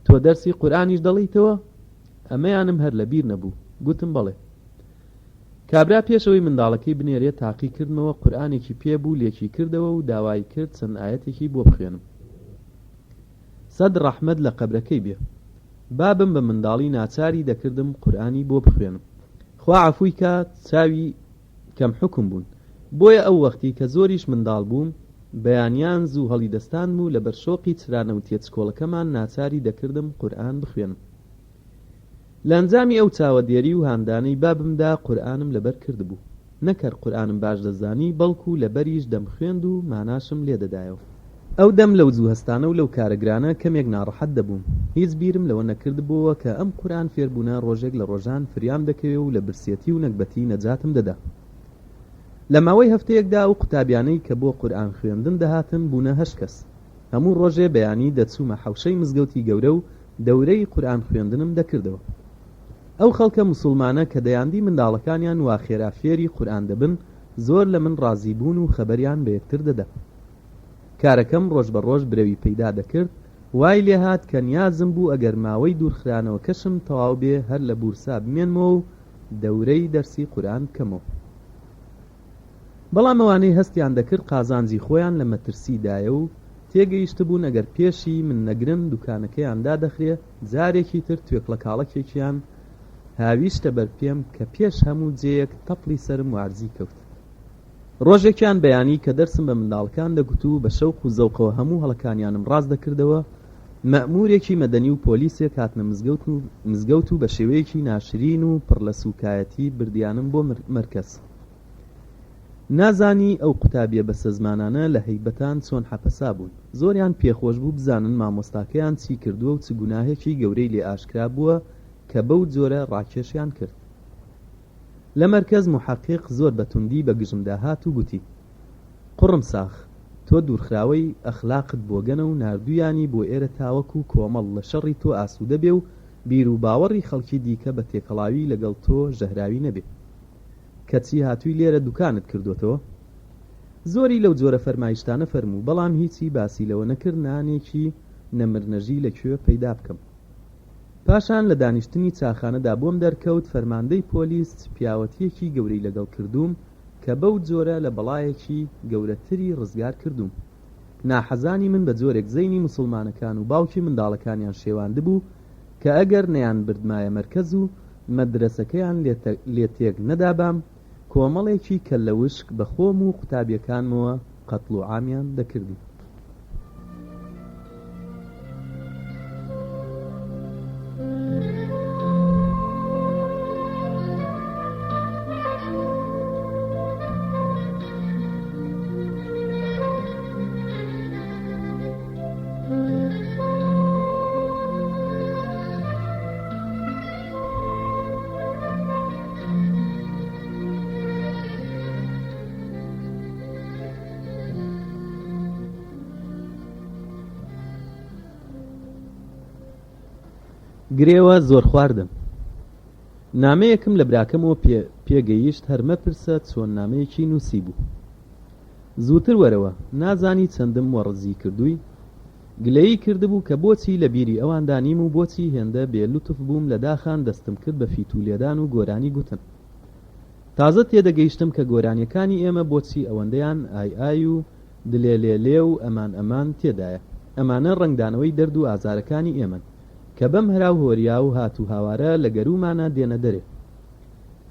تۆ دەرسی قورئانیش دەڵێیتەوە؟ ئەمەیانم هەر لە بیر نەبوو. گوتم بەڵێ. کابرا پێش ئەوەی منداڵەکەی بنێرێ تاقی کردمەوە قورئانێکی پێ بوو لێکی کردەوە و داوای کرد چەند ئایەتێکی بۆ بخوێنم. سەد ڕەحمەت لە قەبرەکەی بێ. بابم بە منداڵی ناچاری دەکردم قورئانی بۆ بخوێنم. خوا عەفووی کا چاوی کەم حوکم بوون. بۆیە ئەو وەختی کە زۆریش منداڵ بووم بەیانیان زوو هەڵیدەستاندم و لەبەر شۆقی چرا نەوتیە چکۆڵەکەمان ناچاری دەکردم قورئان بخوێنم. لە ئەنجامی ئەو چاوەدێری و هاندانەی بابمدا قورئانم لەبەر کردبوو. نەک هەر قورئانم باش دەزانی بەڵکو لەبەریش دەمخوێند و ماناشم لێدەدایەوە. ئەو دەم لەو زوو هەستانە و لەو کارە گرانە کەمێک ناڕەحەت دەبووم. هیچ بیرم لەوە نەکردبۆوە کە ئەم قورئان فێربوونە ڕۆژێک لە ڕۆژان فریام دەکەوێ و لە برسێتی و نەگبەتی نەجاتم دەدا. لە ماوەی هەفتەیەکدا ئەو قوتابیانەی کە بۆ قورئان خوێندن دەهاتن بوونە هەشت کەس. هەموو ڕۆژێ بەیانی دەچوومە حەوشەی مزگەوتی گەورە و دەورەی قورئان خوێندنم دەکردەوە. ئەو خەڵکە موسوڵمانە کە دەیاندی منداڵەکانیان وا خێرا فێری قورئان دەبن زۆر لە من ڕازی بوون و خەبەریان بە یەکتر دەدا. کارەکەم ڕۆژ بە ڕۆژ برەوی پەیدا دەکرد، وای لێهات کە نیازم بوو ئەگەر ماوەی دوورخرانەوەکەشم تەواو بێ هەر لە بورسا بمێنمەوە و دەورەی دەرسی قورئان بکەمەوە. بەڵام ئەوانەی هەستیان دەکرد قازانجی خۆیان لە مەترسی دایە و تێگەیشتبوون ئەگەر پێشی من نەگرن دوکانەکەیان دادەخرێ، جارێکی تر توێکڵە کاڵەکێکیان هاویشتە بەر پێم کە پێش هەموو جێیەک تەپڵی سەرم وارزی کەوت. ڕۆژێکیان بەیانی کە دەرسم بە منداڵەکان دەگوت و بە شەوق و زەوقەوە هەموو هەڵەکانیانم ڕاست دەکردەوە، مەئموورێکی مەدەنی و پۆلیسێک هاتنە مزگەوت و بە شێوەیەکی ناشرین و پڕ لە سووکایەتی بردیانم بۆ مەرکەز. نازانی ئەو قوتابیە بەسەزمانانە لە هەیبەتان چۆن حەپەسا بوون. زۆریان پێخۆش بوو بزانن مامۆستاکەیان چی کردووە و چ گوناهێکی گەورەی لێ ئاشکرا بووە کە بەو جۆرە ڕاکێشیان کرد. لە مەرکەز موحەقیق زۆر بە توندی بە گژمدا هات و گوتی، قوڕم ساخ، تۆ دوورخراوەی ئەخلاقت بۆگەنە و ناردوویانی بۆ ئێرە تاوەکوو کۆمەڵ لە شەڕی تۆ ئاسوودە بێ و بیر و باوەڕی خەڵکی دیکە بە تێکەڵاوی لەگەڵ تۆ ژەهراوی نەبێ. کەچی هاتووی لێرە دوکانت کردۆتەوە؟ زۆری لەو جۆرە فەرمایشتانە فەرموو، بەڵام هیچی باسی لەوە نەکرد نانێکی نەمرنەژی لە کوێ پەیدا بکەم. پاشان لە دانیشتنی چاخانەدا بۆم دەرکەوت فەرماندەی پۆلیس چ پیاوەتییەکی گەورەی لەگەڵ کردووم کە بەو جۆرە لە بەڵایەکی گەورەتری ڕزگار کردووم. ناحەزانی من بە جۆرێک زەینی موسوڵمانەکان و باوکی منداڵەکانیان شێواندبوو کە ئەگەر نەیانبردمایە مەرکەز و مەدرەسەکەیان لێ تێک نەدابام کۆمەڵێکی کەللە وشک بە خۆم و قوتابیەکانمەوە قەتڵ و عامیان دەکردین. گرێوە زۆر خواردن. نامەیەکم لە براکەمەوە پێ گەیشت هەر مەپرسە چۆن نامەیەکی نووسیبوو. زووتر وەرەوە، نازانی چەندم وەڕزی کردووی؟ گلەیی کردبوو کە بۆچی لە بیری ئەواندا نیم و بۆچی هێندە بێ لوتف بووم لە داخان دەستم کرد بە فیتوو لێدان و گۆرانی گوتن. تازە تێدەگەیشتم کە گۆرانیەکانی ئێمە بۆچی ئەوەندەیان ئای ئای و دلێ لێ لێ و ئەمان ئەمان تێدایە. ئەمانە ڕەنگدانەوەی دەرد و ئازارەکانی ئێمەن کە بەم هەرا و هۆریا و هات و هاوارە لە گەروومانا دێنە دەرێ.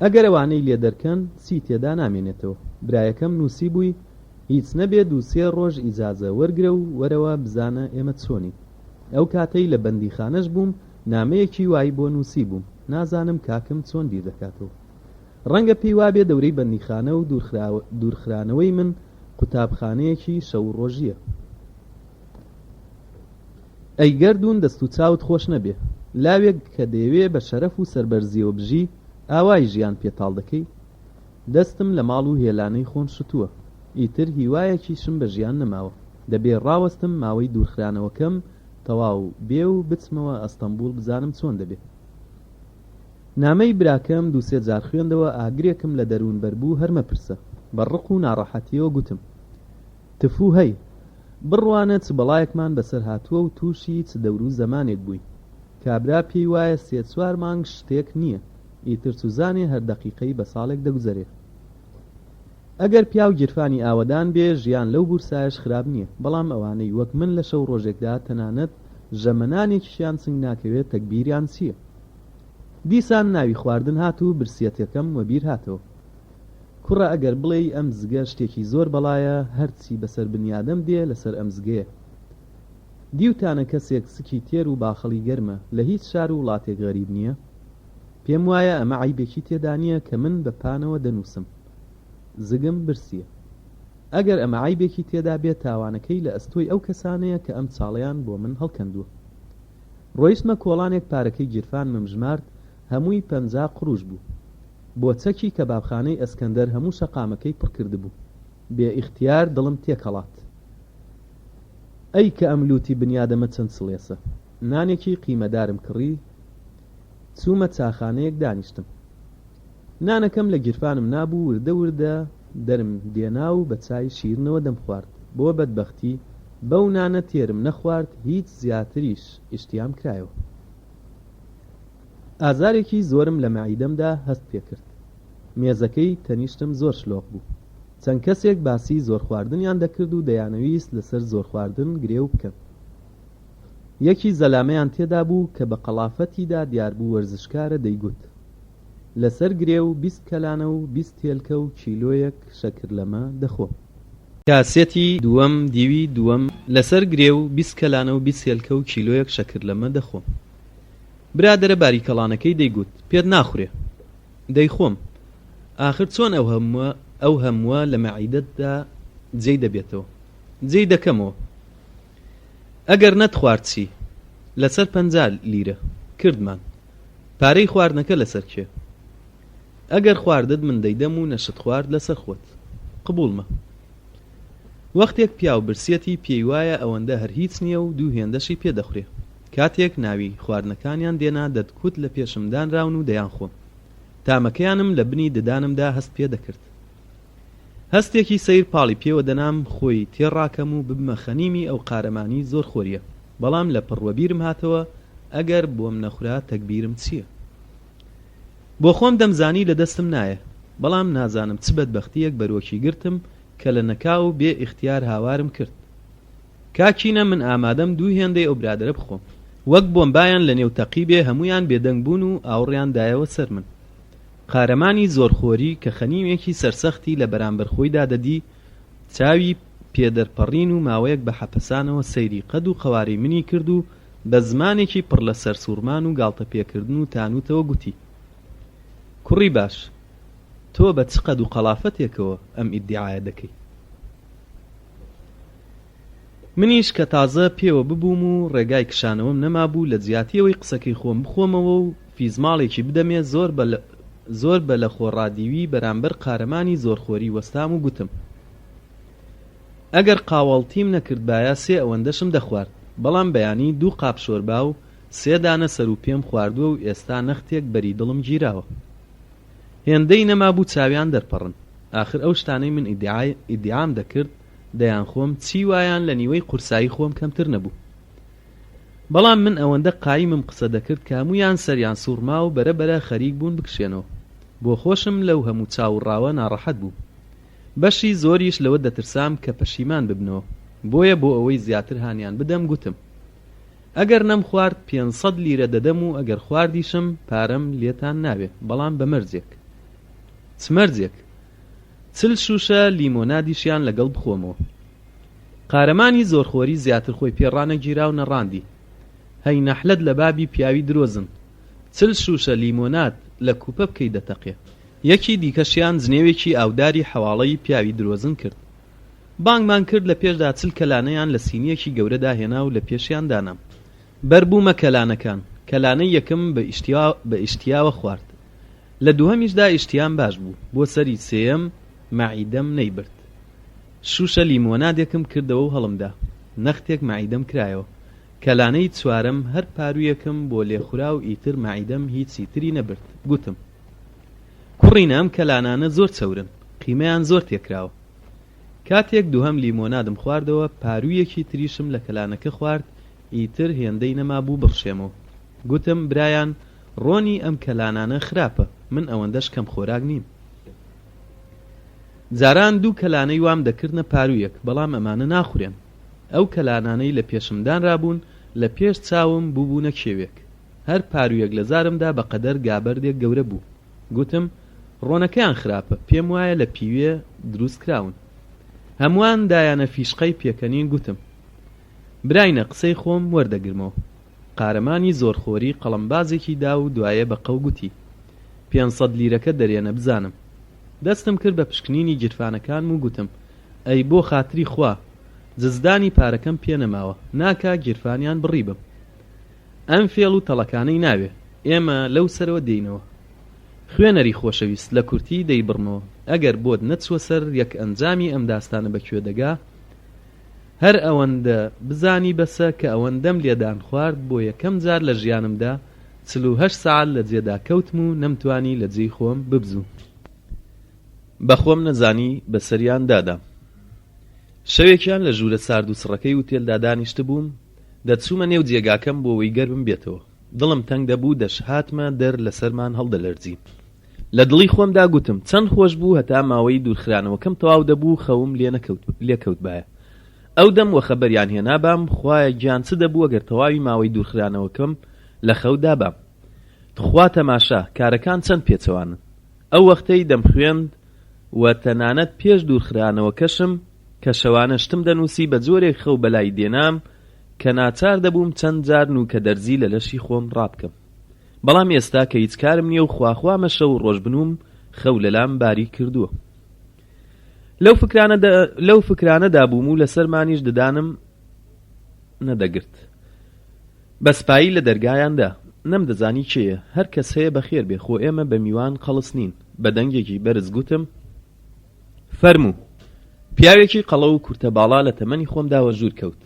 ئەگەر ئەوانەی لێ دەرکەن چی تێدا نامێنێتەوە. برایەکەم نووسیبووی هیچ نەبێ دوو سێ ڕۆژ ئیجازە وەرگرە و وەرەوە بزانە ئێمە چۆنین. ئەو کاتەی لە بەندیخانەش بووم نامەیەکی وای بۆ نووسیبووم. نازانم کاکم چۆن بیر دەکاتەوە. ڕەنگە پێی وابێ دەورەی بەندیخانە و دوورخرانەوەی من قوتابخانەیەکی شەو و ڕۆژییە. ئەی گەردوون دەست و چاوت خۆش نەبێ. لاوێک کە دەیەوێ بە شەرەف و سەربەرزییەوە بژی، ئاوای ژیان پێ تاڵ دەکەی؟ دەستم لە ماڵ و هێلانەی خۆم شتووە. ئیتر هیوایەکیشم بە ژیان نەماوە. دەبێ ڕاوەستم ماوەی دوورخرانەوەکەم تەواو بێ و بچمەوە ئەستەنبوڵ بزانم چۆن دەبێ. نامەی براکەم دووسێ جار خوێندەوە ئاگرێکم لە دەروون بەربوو هەر مەپرسە. بە ڕق و ناڕەحەتییەوە گوتم. تفو هەی. بڕوانە چ بەڵایەکمان بەسەر هاتووە و تووشی چ دەور و زەمانێک بووین. کابرا پێی وایە سێ چوار مانگ شتێک نییە. ئیتر چوزانێ هەر دەقیقەی بە ساڵێک دەگوزەرێ. ئەگەر پیاو گیرفانی ئاوەدان بێ ژیان لەو بورسایەش خراپ نییە، بەڵام ئەوانەی وەک من لە شەو ڕۆژێکدا تەنانەت ژەمە نانێکیشیان چنگ ناکەوێ تەگبیریان چییە؟ دیسان ناوی خواردن هات و برسیەتەکەم وەبیر هاتەوە. کوڕە ئەگەر بڵێی ئەم زگە شتێکی زۆر بەڵایە هەرچی بەسەر بنیادەم دێ لەسەر ئەم زگەیە. دیوتانە کەسێک سکی تێر و باخەڵی گەرمە لە هیچ شار و وڵاتێک غەریب نییە؟ پێم وایە ئەمە عەیبێکی تێدا نییە کە من بە پانەوە دەنووسم زگم برسییە. ئەگەر ئەمە عەیبێکی تێدا بێ تاوانەکەی لە ئەستۆی ئەو کەسانەیە کە ئەم چاڵەیان بۆ من هەڵکەندووە. ڕۆیشتمە کۆڵانێک پارەکەی گیرفانمم ژمارد هەمووی 50 قروش بوو. بۆ چەکی کەبابخانەی ئەسکەندەر هەموو شەقامەکەی پڕ کردبوو. بێ ئیختیار دڵم تێک هەڵات. ئەی کە ئەم لووتی بنیادەمە چەند سڵێسە. نانێکی قیمەدارم کڕی چوومە چاخانەیەک دانیشتم. نانەکەم لە گیرفانم نابوو وردە وردە دەرم دێنا و بە چای شیرنەوە دەمخوارد. بۆ بەدبەختی بەو نانە تێرم نەخوارد هیچ زیاتریش ئیشتیام کرایەوە. ئازارێکی زۆرم لە مەعیدەمدا هەست پێکرد. مێزەکەی تەنیشتم زۆر شلۆق بوو. چەند کەسێک باسی زۆرخواردنیان دەکرد و دەیانەویست لەسەر زۆرخواردن گرێو بکەن. یەکی زەلامەیان تێدا بوو کە بە قەڵافەتیدا دیاربوو وەرزشکارە دەیگوت لەسەر گرێو 20 کەلانە و 20 هێلکە و کیلۆیەک شەکرلەمە دەخۆم. کاسێتی دووەم دیوی دووەم لەسەر گرێو 20 کەلانە و 20 هێلکە و کیلۆیەک شەکرلەمە دەخۆم. برادەرە باریکەڵانەکەی دەیگوت پێت ناخورێ. دەیخۆم. ئاخر چۆن ئەو هەمووە ئەو هەمووە لە مەعیدەتدا جێی دەبێتەوە؟ جێی دەکەمەوە. ئەگەر نەتخوارد چی؟ لەسەر 50 لیرە. کردمان. پارەی خواردنەکە لەسەر کێ؟ ئەگەر خواردت من دەیدەم و نەشت خوارد لەسەر خۆت. قبووڵمە. وەختێک پیاو برسیەتی پێی وایە ئەوەندە هەر هیچ نییە و دوو هێندەشی پێ دەخورێ. کاتێک ناوی خواردنەکانیان دێنا دەتکوت لە پێشم دانراون و دەیانخۆم. تامەکەیانم لە بنی ددانمدا هەست پێ دەکرد. هەستێکی سەیر پاڵی پێوە دەنام خۆی تێ ڕاکەم و ببمە خەنیمی ئەو قارەمانی زۆر خۆریە، بەڵام لە پڕ وەبیرم هاتەوە ئەگەر بۆم نەخورا تەگبیرم چیە؟ بۆ خۆم دەمزانی لە دەستم نایە، بەڵام نازانم چ بەدبەختیەک بەرۆکی گرتم کە لە نەکاو بێ ئیختیار هاوارم کرد کاکینە من ئامادەم دوو هێندەی ئەو برادەرە بخۆم. وەک بۆمبایان لە نێو تەقیبێ هەموویان بێدەنگ بوون و ئاوڕیان دایەوە سەر من. قارەمانی زۆرخۆری کە خەنیمێکی سەرسەختی لە بەرامبەر خۆیدا دەدی، چاوی پێدەرپەڕین و ماوەیەک بە حەپەسانەوە سەیری قەد و قەوارەی منی کرد و بە زمانێکی پڕ لە سەرسووڕمان و گاڵتەپێکردن و تانووتەوە گوتی، کوڕی باش، تۆ بە چ قەد و قەڵافەتێکەوە ئەم ئیدیعایە دەکەی؟ منیش کە تازە پێوە ببووم و ڕێگای کشانەوەم نەمابوو لە جیاتی ئەوەی قسەکەی خۆم بخۆمەوە و فیزماڵێکی بدەمێ زۆر بە زۆر بە لەخۆڕادیوی بەرامبەر قارەمانی زۆرخۆری وەستام و گوتم ئەگەر قاوەڵتیم نەکردبایە سێ ئەوەندەشم دەخوارد بەڵام بەیانی دوو قاپ شۆربا و سێ دانە سەروپێم خواردووە و ئێستا نەختێک بەری دڵم گیراوە. هێندەی نەمابوو چاویان دەرپەڕن. ئاخر ئەو شتانەی من ئیدیعام دەکرد دەیانخۆم چی وایان لە نیوەی قورسایی خۆم کەمتر نەبوو. بەڵام من ئەوەندە قایمم قسە دەکرد کە هەموویان سەریان سوڕما و بەرە بەرە خەریک بوون بکشێنەوە. بۆ خۆشم لەو هەموو چاو و ڕاوە ناڕەحەت بووم. بەشی زۆریش لەوە دەترسام کە پەشیمان ببنەوە. بۆیە بۆ ئەوەی زیاتر هانیان بدەم گوتم. ئەگەر نەمخوارد 500 لیرە دەدەم و ئەگەر خواردیشم پارەم لێتان ناوێ بەڵام بە مەرجێک. چ مەرجێک؟ چل شووشە لیمۆنادیشیان لەگەڵ بخۆمەوە. قارەمانی زۆرخۆری زیاتر خۆی پێ ڕانەگیرا و نەڕاندی. هەی نەحلەت لە بابی پیاوی درۆزن. چل شووشە لیمۆناد لە کوپە بکەی دەتەقێ. یەکی دیکەشیان جنێوێکی ئاوداری حەواڵەی پیاوی درۆزن کرد. بانگمان کرد لە پێشدا چل کەلانەیان لە سینییەکی گەورەدا هێنا و لە پێشیان دانام. بەربوومە کەلانەکان. کەلانەی یەکم بە ئیشتیاوە خوارد. لە دووهەمیشدا ئیشتیام باش بوو. بۆ سەری سێیەم مەعیدەم نەیبرد. شووشە لیمۆنادێکم کردەوە و هەڵمدا. نەختێک مەعیدەم کرایەوە. کەلانەی چوارەم هەر پاروویەکم بۆ لێخورا و ئیتر مەعیدەم هیچی تری نەبرد. گوتم. کوڕینە ئەم کەلانانە زۆر چەورن. قیمەیان زۆر تێکراوە. کاتێک دووهەم لیمۆنادم خواردەوە، پاروویەکی تریشم لە کەلانەکە خوارد، ئیتر هێندەی نەمابوو بڕشێمەوە. گوتم، برایان، ڕۆنی ئەم کەلانانە خراپە، من ئەوەندەش کەم خۆراک نیم. جاران دوو کەلانەی وام دەکردنە پاروویەک، بەڵام ئەمانە ناخورێن. ئەو کەلانانەی لە پێشم دانرابوون، لە پێش چاوم بووبوونە کێوێک. هەر پاروویەک لە زارمدا بە قەدەر گابەردێک گەورە بوو. گوتم، ڕۆنەکەیان خراپە، پێم وایە لە پیوێ دروست کراون. هەمووان دایانە فیشقەی پێکەنین، گوتم، براینە قسەی خۆم وەردەگرمەوە. قارەمانی زۆرخۆری قەڵەمبازێکی دا و دوایێ بە قەو گوتی، 500 لیرەکە دەرێنە بزانم. دەستم کرد بە پشکنینی گیرفانەکانم و گوتم، ئەی بۆ خاتری خوا، جزدانی پارەکەم پێ نەماوە، ناکا گیرفانیان بڕیبم. ئەم فێڵ و تەڵەکانەی ناوێ. ئێمە لەو سەرەوە دێینەوە. خوێنەری خۆشەویست لە کورتی دەیبڕمەوە، ئەگەر بۆت نەچووە سەر یەک ئەنجامی ئەم داستانە بە کوێ دەگا، هەر ئەوەندە بزانی بەسە کە ئەوەندەم لێدان خوارد بۆ یەکەم جار لە ژیانمدا 48 سەعات لە جێدا کەوتم و نەمتوانی لە جێی خۆم ببزوم. بە خۆم نەزانی بەسەریان دادام. شەوێکیان لە ژوورە سارد و سڕەکەی ئوتێلدا دانیشتبووم، دەچوومە نێو جێگاکەم بۆ وەی گەرمم بێتەوە. دڵم تەنگ دەبوو دەشهاتمە دەر لەسەرمان هەڵدەلەرزیم. لە دڵی خۆمدا گوتم چەند خۆش بوو هەتا ماوەی دوورخرانەوەکەم تەواو دەبوو خەوم لێ کەوتبایە. ئەو دەم وەخەبەریان هێنابام، خوایە گیان چ دەبوو ئەگەر تەواوی ماوەی دوورخرانەوەکەم لە خەو دابام. تخوا تەماشا، کارەکان چەند پێچەوانن. ئەو وەختەی دەمخوێند و تەنانەت پێش دوورخرانەوەکەشم کە شەوانە شتم دەنووسی بە جۆرێک خەو بەلای دێنام کە ناچار دەبووم چەند جار نووکە دەرزی لە لەشی خۆم ڕابکەم. بەڵام ئێستا کە هیچ کارم نییە و خواخوامە شەو و ڕۆژ بنووم خەو لەلام باریک کردووە. لەو فکرانەدا بووم و لەسەرمانیش ددانم نەدەگرت. بە سپایی لە دەرگایان دا. نەمدەزانی کێیە. هەر کەس هەیە بەخێر بێ، خۆ ئێمە بە میوان قەڵس نین. بە دەنگێکی بەرز گوتم. فەرموو. پیاوێکی قەڵەو و کورتە باڵا لە تەمەنی خۆمدا وەژوور کەوت.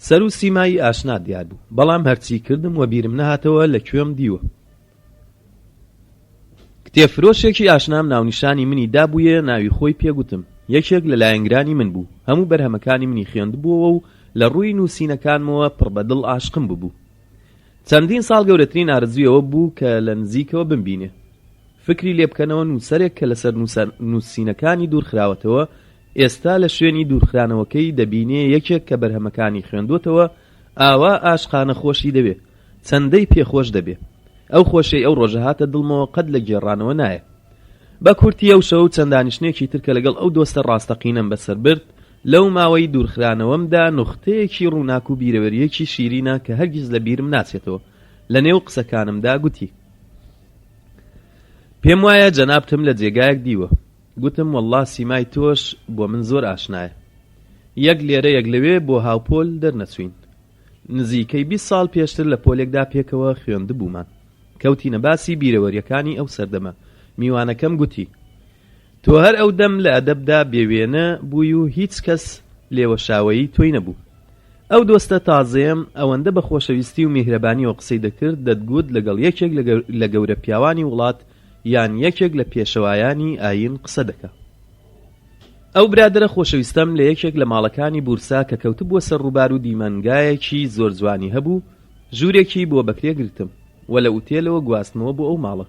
سەر و سیمای ئاشنا دیار بوو. بەڵام هەرچی کردم وەبیرم نەهاتەوە لە کوێم دیوە. کتێبفرۆشێکی ئاشنام ناونیشانی منی دابوویە ناوی خۆی پێ گوتم. یەکێک لە لایەنگرانی من بوو. هەموو بەرهەمەکانی منی خوێندبووەوە و لە ڕووی نووسینەکانمەوە پڕ بە دڵ عاشقم ببوو. چەندین ساڵ گەورەترین ئارەزووی ئەوە بوو کە لە نزیکەوە بمبینێ. فکری لێ بکەنەوە نووسەرێک کە لەسەر نووسینەکانی دوورخراوەتەوە، ئێستا لە شوێنی دوورخرانەوەکەی دەبینێ یەکێک کە بەرهەمەکانی خوێندووەتەوە ئاوا ئاشقانە خۆشی دەوێ، چەندەی پێ خۆش دەبێ. ئەو خۆشیەی ئەو ڕۆژە هاتە دڵمەوە قەت لە گێڕانەوە نایە. بە کورتی ئەو شەو و چەند دانیشتنێکی تر کە لەگەڵ ئەو دۆستە ڕاستەقینەم بەسەر برد، لەو ماوەی دوورخرانەوەمدا نوختەیەکی ڕووناک و بیرەوەرییەکی شیرینە کە هەرگیز لە بیرم ناچێتەوە. لە نێو قسەکانمدا گوتی. پێم وایە جەنابتم لە جێگایەک دیوە. گوتم وەڵڵا سیمای تۆش بۆ من زۆر ئاشنایە. یەک لێرە یەک لەوێ بۆ هاوپۆل دەرنەچووین. نزیکەی 20 ساڵ پێشتر لە پۆلێکدا پێکەوە خوێندبوومان. کەوتینە باسی بیرەوەرییەکانی ئەو سەردەمە. میوانەکەم گوتی. تۆ هەر ئەو دەم لە ئەدەبدا بێ وێنە بووی و هیچ کەس لێوەشاوەیی تۆی نەبوو. ئەو دۆستە تازەیەم ئەوەندە بە خۆشەویستی و میهرەبانیەوە قسەی دەکرد دەتگوت لەگەڵ یەکێک لە گەورە پیاوانی وڵات یان یەکێک لە پێشەوایانی ئایین قسە دەکا. ئەو برادەرە خۆشەویستەم لە یەکێک لە ماڵەکانی بورسا کە کەوتبووە سەر ڕووبار و دیمەنگایەکی زۆر جوانی هەبوو ژوورێکی بۆ بەکرێ گرتم و لە ئوتێلەوە گواستمەوە بۆ ئەو ماڵە.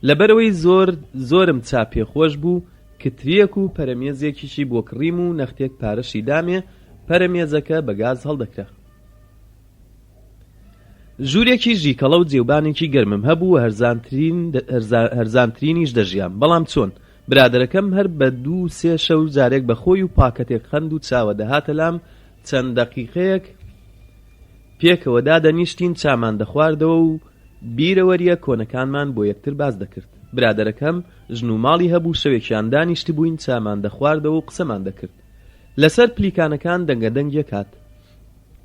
لەبەرئەوەی زۆر زۆرم چا پێخۆش بوو کتریەک و پەرەمێزێکیشی بۆ کڕیم و نەختێک پارەشی دامێ، پەرەمێزەکە بە گاز هەڵدەکرا. ژوورێکی ژیکەڵە و جێوبانێکی گەرمم هەبوو و هەرزانترینیش دەژیام، بەڵام چۆن؟ برادەرەکەم هەر بە دوو سێ شەو جارێک بە خۆی و پاکەتێک قەند و چاوە دەهاتە لام، چەند دەقیقەیەک پێکەوە دادەنیشتین چامان دەخواردەوە و بیرەوەرییە کۆنەکانمان بۆ یەکتر باس دەکرد. برادەرەکەم ژن و ماڵی هەبوو شەوێکیان دانیشتبووین چامان دەخواردەوە و قسەمان دەکرد. لەسەر پلیکانەکان دەنگە دەنگێک هات.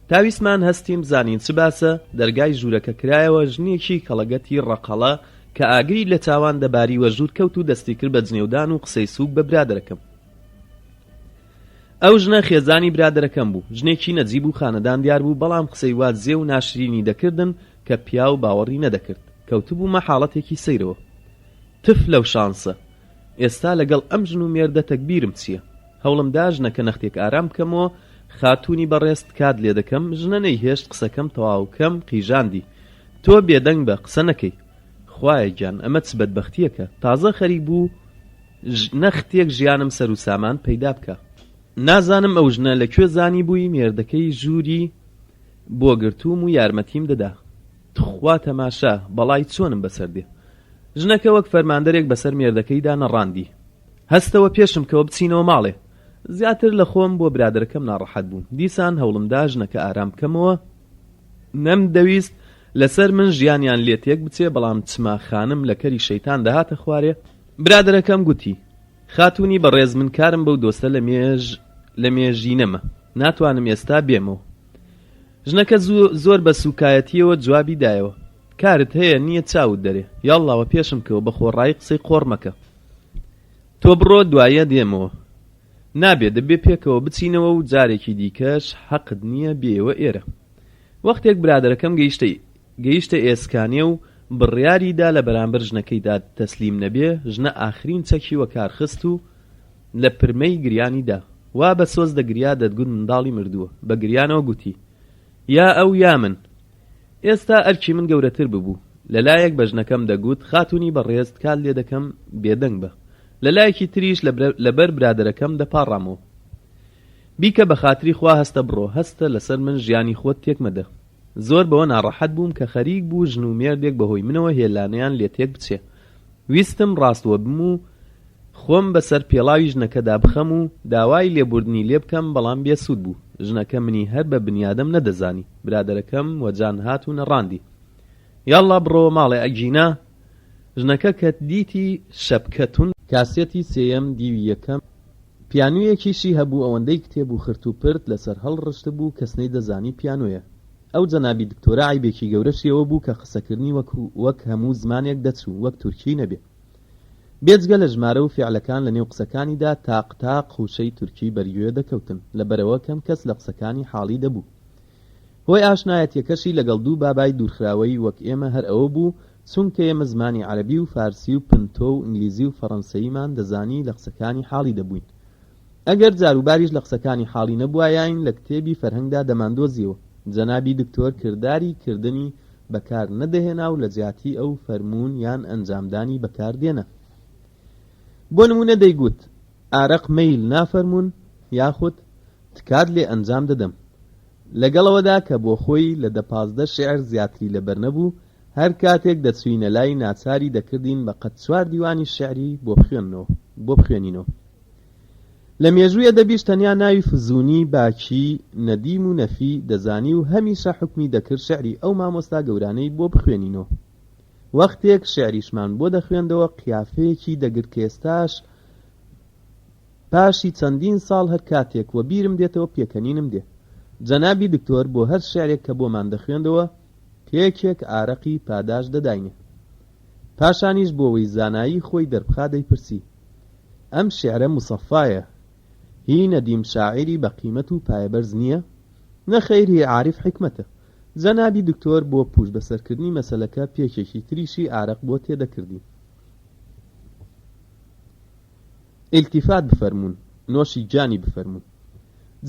تا ویستمان هەستین بزانین چ باسە، دەرگای ژوورەکە کرایەوە ژنێکی کەڵەگەتی ڕەقەڵە کە ئاگری لە چاوان دەباری وەژوور کەوت و دەستی کرد بە جنێودان و قسەی سووک بە برادەرەکەم. ئەو ژنە خێزانی برادەرەکەم بوو، ژنێکی نەجیب و خانەدان دیار بوو، بەڵام قسەی وا جێ و ناشرینی دەکردن کە پیاو باوەڕی نەدەکرد. کەوتبوومە حاڵەتێکی سەیرەوە. تف لەو شانسە! ئێستا لەگەڵ ئەم ژن و مێردە تەگبیرم چییە؟ هەوڵم دا ژنەکە نەختێک ئارام بکەمەوە، خاتوونی بەڕێز تکات لێ دەکەم، ژنە نەیهێشت قسەکەم تەواو کەم، قیژاندی، تۆ بێدەنگ بە، قسە نەکەی. خوایە گیان ئەمە چ بەدبەختییەکە! تازە خەریک بوو نەختێک ژیانم سەر و سامان پەیدا بکا. نازانم ئەو ژنە لە کوێ زانیبووی مێردەکەی ژووری بۆ گرتووم و یارمەتیم دەدا. تخوا تەماشا بەڵای چۆنم بەسەر دێ. ژنەکە وەک فەرماندەرێک بەسەر مێردەکەیدا نەڕاندی. هەستەوە پێشم کەوە بچینەوە ماڵێ. زیاتر لە خۆم بۆ برادەرەکەم ناڕەحەت بووم. دیسان هەوڵم دا ژنەکە ئارام بکەمەوە. نەمدەویست لەسەر من ژیانیان لێ تێک بچێ، بەڵام چما خانم لە کەری شەیتان دەهاتە خوارێ. برادەرەکەم گوتی، خاتوونی بەڕێز من کارم بەو دۆستە لە مێژ لە مێژینەمە، ناتوانم ئێستا بێمەوە. ژنەکە زۆر بە سووکایەتییەوە جوابی دایەوە، کارت هەیە نییە چاوت دەرێ، یاڵڵا وە پێشم کەوە بە خۆڕایی قسەی قۆڕ مەکە. تۆ بڕۆ دوایە دێمەوە. نابێ دەبێ پێکەوە بچینەوە و جارێکی دیکەش حەقت نییە بێیەوە ئێرە. وەختێک برادەرەکەم گەیشتە گەیشتە ئێسکانێ و بڕیاری دا لە بەرامبەر ژنەکەیدا تەسلیم نەبێ، ژنە ئاخرین چەکی وەکار خست و لە پرمەی گریانی دا. وا بە سۆز دەگریا دەتگوت منداڵی مردووە. بە گریانەوە گوتی، یا ئەو یا من. ئێستا ئەرکی من گەورەتر ببوو. لە لایەک بە ژنەکەم دەگوت، خاتوونی بەڕێز تکات لێ دەکەم بێدەنگ بە. لە لایەکی تریش لە بەر برادەرەکەم دەپاڕامەوە. بیکە بە خاتری خوا هەستە بڕۆ، هەستە لەسەر من ژیانی خۆت تێک مەدە. زۆر بەوە ناڕەحەت بووم کە خەریک بوو ژن و مێردێک بەهۆی منەوە هێلانەیان لێ تێک بچێ. ویستم ڕاست وەبم و خۆم بەسەر پێڵاوی ژنەکەدا بخەم و داوای لێبوردنی لێ بکەم بەڵام بێ سوود بوو. ژنەکە منی هەر بە بنیادەم نەدەزانی. برادەرەکەم وەجان هات و نەڕاندی. یاڵڵا بڕۆوە ماڵێ ئەگینا ژنەکە کە دیتی شەپکە توند. کاسێتی سێیەم دیوی یەکەم. پیانۆیەکیشی هەبوو ئەوەندەی کتێب و خرت و پرت لەسەر هەڵڕشتبوو کەس نەیدەزانی پیانۆیە. ئەو جەنابی دکتۆرە عەیبێکی گەورەشی ئەوە بوو کە قسەکردنی وەک وەک هەموو زمانێک دەچوو وەک تورکی نەبێ. بێجگە لە ژمارە و فیعلەکان لە نێو قسەکانیدا تاق تاق وشەی تورکی بەرگوێ دەکەوتن، لەبەرئەوە کەم کەس لە قسەکانی حاڵی دەبوو. هۆی ئاشنایەتیەکەشی لەگەڵ دوو بابای دوورخراوەی وەک ئێمە هەر ئەوە بوو، چونکە ئێمە زمانی عەرەبی و فارسی و پنتۆ و ئینگلیزی و فەڕەنسەییمان دەزانی لە قسەکانی حاڵی دەبووین. ئەگەر جاروباریش لە قسەکانی حاڵی نەبوایاین لە کتێبی فەرهەنگدا دەماندۆزیەوە. جەنابی دکتۆر کرداری کردنی بەکار نەدەهێنا و لە جیاتی ئەو فەرموون یان ئەنجامدانی بەکار دێنا. بۆ نموونە دەیگوت، ئارەق مەیل نافەرموون یاخود تکات لێ ئەنجام دەدەم. لەگەڵ ئەوەدا کە بۆ خۆی لە دە 15 شیعر زیاتری لەبەر نەبوو، هەر کاتێک دەچووینە لای ناچاری دەکردین بە قەد چوار دیوانی شیعری بۆ بخوێننەوە بۆ بخوێنینەوە. لە مێژووی ئەدەبیش تەنیا ناوی فزوونی، باکی، نەدیم و نەفی دەزانی و هەمیشە حوکمی دەکرد شیعری ئەو مامۆستا گەورانەی بۆ بخوێنینەوە. وەختێک شیعریشمان بۆ دەخوێندەوە قیافەیەکی دەگرت کە ئێستاش پاشی چەندین ساڵ هەر کاتێک وەبیرم دێتەوە پێکەنینم دێ. جەنابی دکتۆر بۆ هەر شیعرێک کە بۆمان دەخوێندەوە پێکێک ئارەقی پاداش دەداینێ. پاشانیش بۆوەی زانایی خۆی دەربخا دەیپرسی، ئەم شیعرە موسەففایە هی نەدیم شاعیری بە قیمەت و پایەبەرز نییە؟ نەخەیر هی عارف حیکمەتە. جەنابی دکتۆر بۆ پووش بەسەرکردنی مەسەلەکە پێکێکی تریشی ئارەق بۆ تێدەکردین. ئیلتیفات بفەرموون، نۆشی گیانی بفەرموون.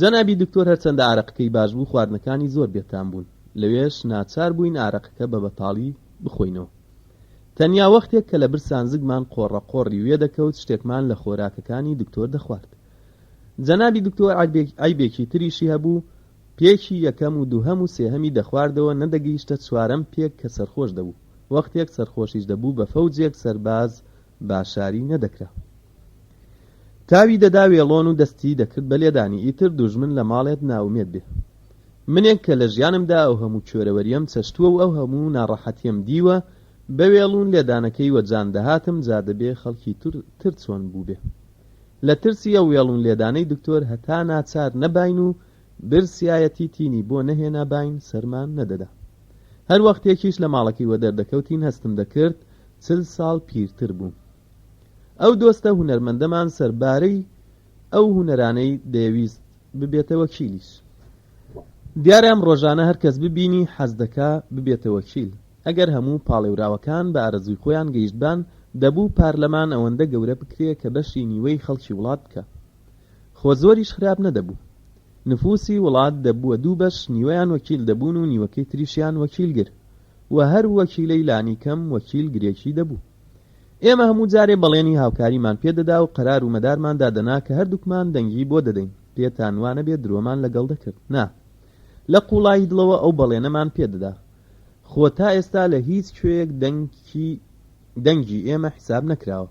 جەنابی دکتۆر هەرچەندە ئارەقەکەی باش بوو خواردنەکانی زۆر بێتام بوون، لەوێش ناچار بووین ئارەقەکە بە بەتاڵی بخۆینەوە. تەنیا وەختێک کە لە برسان زگمان قۆڕە قۆڕی وێ دەکەوت شتێکمان لە خۆراکەکانی دکتۆر دەخوارد. جەنابی دکتۆر عەیبێکی تریشی هەبوو، پێکی یەکەم و دووهەم و سێهەمی دەخواردەوە نەدەگەیشتە چوارەم پێک کە سەرخۆش دەبوو، وەختێک سەرخۆشیش دەبوو بە فەوجێک سەرباز باشاری نەدەکرا. تاوی دەدا وێڵۆن و دەستی دەکرد بە لێدانی، ئیتر دوژمن لە ماڵێت نائومێد بێ. منێک کە لە ژیانمدا ئەو هەموو کوێرەوەرییەم چەشتووە و ئەو هەموو ناڕەحەتییەم دیوە، بە وێڵوون لێدانەکەی وە جان دەهاتم، جا دەبێ خەڵکی تر چۆن بووبێ. لە ترسی ئەو وێڵوون لێدانەی دکتۆر هەتا ناچار نەباین و برسیایەتی تینی بۆ نەهێناباین سەرمان نەدەدا. هەر وەختێکیش لە ماڵەکەی وەدەر دەکەوتین هەستم دەکرد 40 ساڵ پیرتر بووم. ئەو دۆستە هونەرمەندەمان سەربارەی ئەو هونەرانەی دەیەویست ببێتە وەکیلیش. دیارە ئەم ڕۆژانە هەر کەس ببینی حەز دەکا ببێتە وەکیل. ئەگەر هەموو پاڵێوراوەکان بە ئارەزووی خۆیان گەیشتبان دەبوو پارلەمان ئەوەندە گەورە بکرێ کە بەشی نیوەی خەڵکی وڵات بکا. خۆ زۆریش خراپ نەدەبوو. نفوسی وڵات دەبووە دوو بەش نیوەیان وەکیل دەبوون و نیوەکەی تریشیان وەکیلگر و هەر وەکیلەی لانیکەم وەکیل گرێکی دەبوو. ئێمە هەموو جارێ بەڵێنی هاوکاریمان پێ دەدا و قەرار و مەدارمان دادەنا کە هەردووکمان دەنگی بۆ دەدەین، پێتان وانەبێ درۆمان لەگەڵ دەکرد، نا. لە قووڵایی دڵەوە ئەو بەڵێنەمان پێ دەدا. خۆ تا ئێستا لە هیچ کوێیەک دەنگی دەنگی ئێمە حیساب نەکراوە.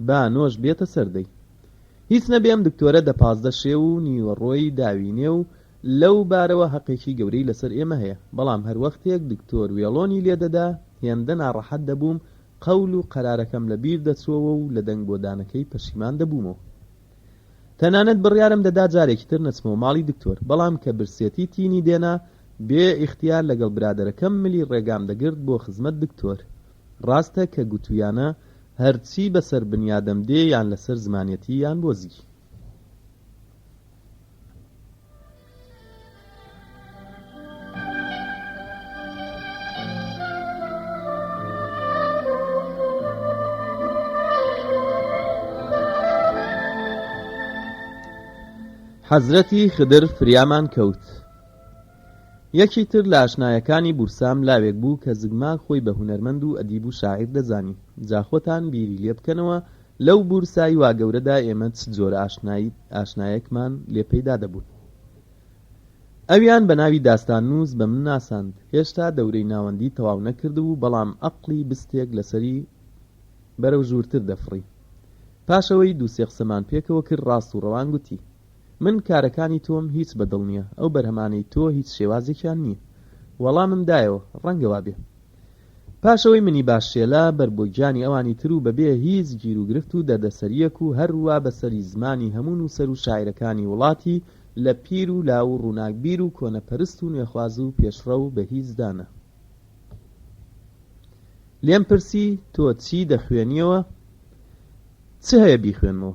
با نۆش بێتە سەر دەی. هیچ نەبێ ئەم دکتۆرە دە 15 شێو و نیوەڕۆی داوینێ و لەو بارەوە هەقێکی گەورەی لەسەر ئێمە هەیە، بەڵام هەر وەختێک دکتۆر وێڵۆنی لێ دەدا هێندە ناڕەحەت دەبووم قەول و قەرارەکەم لە بیر دەچۆوە و لە دەنگ بۆ دانەکەی پەشیمان دەبوومەوە. تەنانەت بڕیارم دەدا جارێکی تر نەچمەوە ماڵی دکتۆر، بەڵام کە برسێتی تینی دێنا بێ ئیختیار لەگەڵ برادەرەکەم ملی ڕێگام دەگرت بۆ خزمەت دکتۆر. ڕاستە کە گوتویانە هەرچی بەسەر بنیادەم دێ یان لەسەر زمانێتی یان بۆ زگی. حەزرەتی خدر فریامان کەوت. یەکی تر لە ئاشنایەکانی بورسام لاوێک بوو کە زگماک خۆی بە هونەرمەند و ئەدیب و شاعیر دەزانی. جا خۆتان بیری لێ بکەنەوە لەو بورسای وا گەورەدا ئێمە چ جۆرە ئاشنایەکمان لێ پەیدا دەبوون. ئەویان بە ناوی داستاننووس بە من ناساند. هێشتا دەورەی ناوەندی تەواو نەکردبوو، بەڵام ئەقڵی بستێک لەسەری بەرەو ژوورتر دەفڕی. پاش ئەوەی دوو سێ قسەمان پێکەوە کرد ڕاست و ڕەوان گوتی. من کارەکانی تۆم هیچ بە دڵ نییە، ئەو بەرهەمانەی تۆ هیچ شێوازێکیان نییە. وەڵامم دایەوە، ڕەنگە وا بێ. پاش ئەوەی منی باش شێلا بەر بۆ گیانی ئەوانی تر و بە بێ هیچ گیروگرفت و دەردەسەرییەک و هەر وا بە سەری زمانی هەموو نووسەر و شاعیرەکانی وڵاتی لە پیر و لاو و ڕووناکبیر و کۆنەپەرست و نوێخواز و پێشڕەو بە هیچ دانا. لێم پرسی، تۆ چی دەخوێنیەوە؟ چ هەیە بیخوێنمەوە؟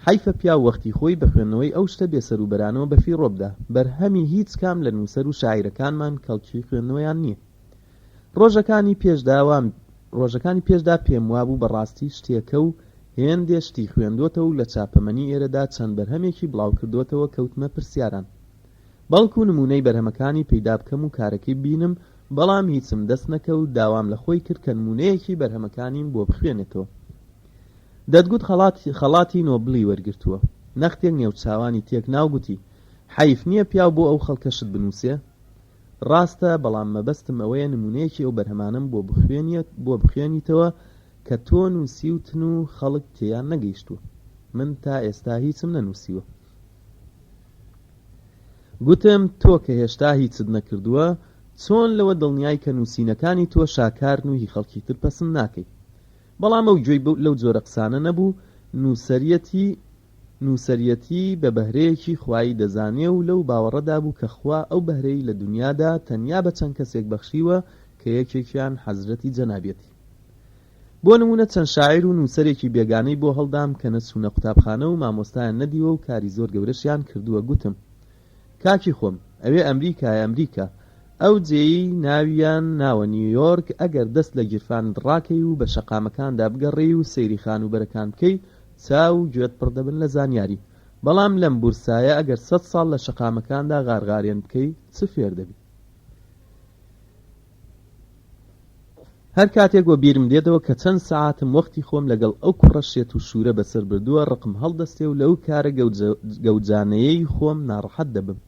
حەیفە پیاو وەختی خۆی بە خوێندنەوەی ئەو شتە بێسەروبەرانەوە بەفیڕۆ بدا، بەرهەمی هیچ کام لە نووسەر و شاعیرەکانمان کەڵکی خوێندنەوەیان نییە. ڕۆژەکانی پێشدا وام ڕۆژەکانی پێشدا پێم وابوو بەڕاستی شتێکە و هێندێ شتی خوێندۆتەوە و لە چاپەمەنی ئێرەدا چەند بەرهەمێکی بڵاوکردۆتەوە کەوتمە پرسیاران بەڵکو نموونەی بەرهەمەکانی پەیدا بکەم و کارەکەی ببینم بەڵام هیچم دەست نەکەوت داوام لە خۆی کرد کە نموونەیەکی بەرهەمەکانیم بۆ بخوێنێتەوە دەتگوت خەڵاتی نۆبڵی وەرگرتووە نەختێک نێوچاوانی تێک نا و گوتی حەیف نییە پیاو بۆ ئەو خەڵکە شت بنووسێ؟ ڕاستە، بەڵام مەبەستم ئەوەیە نموونەیەکی ئەو بەرهەمانەم بۆ بۆ بخوێنیتەوە کە تۆ نووسیوتن و خەڵک تێیان نەگەیشتووە. من تا ئێستا هیچم نەنووسیوە. گوتم، تۆ کە هێشتا هیچت نەکردووە، چۆن لەوە دڵنیای کە نووسینەکانی تۆ شاکارن و هی خەڵکی تر پەسند ناکەی؟ بەڵام ئەو گوێی لەو جۆرە قسانە نەبوو، نووسەریەتی نووسەریەتی بە بەهرەیەکی خوایی دەزانێ و لەو باوەڕەدا بوو کە خوا ئەو بەهرەی لە دونیادا تەنیا بە چەند کەسێک بەخشیوە کە یەکێکیان حەزرەتی جەنابیەتی. بۆ نموونە چەند شاعیر و نووسەرێکی بێگانەی بۆ هەڵدام کە نەچوونە قوتابخانە و مامۆستایان نەدیوە و کاری زۆر گەورەشیان کردووە گوتم کاکی خۆم ئەوێ ئەمریکایە ئەمریکا ئەو جێیەی ناویان ناوە نیویۆرک ئەگەر دەست لە گیرفانت ڕاکەی و بە شەقامەکاندا بگەڕێی و سەیری خانووبەرەکان بکەی چاو و گوێت پڕ دەبن لە زانیاری بەڵام لەم بورسایە ئەگەر سەت ساڵ لە شەقامەکاندا غارغارێن بکەی چ فێر دەبی؟ هەر کاتێک وەبیرم دێتەوە کە چەند سەعاتم وەختی خۆم لەگەڵ ئەو کوڕە شێت و شوورە بەسەر بردووە ڕقم هەڵدەستێ و لەو کارە گەوجانەیەی خۆم ناڕەحەت دەبم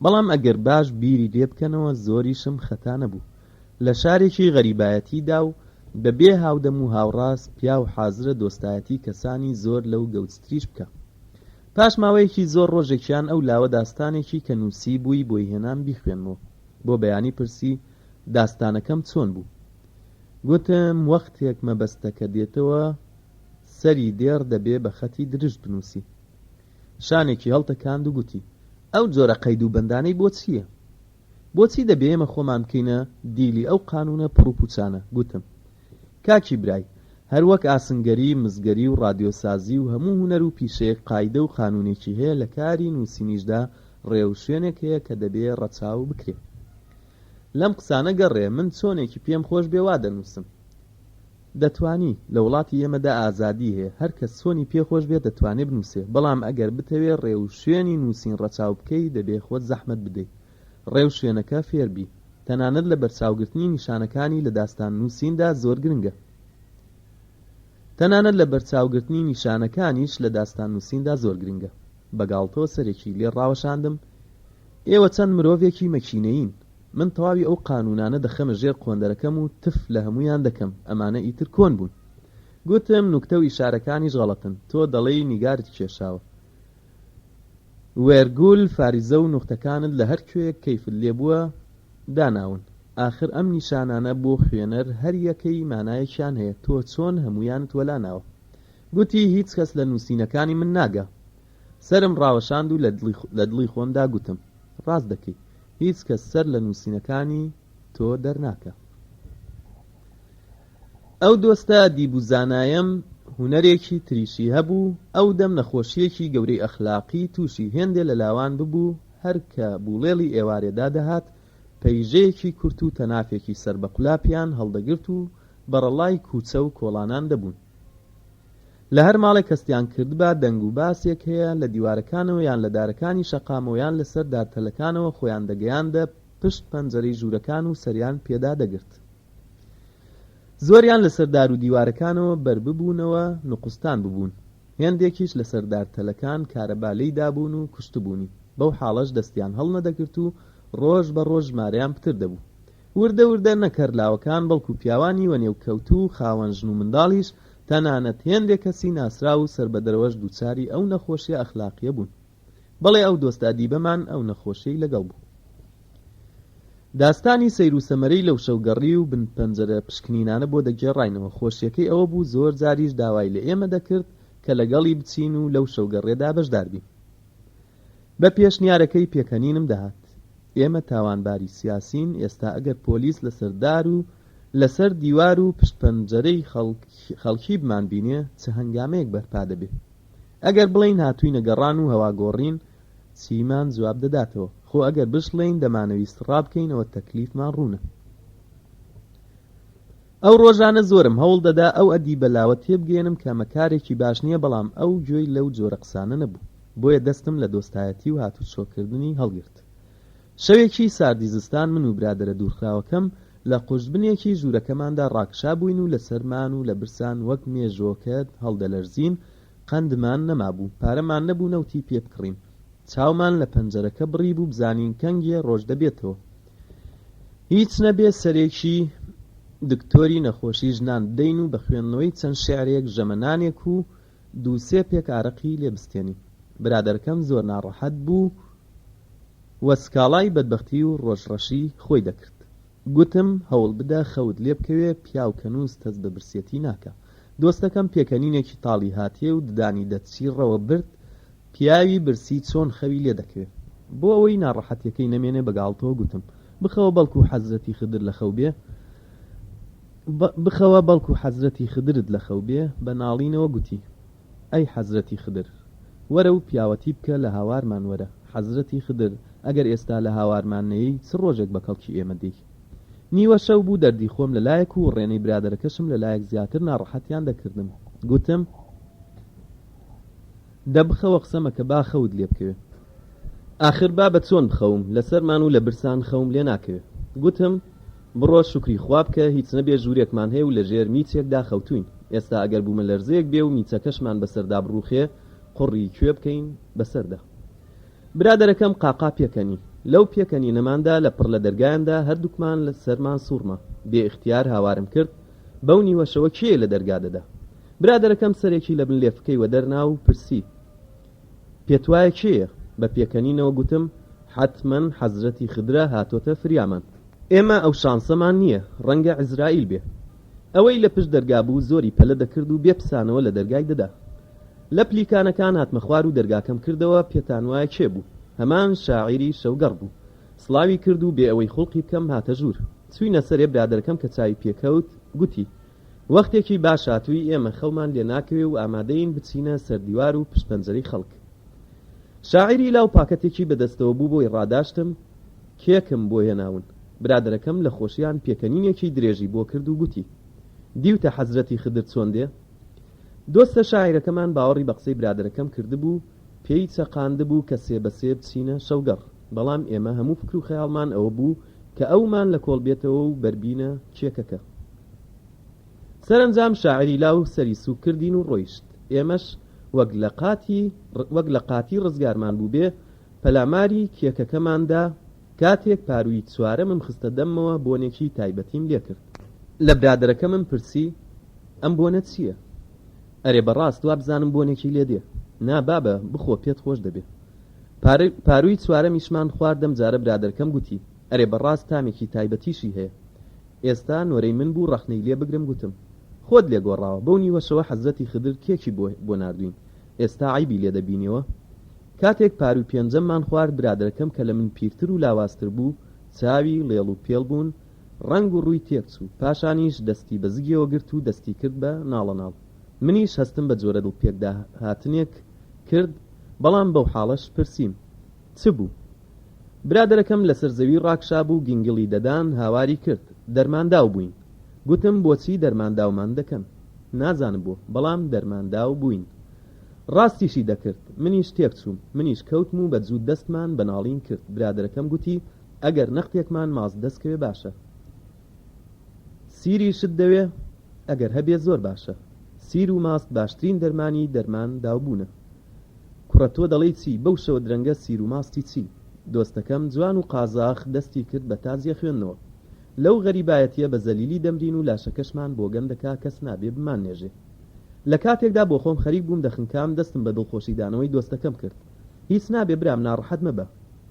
بەڵام ئەگەر باش بیری لێ بکەنەوە زۆریشم خەتا نەبوو لە شارێکی غەریبایەتیدا و بە بێ هاودەم و هاوڕاز پیاو حازرە دۆستایەتی کەسانی زۆر لەو گەوجتریش بکا. پاش ماوەیەکی زۆر ڕۆژێکیان ئەو لاوە داستانێکی کە نووسیبووی بۆی هێنام بیخوێنمەوە. بۆ بەیانی پرسی داستانەکەم چۆن بوو؟ گوتم وەختێک مەبەستەکە دێتەوە سەری دێڕ دەبێ بە خەتی درشت بنووسی. شانێکی هەڵتەکاند و گوتی ئەو جۆرە قەید و بەندانەی بۆ چییە؟ بۆچی دەبێ ئێمە خۆمان بکەینە دیلی ئەو قانوونە پڕوپووچانە؟ گوتم، کاکی برای، هەر وەک ئاسنگەری، مسگەری و ڕادیۆسازی و هەموو هونەر و پیشەیەک قایدە و قانوونێکی هەیە لە کاری نووسینیشدا ڕێوشوێنێک هەیە کە دەبێ ڕەچاو بکرێ. لەم قسانە گەڕێ، من چۆنێکی پێم خۆش بێ وا دەنووسم. دەتوانی، لە وڵاتی ئێمەدا ئازادی هەیە، هەر کەس چۆنی پێ خۆش بێ دەتوانێ بنووسێ، بەڵام ئەگەر بتەوێ ڕێوشوێنی نووسین ڕەچاو بکەی دەبێ خۆت زەحمەت بدەی ڕێوشوێنەکە فێر بی، تەنانەت لە بەرچاوگرتنی نیشانەکانی لە داستان نووسیندا زۆر گرنگە. تەنانەت لە بەرچاوگرتنی نیشانەکانیش لە داستان نووسیندا زۆر گرنگە. بە گاڵتەوە سەرێکی لێ ڕاوەشاندم، ئێوە چەند مرۆڤێکی مەکینەیین. من تەواوی ئەو قانوونانە دەخەمە ژێر قۆندەرەکەم و تف لە هەموویان دەکەم، ئەمانە ئیتر کۆن بوون. گوتم، نوکتە و ئیشارەکانیش غەڵەتن، تۆ دەڵێی نیگارت کێشاوە. وێرگول، فاریزە و نوختەکانت لە هەر کوێیەک کەیفت لێ بووە داناون. ئاخر ئەم نیشانانە بۆ خوێنەر هەر یەکەی مانایەکیان هەیە، تۆ چۆن هەموویانت وەلا ناوە؟ گوتی، هیچ کەس لە نووسینەکانی من ناگا. سەرم ڕاوەشاند و لە دڵی خۆمدا گوتم، ڕاست دەکەی. هیچ کەس سەر لە نووسینەکانی تۆ دەرناکا. ئەو دۆستە ئەدیب و زانایەم هونەرێکی تریشی هەبوو، ئەو دەم نەخۆشییەکی گەورەی ئەخلاقی تووشی هێندێ لە لاوان ببوو، هەر کە بوڵێڵی ئێوارێ دادەهات، پەیژەیەکی کورت و تەنافێکی سەر بە قولاپیان هەڵدەگرت و بەڕەڵای کووچە و کۆڵانان دەبوون. لە هەر ماڵێک هەستیان کردبا دەنگ و باسێک هەیە، لە دیوارەکانەوە یان لە دارەکانی شەقامەوە یان لەسەر دارتەلەکانەوە خۆیان دەگەیاندە پشت پەنجەرەی ژوورەکان و سەریان پێدا دەگرت. زۆریان لەسەر دار و دیوارەکانەوە بەرببوونەوە نوقستان ببوون. هێندێکیش لەسەر دارتەلەکان کارەبا لێی دابوون و کوشتبوونی. بەو حاڵەش دەستیان هەڵنەدەگرت و ڕۆژ بە ڕۆژ ژمارەیان پتر دەبوو. وردە وردە نەک هەر لاوەکان بەڵکو پیاوانی وەنێوکەوتوو و خاوەن ژن و منداڵیش، تەنانەت هێندێ کەسی ناسراو و سەربەدەرەوەش دووچاری ئەو نەخۆشیە ئەخلاقیە بوون. بەڵێ ئەو دۆستە ئەدیبەمان ئەو نەخۆشیەی لەگەڵ بوو. داستانی سەیر و سەمەرەی لەو شەوگەڕی و بن پەنجەرە پشکنینانە بۆ دەگێڕاینەوە، خۆشیەکەی ئەوە بوو زۆر جاریش داوای لە ئێمە دەکرد کە لەگەڵی بچین و لەو شەوگەڕیەدا بەشدار بین. بە پێشنیارەکەی پێکەنینم دەهات. ئێمە تاوانباری سیاسین، ئێستا ئەگەر پۆلیس لەسەر دار و لەسەر دیوار و پشت پەنجەرەی خەڵکی بمانبینێ چ هەنگامەیەک بەرپا دەبێ؟ ئەگەر بڵێین هاتووینە گەڕان و هەواگۆڕین چیمان جواب دەداتەوە؟ خۆ ئەگەر بشڵێین دەمانەویست ڕابکەین ئەوە تەکلیفمان ڕوونە. ئەو ڕۆژانە زۆرم هەوڵ دەدا ئەو ئەدیبە لاوە تێبگەیەنم کە ئەمە کارێکی باش نییە بەڵام ئەو گوێی لەو جۆرە قسانە نەبوو بۆیە دەستم لە دۆستایەتی و هاتوچۆکردنی هەڵگرت. شەوێکی ساردی زستان من و برادەرە دوورخراوەکەم لە قوژبنێکی ژوورەکەماندا ڕاکشابووین و لە سەرمان و لە برسان وەک مێژۆکە هەڵدەلەرزین، قەندمان نەمابوو، پارەمان نەبوو نەوتی پێ بکڕین، چاومان لە پەنجەرەکە بڕیبوو بزانین کەنگێ ڕۆژ دەبێتەوە. هیچ نەبێ سەرێکی دکتۆری نەخۆشی ژنان بدەین و بە خوێندنەوەی چەند شیعرێک ژەمە نانێک و دوو سێ پێک ئارەقی لێ بستێنین. برادەرەکەم زۆر ناڕەحەت بوو و سکاڵای بەدبەختی و ڕۆژڕەشی خۆی دەکرد. گوتم، هەوڵ بدە خەوت لێ بکەوێ، پیاو کە نووست هەست بە برسێتی ناکا. دۆستەکەم پێکەنینێکی تاڵی هاتێ و ددانی دە چیڕەوە برد، پیاوی برسی چۆن خەوی لێ دەکەوێ؟ بۆ ئەوەی ناڕەحەتیەکەی نەمێنێ بە گاڵتەوە گوتم، بخەوە بەڵکوو حەزرەتی خدر لە خەو بێ، بخەوە بەڵکوو حەزرەتی خدرت لە خەو بێ، بە ناڵینەوە گوتی. ئەی حەزرەتی خدر! وەرە و پیاوەتی بکە لە هاوارمان وەرە، حەزرەتی خدر ئەگەر ئێستا لە هاوارمان نەیەی چ ڕۆژێک بە کەڵکی ئێمە دێی؟ نیوە شەو بوو دەردی خۆم لە لایەک و وڕێنەی برادەرەکەشم لە لایەک زیاتر ناڕەحەتیان دەکردم، گوتم، دە بخەوە قسە مەکە با خەوت لێ بکەوێ. ئاخر بابە چۆن بخەوم، لە سەرمان و لە برسان خەوم لێ ناکەوێ. گوتم، بڕۆ شوکری خوا بکە هیچ نەبێ ژوورێکمان هەیە و لە ژێر میچێکدا خەوتووین، ئێستا ئەگەر بوومەلەرزەیەک بێ و میچەکەشمان بەسەردا بڕووخێ قوڕی کوێ بکەین بەسەردا. برادەرەکەم قاقا پێکەنی. لەو پێکەنینەماندا لە پڕ لە دەرگایاندا هەردووکمان سەرمان سووڕما. بێ ئیختیار هاوارم کرد، بەو نیوەشەوە کێیە لە دەرگا دەدا؟ برادەرەکەم سەرێکی لە بن لێفکەی وەدەرنا و پرسی، پێتوایە کێیە؟ بە پێکەنینەوە گوتم، حەتمەن حەزرەتی خدرە هاتۆتە فریامان. ئێمە ئەو شانسەمان نییە، ڕەنگە عیزرائیل بێ. ئەوەی لە پشت دەرگا بوو زۆری پەلە دەکرد و بێ پسانەوە لە دەرگای دەدا. لە پلیکانەکان هاتمە خوار و دەرگاکەم کردەوە، پێتان وایە کێ بوو؟ هەمان شاعیری شەوگەڕ بوو. سڵاوی کرد و بێ ئەوەی خوڵقی بکەم هاتە ژوور. چووینە سەرێ برادەرەکەم کە چاوی پێکەوت گوتی، وەختێکی باش هاتووی ئێمە خەومان لێ ناکەوێ و ئامادەین بچینە سەر دیوار و پشت پەنجەرەی خەڵک. شاعیری لاو پاکەتێکی بە دەستەوە بوو بۆی ڕاداشتم، کێکم بۆ هێناون. برادەرەکەم لە خۆشیان پێکەنینێکی درێژی بۆ کرد و گوتی، دیوتە حەزرەتی خدر چۆن دێ؟ دۆستە شاعیرەکەمان باوەڕی بە قسەی برادەرەکەم کردبوو، پێی چەقاندبوو کە سێ بە سێ بچینە شەوگەڕ، بەڵام ئێمە هەموو فکر و خەیاڵمان ئەوە بوو کە ئەومان لە کۆڵ بێتەوە و بەربینە کێکەکە. سەرەنجام شاعیری لاو سەری سووک کردین و ڕۆیشت. ئێمەش وەک لە قاتی وەک لە قاتی ڕزگارمان بووبێ پەلاماری کێکەکەمان دا، کاتێک پارووی چوارەمم خستە دەممەوە بۆنێکی تایبەتیم لێ کرد. لە برادەرەکەمم پرسی ئەم بۆنە چییە؟ ئەرێ بەڕاست وابزانم بۆنێکی لێ دێ. نا بابە بخۆ پێت خۆش دەبێ. پارووی چوارەمیشمان خوارد ئەم جارە برادەرکەم گوتی ئەرێ بەڕاست تامێکی تایبەتیشی هەیە. ئێستا نۆرەی من بوو ڕەخنەی لێ بگرم گوتم خۆت لێ گۆڕاوە بەو نیوەشەوە حەزرەتی خدر کێکی بۆ بۆ ناردووین ئێستا عەیبی لێ دەبینیەوە؟ کاتێک پارووی پێنجەممان خوارد برادەرەکەم کە لە من پیرتر و لاوازتر بوو چاوی ڵێڵ و پێڵ بوون ڕەنگ و ڕووی تێک چوو پاشانیش دەستی بە زگیەوە گرت و دەستی کرد بە ناڵەناڵ منیش هەستم بە جۆرە دڵ پێکداهاتنێک کرد بەڵام بەو حاڵەش پرسیم چ بوو؟ برادەرەکەم لەسەر زەوی ڕاکشابوو گینگڵی دەدان هاواری کرد دەرمانداو بووین گوتم بۆچی دەرمانداومان دەکەن نازانم بۆ بەڵام دەرمانداو بووین ڕاستیشی دەکرد منیش تێکچووم منیش کەوتم و بە جووت دەستمان بە ناڵین کرد برادەرەکەم گوتی ئەگەر نەختێکمان ماست دەستکەوێ باشە سیریشت دەوێ؟ ئەگەر هەبێ زۆر باشە. سیر و ماست باشترین دەرمانی دەرمان داوبوونە. کوڕە تۆ دەڵێی چی بەو شەوە درەنگە سیر و ماستی چی؟ دۆستەکەم جوان و قازاخ دەستی کرد بە تازیە خوێندنەوە. لەو غەریبایەتیە بە زەلیلی دەمرین و لاشەکەشمان بۆگەن دەکا کەس نابێ بماننێژێ. لە کاتێکدا بۆخۆم خەریک بووم دەخنکام دەستم بە دڵخۆشی دانەوەی دۆستەکەم کرد. هیچ نابێ برام ناڕەحەت مەبە.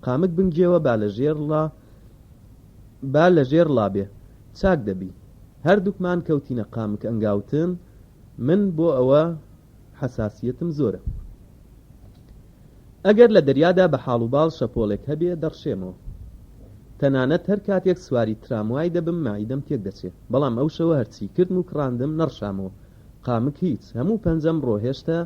قامک بنگێوە با لە ژێر ڵا با لە ژێر ڵا بێ چاک دەبی. هەردووکمان کەوتینە قامک ئەنگاوتن، من بۆ ئەوە حەساسیەتم زۆرە. ئەگەر لە دەریادا بە حاڵ و باڵ شەپۆڵێک هەبێ دەڕشێمەوە. تەنانەت هەر کاتێک سواری تراموای دەبم مەعیدەم تێک دەچێ. بەڵام ئەو شەوە هەرچی کردم و کڕاندم نەڕشامەوە. قامک هیچ، هەموو پەنجەم ڕۆهێشتە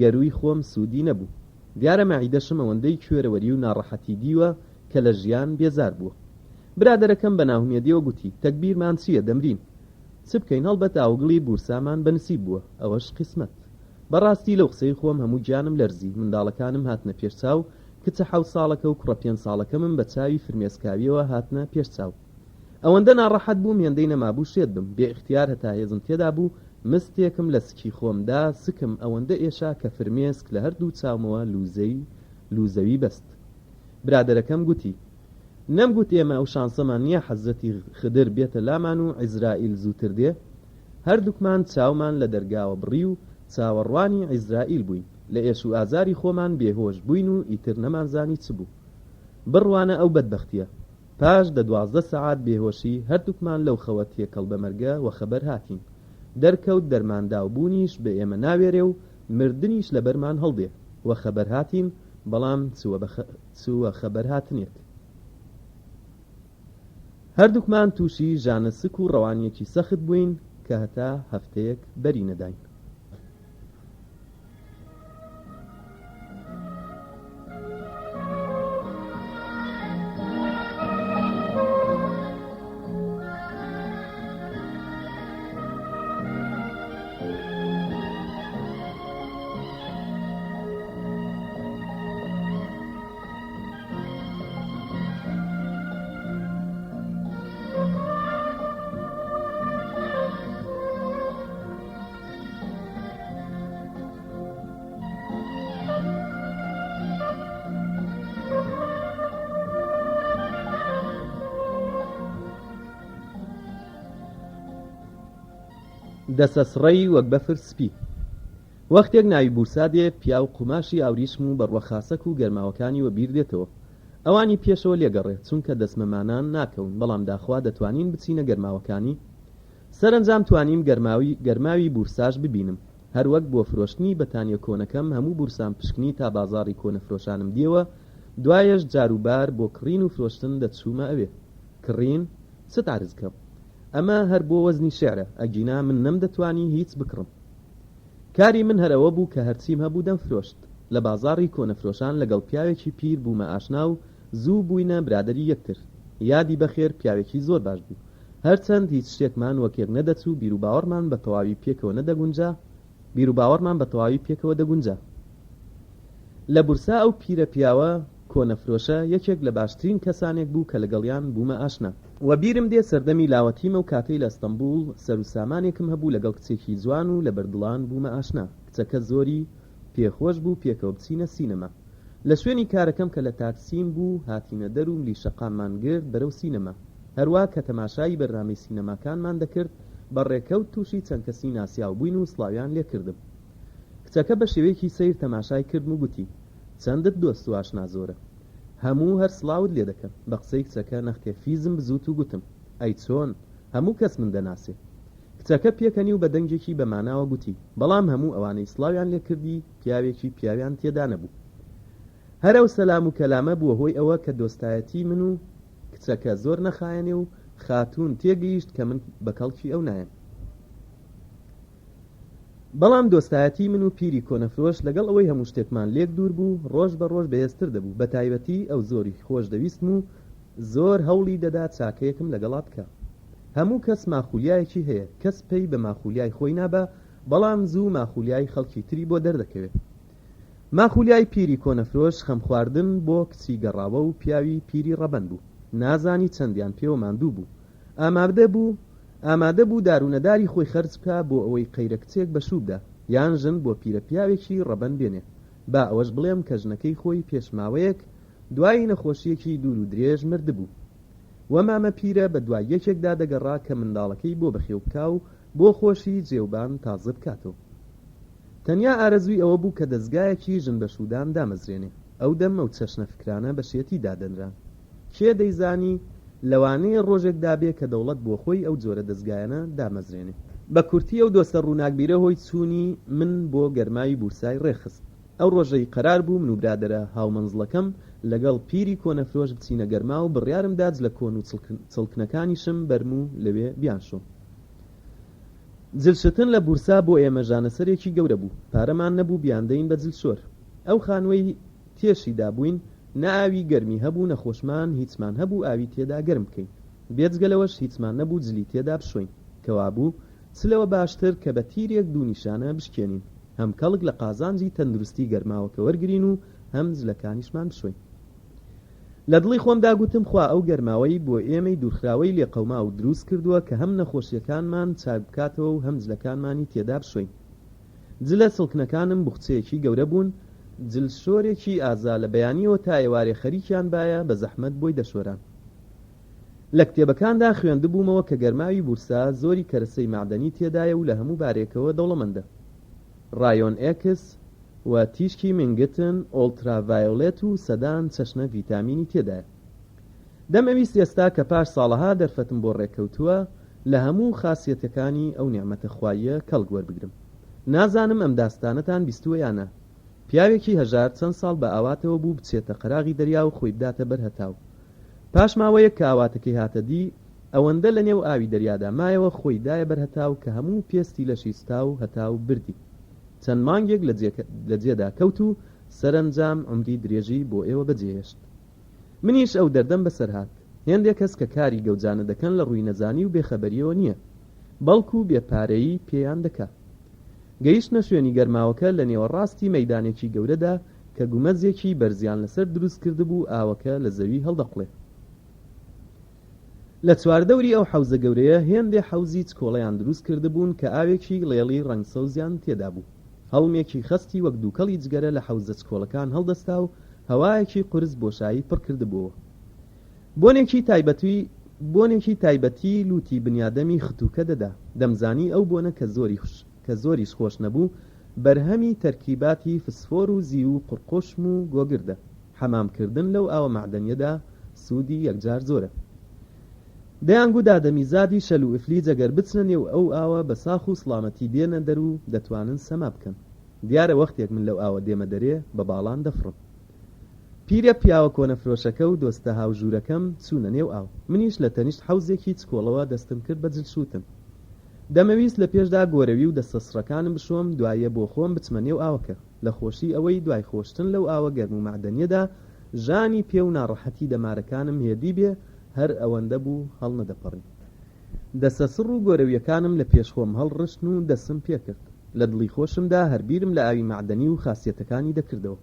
گەرووی خۆم سوودی نەبوو. دیارە مەعیدەشم ئەوەندەی کوێرەوەری و ناڕەحەتی دیوە کە لە ژیان بێزار بووە. برادەرەکەم بە ناهومێدیەوە گوتی، تەگبیرمان چییە دەمرین. چ بکەین هەڵبەت ئاوگڵی بورسامان بە نسیب بووە، ئەوەش قیسمەت. بەڕاستی لەو قسەی خۆم هەموو گیانم لەرزی، منداڵەکانم هاتنە پێش چاو، کچە حەوت ساڵەکە و کوڕە پێنج ساڵەکەمم بە چاوی فرمێسکاویەوە هاتنە پێش چاو. ئەوەندە ناڕەحەت بووم هێندەی نەمابوو شێت بم، بێ ئیختیار هەتا هێزم تێدا بوو مستێکم لە سکی خۆم دا، سکم ئەوەندە ئێشا کە فرمێسک لە هەردوو چاومەوە لووزەی لووزەوی بەست. برادەرەکەم گوتی. نەمگوت ئێمە ئەو شانسەمان نییە حەزرەتی خدر بێتە لامان و عیزرائیل زووتر دێ؟ هەردووکمان چاومان لە دەرگاوە بڕی و چاوەڕوانی عیزرائیل بووین. لە ئێش و ئازاری خۆمان بێهۆش بووین و ئیتر نەمانزانی چ بوو. بڕوانە ئەو بەدبەختییە. پاش دە 12 سەعات بێهۆشی هەردووکمان لەو خەوە تێکەڵ بە مەرگە وەخەبەر هاتین. دەرکەوت دەرمانداو بوونیش بە ئێمە ناوێرێ و مردنیش لەبەرمان هەڵدێ. وەخەبەر هاتین، بەڵام چ وەخەبەر هاتنێک. هەردووکمان تووشی ژانە سک و ڕەوانییەکی سەخت بووین کە هەتا هەفتەیەک بەری نەداین. دەسەسڕەی وەک بەفر سپی. وەختێک ناوی بورسا دێ، پیاو قوماشی ئاوریشم و بەڕوە خاسەک و گەرماوەکانی وە بیر دێتەوە. ئەوانی پێشەوە لێگەڕێ، چونکە دەسمەمانان ناکەون، بەڵام داخوا دەتوانین بچینە گەرماوەکانی؟ سەرەنجام توانیم گەرماوی گەرماوی بورساش ببینم. هەر وەک بۆ فرۆشتنی بەتانیە کۆنەکەم هەموو بورسام پشکنی تا بازاڕی کۆنەفرۆشانم دیەوە، دوایەش جار و بار بۆ کڕین و فرۆشتن دەچوومە ئەوێ. کڕین؟ چت عەرز کەم؟ ئەمە هەر بۆ وەزنی شێعرە، ئەگینا من نەمدەتوانی هیچ بکڕم. کاری من هەر ئەوە بوو کە هەرچیم هەبوو دەمفرۆشت. لە بازاڕی کۆنەفرۆشان لەگەڵ پیاوێکی پیر بوومە ئاشنا و زوو بووینە برادەری یەکتر. یادی بەخێر پیاوێکی زۆر باش بوو. هەرچەند هیچ شتێکمان وەک یەک نەدەچوو بیروباوەڕمان بە تەواوی پێکەوە نەدەگونجا، بیروباوەڕمان بە تەواوی پێکەوە دەگونجا. لە بورسا ئەو پیرە پیاوە کۆنەفرۆشە یەکێک لە باشترین کەسانێک بوو کە لەگەڵیان بوومە ئاشنا. وەبیرم دێ سەردەمی لاوەتیم ئەو کاتەی لە ئەستەنبوڵ سەر و سامانێکم هەبوو لەگەڵ کچێکی جوان و لەبەر دڵان بوومە ئاشنا. کچەکە زۆری پێ خۆش بوو پێکەوە بچینە سینەما. لە شوێنی کارەکەم کە لە تاکسیم بوو هاتینە دەر و ملی شەقاممان گرت بەرەو سینەما. هەروا کە تەماشایی بەرنامەی سینەماکانمان دەکرد بە ڕێکەوت تووشی چەند کەسی ناسیاو بووین و سڵاویان لێ کردم. کچەکە بە شێوەیەکی سەیر تەماشای کردم و گوتی، چەندت دۆست و ئاشنا زۆرە. هەموو هەر سڵاوت لێ دەکەن. بە قسەی کچەکە نەختێ فیزم بزوت و گوتم، ئەی چۆن؟ هەموو کەس من دەناسێ. کچەکە پێکەنی و بە دەنگێکی بە ماناوە گوتی، بەڵام هەموو ئەوانەی سڵاویان لێ کردی پیاوێکی پیاویان تێدا نەبوو. هەر ئەو سەلام و کەلامە بووە هۆی ئەوە کە دۆستایەتیی من و کچەکە زۆر نەخایەنێ و خاتوون تێگەیشت کە من بە کەڵکی ئەو نایەم. بەڵام دۆستایەتیی من و پیری کۆنەفرۆش لەگەڵ ئەوەی هەموو شتێکمان لێک دوور بوو، ڕۆژ بە ڕۆژ بەهێزتر دەبوو، بە تایبەتی ئەو زۆری خۆش دەویستم و زۆر هەوڵی دەدا چاکەیەکم لەگەڵا بکا. هەموو کەس ماخولیایەکی هەیە، کەس پەی بە ماخولیای خۆی نابا، بەڵام زوو ماخولیای خەڵکی تری بۆ دەردەکەوێ. ماخولیای پیری کۆنەفرۆش خەمخواردن بۆ کچی گەڕاوە و پیاوی پیری ڕەبەن بوو. نازانی چەندیان پێوە ماندوو بوو. ئامادە بوو ئامادە بوو دار و نەداری خۆی خەرج بکا بۆ ئەوەی قەیرە کچێک بە شوو بدا یان ژن بۆ پیرە پیاوێکی ڕەبەن بێنێ. با ئەوەش بڵێم کە ژنەکەی خۆی پێش ماوەیەک دوای نەخۆشییەکی دوور و درێژ مردبوو. و مامە پیرە بە دوای یەکێکدا دەگەڕا کە منداڵەکەی بۆ بەخێو بکا و بۆ خۆشی جێوبان تازە بکاتەوە. تەنیا ئارەزووی ئەوە بوو کە دەزگایەکی ژن بەشوودان دامەزرێنێ. ئەو دەم ئەو چەشنە فکرانە بە شێتی دادەنران. کێ دەیزانی لەوانەیە ڕۆژێک دابێ کە دەوڵەت بۆ خۆی ئەو جۆرە دەزگایانە دامەزرێنێ. بە کورتی ئەو دۆستە ڕووناکبیرە هۆی چوونی من بۆ گەرماوی بورسای ڕێکخست. ئەو ڕۆژەی قەرار بوو من و برادەرە هاومەنزڵەکەم لەگەڵ پیری کۆنەفرۆش بچینە گەرماو بڕیارم دا جلە کۆن و چڵکنەکانیشم بەرم و لەوێ بیانشۆم. جل شتن لە بورسا بۆ ئێمە ژانەسەرێکی گەورە بوو. پارەمان نەبوو بیاندەین بە جلشۆر. ئەو خانووەی تێشیدا بووین نە ئاوی گەرمی هەبوو نە خۆشمان هیچمان هەبوو ئاوی تێدا گەرم بکەین. بێجگە لەوەش هیچمان نەبوو جلی تێدا بشۆین. کەوابوو چ لەوە باشتر کە بە تیرێک دوو نیشانە بشکێنین، هەم کەڵک لە قازانجی تەندروستی گەرماوەکە وەرگرین و هەم جلەکانیشمان بشۆین. لە دڵی خۆمدا گوتم خوا ئەو گەرماوەی بۆ ئێمەی دوورخراوەی لێقەوماو دروست کردووە کە هەم نەخۆشییەکانمان چاک بکاتەوە و هەم جلەکانمانی تێدا بشۆین. جلە چڵکنەکانم بوخچەیەکی گەورە بوون، جلشۆرێکی ئازا لە بەیانییەوە تا ئێوارێ خەریکیان بایە بە زەحمەت بۆی دەشۆران. لە کتێبەکاندا خوێندبوومەوە کە گەرماوی بورسا زۆری کەرەسەی مەعدەنی تێدایە و لە هەموو بارێکەوە دەوڵەمەندە. ڕایۆن ئێکس و تیشکی مینگتن، ئۆڵتراڤایۆلێت و سەدان چەشنە ڤیتامینی تێدایە. دەمەویست ئێستا کە پاش ساڵەها دەرفەتم بۆ ڕێککەوتووە لە هەموو خاسیەتەکانی ئەو نیعمەتە خواییە کەڵک وەربگرم. نازانم ئەم داستانەتان بیستووە یا نا. پیاوێکی هەژار چەند ساڵ بە ئاواتەوە بوو بچێتە قەراغی دەریا و خۆی بداتە بەر هەتاو. پاش ماوەیەک کە ئاواتەکەی هاتە دی، ئەوەندە لە نێو ئاوی دەریادا مایەوە خۆی دایە بەر هەتاو کە هەموو پێستی لەشی سوتا و هەتاو بردی. چەند مانگێک لە جێدا کەوت و سەرەنجام عومری درێژی بۆ ئێوە بەجێهێشت. منیش ئەو دەردەم بەسەر هات. هێندێک کەس کە کاری گەوجانە دەکەن لە ڕووی نەزانی و بێ خەبەرییەوە نییە، بەڵکو بێ پارەیی پێیان دەکا. گەیشتنە شوێنی گەرماوەکە لە نێوەڕاستی مەیدانێکی گەورەدا کە گومەزێکی بەرزیان لەسەر دروست کردبوو ئاوەکە لە زەوی هەڵدەقوڵێ. لە چواردەوری ئەو حەوزە گەورەیە هێندێ حەوزی چکۆڵەیان دروست کردبوون کە ئاوێکی ڵێڵی ڕەنگ سەوزیان تێدا بوو. هەڵمێکی خەستی وەک دووکەڵی جگەرە لە حەوزە چکۆڵەکان هەڵدەستا و هەوایەکی قورس بۆشایی پڕ کردبووەوە. بۆنێکی تایبەتی بۆنێکی تایبەتی لووتی بنیادەمی ختووکە دەدا. دەمزانی ئەو بۆنە کە زۆری کە زۆریش خۆش نەبوو، بەرهەمی تەرکیباتی فسفۆر و زیو و قوڕقوشم و گۆگردە. حەمام کردن لەو ئاوە مەعدەنیەدا سوودی یەکجار زۆرە. دەیانگوت ئادەمیزادی شەل و ئفلیج ئەگەر بچنە نێو ئەو ئاوە بە ساخ و سڵامەتی دێنە دەر و دەتوانن سەما بکەن. دیارە وەختێک من لەو ئاوە دێمە دەرێ بە باڵان دەفڕم. پیرە پیاوە کۆنەفرۆشەکە و دۆستە هاوژوورەکەم چوونە نێو ئاو. منیش لە تەنیشت حەوزێکی چکۆڵەوە دەستم کرد بە جلشووتن. دەمەویست لە پێشدا گۆرەوی و دەستە سڕەکانم بشۆم، دوایە بۆ خۆم بچمە نێو ئاوەکە. لە خۆشی ئەوەی دوای خۆشتن لەو ئاوە گەرم و مەعدەنیەدا ژانی پێ و ناڕەحەتی دەمارەکانم هێدی بێ، هەر ئەوەندە بوو هەڵنەدەپەڕیم. دەسە سڕ و گۆرەویەکانم لە پێش خۆم هەڵڕشتن و دەسم پێکرد. لە دڵی خۆشمدا هەر بیرم لە ئاوی مەعدەنی و خاسیەتەکانی دەکردەوە.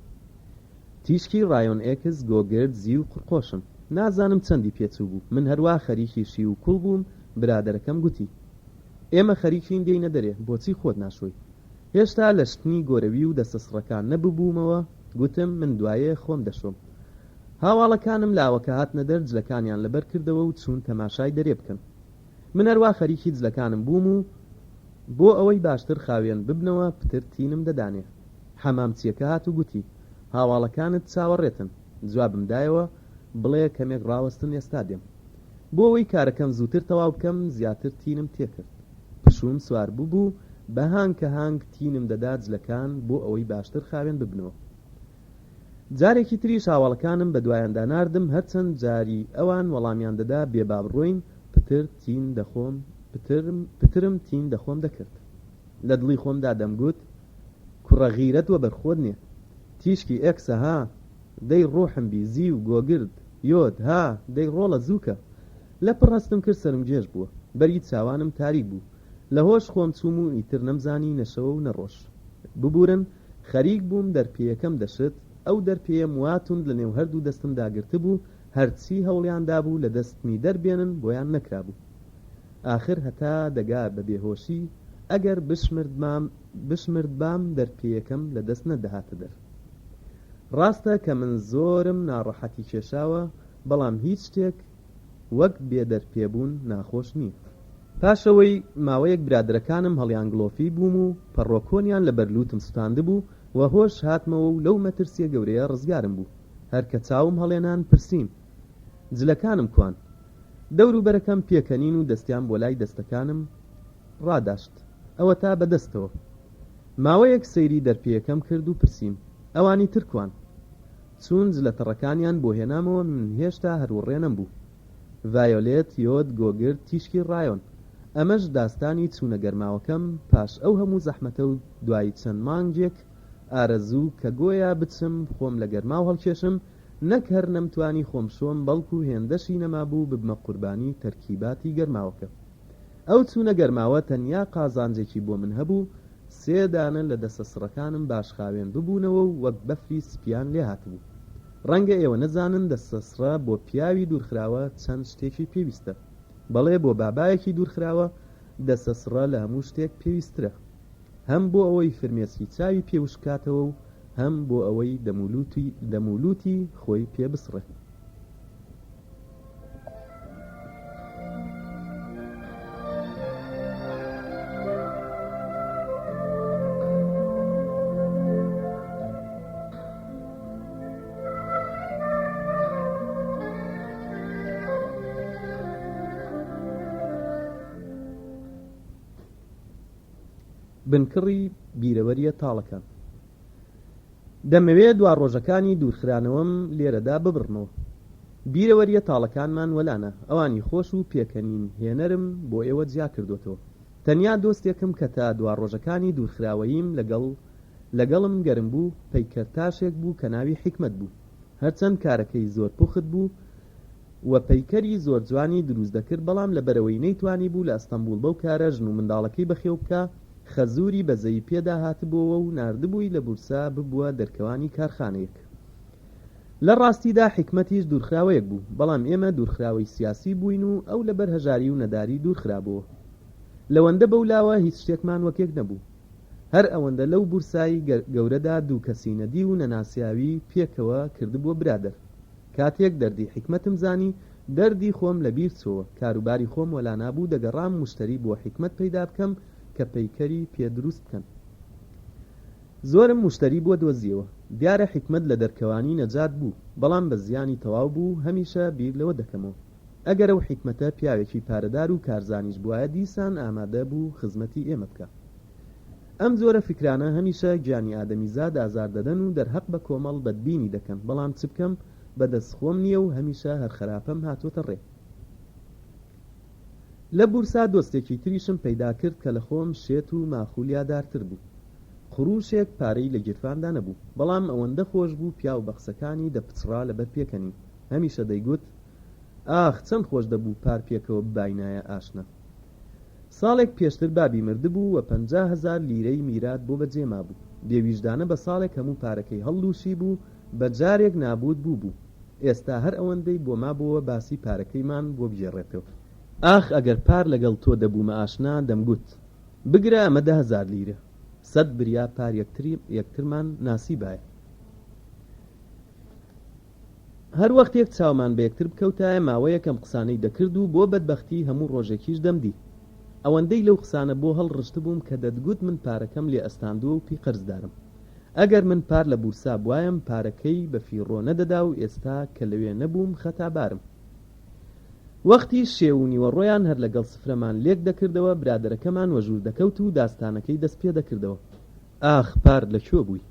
تیشکی ڕایۆن ئێکس، گۆگرد، زیو، قوڕقۆشم. نازانم چەندی پێچووبوو، من هەروا خەریکی شیو و کوڵ بووم، برادەرەکەم گوتی. ئێمە خەریکین دێینە دەرێ، بۆچی خۆت ناشۆی؟ هێشتا لە شتنی گۆرەوی و دەستە سڕەکان نەببوومەوە، گوتم، من دوایێ خۆم دەشۆم. هاواڵەکانم لە ئاوەکە هاتنە دەر، جلەکانیان لەبەر کردەوە و چوون تەماشای دەرێ بکەن. من هەروا خەریکی جلەکانم بووم و بۆ ئەوەی باشتر خاوێن ببنەوە پتر تینم دەدانێ. حەمامچییەکە هات و گوتی، هاواڵەکانت چاوەڕێتن. جوابم دایەوە، بڵێ کەمێک ڕاوەستن ئێستا دێم. بۆ ئەوەی کارەکەم زووتر تەواو بکەم زیاتر تینم تێکرد. پشووم سوار ببوو، بە هانکە هانک تینم دەدا جلەکان بۆ ئەوەی باشتر خاوێن ببنەوە. جارێکی تریش هاواڵەکانم بە دوایاندا ناردم، هەرچەند جاری ئەوان وەڵامیان دەدا بێ با بڕۆین، پتر تین دەخۆم پترم پترم تین دەخۆم دەکرد. لە دڵی خۆمدا دەمگوت، کوڕە غیرەت وەبەر خۆت نێ. تیشکی ئێکسە ها! دەی ڕۆحم بی، زیو، گۆگرد، یۆد، ها! دەی ڕۆڵە زووکە! لەپڕ هەستم کرد سەرم گێژ بووە. بەری چاوانم تاریک بوو. لە هۆش خۆم چووم و ئیتر نەمزانی نە شەوە و نە ڕۆژ. ببوورن، خەریک بووم دەرپێیەکەم دەشت، ئەو دەرپێیەم وا توند لە نێو هەردوو دەستمدا گرتبوو، هەرچی هەوڵیان دابوو لە دەستمی دەربێنن بۆیان نەکرابوو. ئاخر هەتا دەگا بە بێهۆشی، ئەگەر بشمردبام بشمردبام دەرپێیەکەم لە دەست نەدەهاتە دەر. ڕاستە کە من زۆرم ناڕەحەتی کێشاوە، بەڵام هیچ شتێک وەک بێ دەرپێ بوون ناخۆش نییە. پاش ئەوەی ماوەیەک برادەرەکانم هەڵیانگڵۆفی بووم و پەڕۆ کۆنیان لە بەر لووتم سوتاندبوو، وە هۆش هاتمەوە و لەو مەترسییە گەورەیە ڕزگارم بوو. هەر کە چاوم هەڵێنان پرسیم، جلەکانم کوان؟ دەوروبەرەکەم پێکەنین و دەستیان بۆ لای دەستەکانم ڕاداشت. ئەوەتا بە دەستەوە. ماوەیەک سەیری دەرپێیەکەم کرد و پرسیم. ئەوانی تر کوان؟ چوون جلە تەڕەکانیان بۆ هێنامەوە من هێشتا هەر وڕێ نەمبوو. ڤایۆلێت، یۆد، گۆگرد، تیشکی ڕایۆن. ئەمەش داستانی چوونە گەرماوەکەم پاش ئەو هەموو زەحمەتە و دوای چەند مانگێک ئارەزوو کە گۆیا بچم خۆم لە گەرماو هەڵکێشم، نەک هەر نەمتوانی خۆم بشۆم بەڵکو هێندەشی نەمابوو ببمە قوربانی تەرکیباتی گەرماوەکە. ئەو چوونە گەرماوە تەنیا قازانجێکی بۆ من هەبوو، سێ دانە لە دەسە سڕەکانم باش خاوێن ببوونەوە و وەک بەفری سپیان لێ هاتبوو. ڕەنگە ئێوە نەزانن دەسەسڕە بۆ پیاوی دوورخراوە چەند شتێکی پێویستە. بەڵێ بۆ بابایەکی دوورخراوە دەسەسڕە لە هەموو شتێک پێویستترە. هەم بۆ ئەوەی فرمێسکی چاوی پێ وشک کاتەوە و هەم بۆ ئەوەی دەمولووتی خۆی پێ بسڕێ. بنکڕی بیرەوەرییە تاڵەکان. دەمەوێ دوا ڕۆژەکانی دوورخرانەوەم لێرەدا ببڕمەوە. بیرەوەرییە تاڵەکانمان وەلانا، ئەوانی خۆش و پێکەنین هێنەرم بۆ ئێوە جیا کردۆتەوە. تەنیا دۆستێکم کە تا دوا ڕۆژەکانی دوورخراوەییم لەگەڵ لەگەڵم گەرم بوو، پەیکەرتاشێک بوو کە ناوی حیکمەت بوو. هەرچەند کارەکەی زۆر پوخت بوو و پەیکەری زۆر جوانی دروست دەکرد، بەڵام لەبەرئەوەی نەیتوانیبوو لە ئەستەنبوڵ بەو کارە ژن و منداڵەکەی بەخێو بکا، خەزووری بەزەیی پێدا هاتبۆوە و ناردبووی لە بورسا ببووە دەرکەوانی کارخانەیەک. لە ڕاستیدا حیکمەتیش دوورخراوەیەک بوو، بەڵام ئێمە دوورخراوەی سیاسی بووین و ئەو لەبەر هەژاری و نەداری دوورخرابۆوە. لەوەندە بەولاوە هیچ شتێکمان وەک یەک نەبوو. هەر ئەوەندە لەو بورسای گەورەدا دوو کەسی نەدیو و نەناسیاوی پێکەوە کردبووە برادەر. کاتێک دەردی حیکمەتم زانی، دەردی خۆم لە بیر چۆوە، کاروباری خۆم وەلانابوو دەگەڕام موشتەری بۆ حیکمەت پەیدا بکەم کە پەیکەری پێ دروست بکەن. زۆرم موشتەری بۆ دۆزیەوە. دیارە حیکمەت لە دەرکەوانی نەجات بوو، بەڵام بە زیانی تەواو بوو، هەمیشە بیر لەوە دەکەمەوە. ئەگەر ئەو حیکمەتە پیاوێکی پارەدار و کارزانیش بوایە دیسان ئامادە بوو خزمەتی ئێمە بکا. ئەم جۆرە فیکرانە هەمیشە گیانی ئادەمیزاد ئازار دەدەن و دەرهەق بە کۆمەڵ بەدبینی دەکەن، بەڵام چ بکەم بە دەست خۆم نییە و هەمیشە هەر خەراپەم هاتۆتە ڕێ. لە بورسا دۆستێکی تریشم پەیدا کرد کە لە خۆم شێت و ماخولیادارتر بوو. قروشێک پارەی لە گیرفاندا نەبوو، بەڵام ئەوەندە خۆش بوو پیاو بە قسەکانی دەپچڕا لەبەر پێکەنین. هەمیشە دەیگوت، ئاخ چەند خۆش دەبوو پار پێکەوە بباینایە ئاشنا. ساڵێک پێشتر بابی مردبوو و 50,000 لیرەی میرات بۆ بەجێ مابوو. بێویژدانە بە ساڵێک هەموو پارەکەی هەڵلووشیبوو، بە جارێک نابووت بووبوو. ئێستا هەر ئەوەندەی بۆ مابۆوە باسی پارەکەیمان بۆ بگێڕێتەوە. ئاخ ئەگەر پار لەگەڵ تۆ دەبوومە ئاشنا دەمگوت، بگرە ئەمە 10,000 لیرە. سەت بریا پار یەکترمان ناسیبایە. هەر وەختێک چاومان بە یەکتر بکەوتایە ماوەیەک ئەم قسانەی دەکرد و بۆ بەدبەختی هەموو ڕۆژێکیش دەمدی. ئەوەندەی لەو قسانە بۆ هەڵڕشتبووم کە دەتگوت من پارەکەم لێ ئەستاندووە و پێی قەرزدارم. ئەگەر من پار لە بورسا بوایەم پارەکەی بە فیڕۆ نەدەدا و ئێستا کە لەوێ نەبووم خەتابارم. وەختی شێو و نیوەڕۆیان هەر لەگەڵ سفرەمان لێک دەکردەوە برادەرەکەمان وەژوور دەکەوت و داستانەکەی دەست پێدەکردەوە. ئاخ پار لە کوێ بووی؟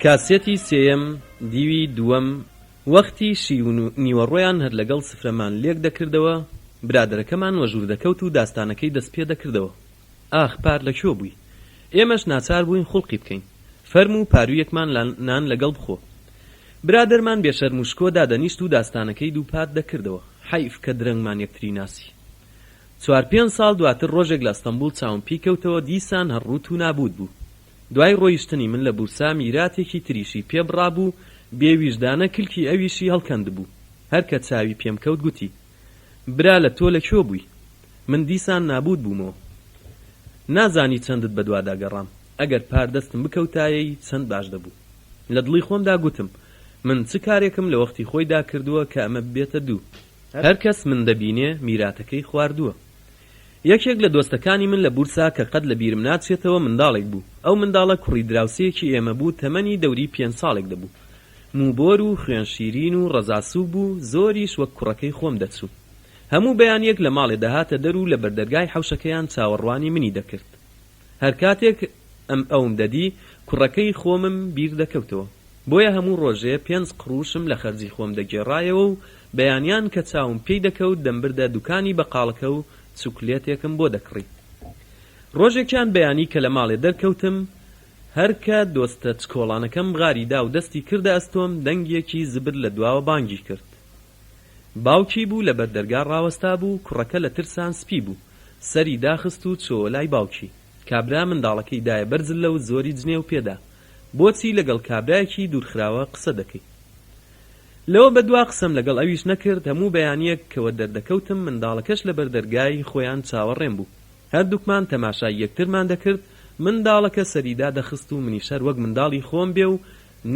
کاسێتی سێیەم دیوی دووەم وەختی شیو و نیوەڕۆیان هەر لەگەڵ سفرەمان لێک دەکردەوە، برادەرەکەمان وەژوور دەکەوت و داستانەکەی دەست پێ دەکردەوە. ئاخ پار لە کوێ بووی؟ ئێمەش ناچار بووین خوڵقی بکەین. فەرموو پاروویەکمان نان لەگەڵ بخۆ. برادەرمان بێ شەرم و شکۆ دادەنیشت و داستانەکەی دووپات دەکردەوە. حەیف کە درەنگمان یەکتری ناسی. چوار پێنج ساڵ دواتر ڕۆژێک لە ئەستەنبوڵ چاوم پێی کەوتەوە، دیسان هەر ڕووت و نابووت بوو. دوای ڕۆیشتنی من لە بورسا میراتێکی تریشی پێ بڕابوو، بێ ویژدانە کلکی ئەویشی هەڵکەندبوو. هەر کە چاوی پێم کەوت گوتی. برا لە تۆ لە کوێ بووی؟ من دیسان نابووت بوومەوە. نازانی چەندت بەدوادا گەڕام. ئەگەر پار دەستم بکەوتایەی چەند باش دەبوو. لە دڵی خۆمدا گوتم، من چ کارێکم لە وەختی خۆیدا کردووە کە ئەمە ببێتە دوو؟ هەر کەس من دەبینێ میراتەکەی خواردووە. یەکێک لە دۆستەکانی من لە بورسا کە قەت لە بیرم ناچێتەوە منداڵێک بوو. ئەو منداڵە کوڕی دراوسێیەکی ئێمە بوو تەمەنی دەوری پێنج ساڵێک دەبوو. مووبۆر و خوێن شیرین و ڕەزا سووک بوو، زۆریش وەک کوڕەکەی خۆم دەچوو. هەموو بەیانییەک لە ماڵێ دەهاتە دەر و لە بەردەرگای حەوشەکەیان چاوەڕوانی منی دەکرد. هەر کاتێک ئەم ئەوم دەدی، کوڕەکەی خۆمم بیر دەکەوتەوە. بۆیە هەموو ڕۆژێ پێنج قڕووشم لە خەرجی خۆم دەگێڕایەوە و بەیانیان کە چاوم پێی دەکەوت دەمبردە دوکانی بەقاڵەکە و چوکلێتێکم بۆ دەکڕی. ڕۆژێکیان بەیانی کە لە ماڵێ دەرکەوتم، هەر کە دۆستە چکۆڵانەکەم غاری دا و دەستی کردە ئەستۆم، دەنگێکی زبر لە دواوە بانگی کرد. باوکی بوو لە بەر دەرگا ڕاوەستابوو، کوڕەکە لە ترسان سپی بوو. سەری داخست و چۆوە لای باوکی. کابرا منداڵەکەی دایە بەر زللە و زۆری جنێو پێ دا. بۆچی لەگەڵ کابرایەکی دوورخراوە قسە دەکەی؟ لەوە بەدوا قسەم لەگەڵ ئەویش نەکرد، هەموو بەیانییەک کە وەدەردەکەوتم منداڵەکەش لە بەر دەرگای خۆیان چاوەڕێم بوو. هەردووکمان تەماشای یەکترمان دەکرد، منداڵەکە سەری دادەخست و منیش هەر وەک منداڵی خۆم بێ و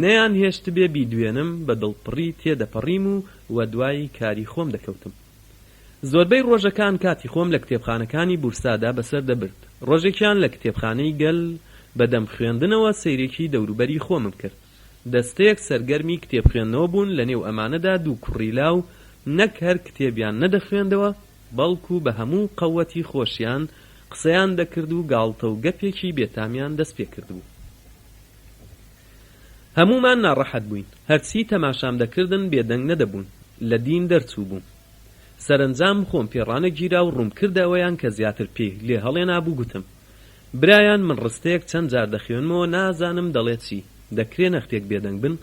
نەیانهێشتبێ بیدوێنم، بە دڵپڕی تێدەپەڕیم و وەدوای کاری خۆم دەکەوتم. زۆربەی ڕۆژەکان کاتی خۆم لە کتێبخانەکانی بورسادا بەسەر دەبرد. ڕۆژێکیان لە کتێبخانەی گەل بە دەم خوێندنەوە سەیرێکی دەوروبەری خۆمم کرد. دەستەیەک سەرگەرمی کتێب خوێندنەوە بوون، لە نێو ئەمانەدا دوو کوڕی لاو نەک هەر کتێبیان نەدەخوێندەوە، بەڵکو بە هەموو قەوەتی خۆشیان قسەیان دەکرد و گاڵتە و گەپێکی بێتامیان دەست پێ کردبوو. هەموومان ناڕەحەت بووین. هەرچی تەماشام دەکردن بێدەنگ نەدەبوون. لە دین دەرچووبووم. سەرەنجام خۆم پێ ڕانەگیرا و ڕووم کردە ئەویان کە زیاتر پێی لێ هەڵێنابوو گوتم، برایان من ڕستەیەک چەند جار دەخوێنمەوە نازانم دەڵێ چی، دەکرێ نەختێک بێدەنگ بن؟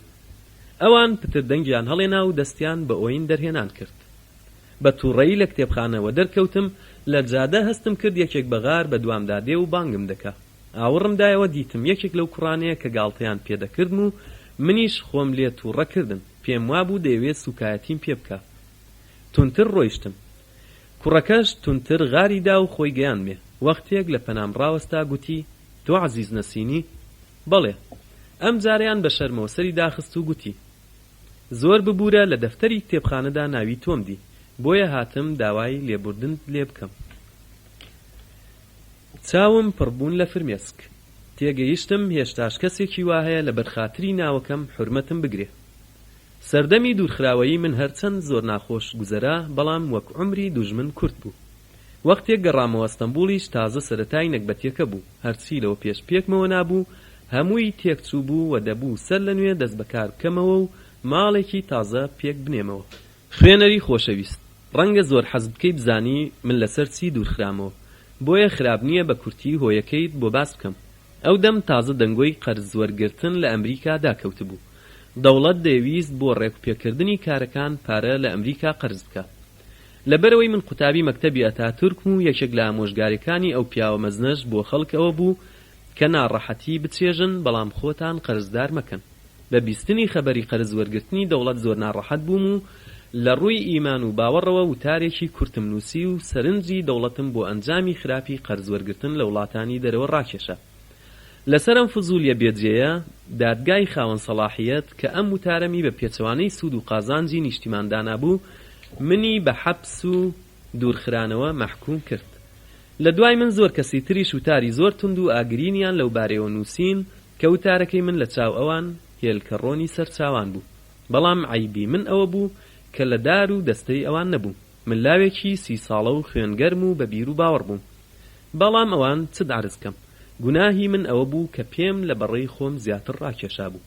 ئەوان پتر دەنگیان هەڵێنا و دەستیان بە ئۆین دەرهێنان کرد. بە تووڕەیی لە کتێبخانە وەدەرکەوتم، لە جادە هەستم کرد یەکێک بە غار بە دوامدا دێ و بانگم دەکا. ئاوڕم دایەوە دیتم یەکێک لەو کوڕانەیە کە گاڵتەیان پێ دەکردم و منیش خۆم لێ تووڕە کردن، پێم وابوو دەیەوێ سووکایەتیم پێ بکا. توندتر ڕۆیشتم. کوڕەکەش توندتر غاری دا و خۆی گەیاندمێ. وەختێک لە پەنام ڕاوەستا گوتی، تۆ عەزیز نەسینی؟ بەڵێ. ئەمجارەیان بە شەرمەوە سەری داخست و گوتی. زۆر ببوورە لە دەفتەری کتێبخانەدا ناوی تۆم دی، بۆیە هاتم داوای لێبوردنت لێ بکەم. چاوم پڕ بوون لە فرمێسک. تێگەیشتم هێشتاش کەسێکی وا هەیە لەبەر خاتری ناوەکەم حورمەتم بگرێ. سەردەمی دوورخراوەیی من هەرچەند زۆر ناخۆش گوزەرا، بەڵام وەک عومری دوژمن کورت بوو. وەختێک گەڕامەوە ئەستەنبوڵیش تازە سەرەتای نەگبەتیەکە بوو، هەرچی لەوە پێش پێکمەوە نابوو هەمووی تێک چووبوو و دەبوو سەر لە نوێ دەست بە کار بکەمەوە و ماڵێکی تازە پێک بنێمەوە. خوێنەری خۆشەویست، ڕەنگە زۆر حەز بکەی بزانی من لەسەر چی دوورخرامەوە، بۆیە خراپ نییە بە کورتی هۆیەکەیت بۆ باس بکەم. ئەو دەم تازە دەنگۆی قەرز وەرگرتن لە ئەمریکا داکەوتبوو. دەوڵەت دەیویست بۆ ڕێکوپێککردنی کارەکان پارە لە ئەمریکا قەرز بکا. لەبەرئەوەی من قوتابی مەکتەبی ئەتاتورکم و یەکێک لە ئامۆژگاریەکانی ئەو پیاوە مەزنەش بۆ خەڵک ئەوە بوو کە ناڕەحەتی بچێژن بەڵام خۆتان قەرزدار مەکەن. بە بیستنی خەبەری قەرز وەرگرتنی دەوڵەت زۆر ناڕەحەت بووم و لە ڕووی ئیمان و باوەڕەوە وتارێکی کورتم نووسی و سەرنجی دەوڵەتم بۆ ئەنجامی خراپی قەرز وەرگرتن لە وڵاتانی دەرەوە ڕاکێشا. لەسەر ئەم فزولیە بێجێیە، دادگای خاوەن سەڵاحیەت کە ئەم وتارەمی بە پێچەوانەی سوود و قازانجی نیشتیمان دانابوو، منی بە حەپس و دوورخرانەوە مەحکوم کرد. لە دوای من زۆر کەسی تریش وتاری زۆر توند و ئاگرینیان لەو بارەیەوە نووسین کە وتارەکەی من لە چاو ئەوان هێلکە ڕۆنی سەر چاوان بوو. بەڵام عەیبی من ئەوە بوو کە لە دار و دەستەی ئەوان نەبووم. من لاوێکی سی ساڵە و خوێن گەرم و بە بیر و باوەڕ بووم. بەڵام ئەوان چت عەرز کەم. گوناهی من ئەوە بوو کە پێم لە بەڕەی خۆم زیاتر ڕاکێشابوو.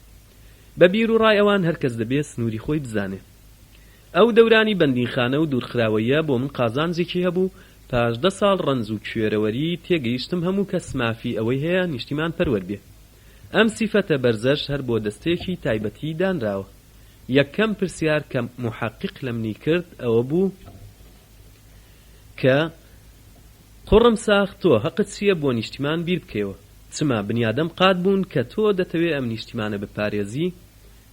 بە بیر و ڕای ئەوان هەر کەس دەبێ سنووری خۆی بزانێ. ئەو دەورانی بەندینخانە و دوورخراوەییە بۆ من قازانجێکی هەبوو، پاش دە ساڵ ڕەنج و کوێرەوەری تێگەیشتم هەموو کەس مافی ئەوەی هەیە نیشتیمانپەروەر بێ. ئەم سیفەتە بەرزەش هەر بۆ دەستەیەکی تایبەتی دانراوە. یەکەم پرسیار کە موحەقیق لە منی کرد ئەوە بوو کە، قوڕم ساغ تۆ هەقت چییە بۆ نیشتیمان بیر بکەیەوە؟ چما بنیادەم قات بوون کە تۆ دەتەوێ ئەم نیشتیمانە بپارێزی؟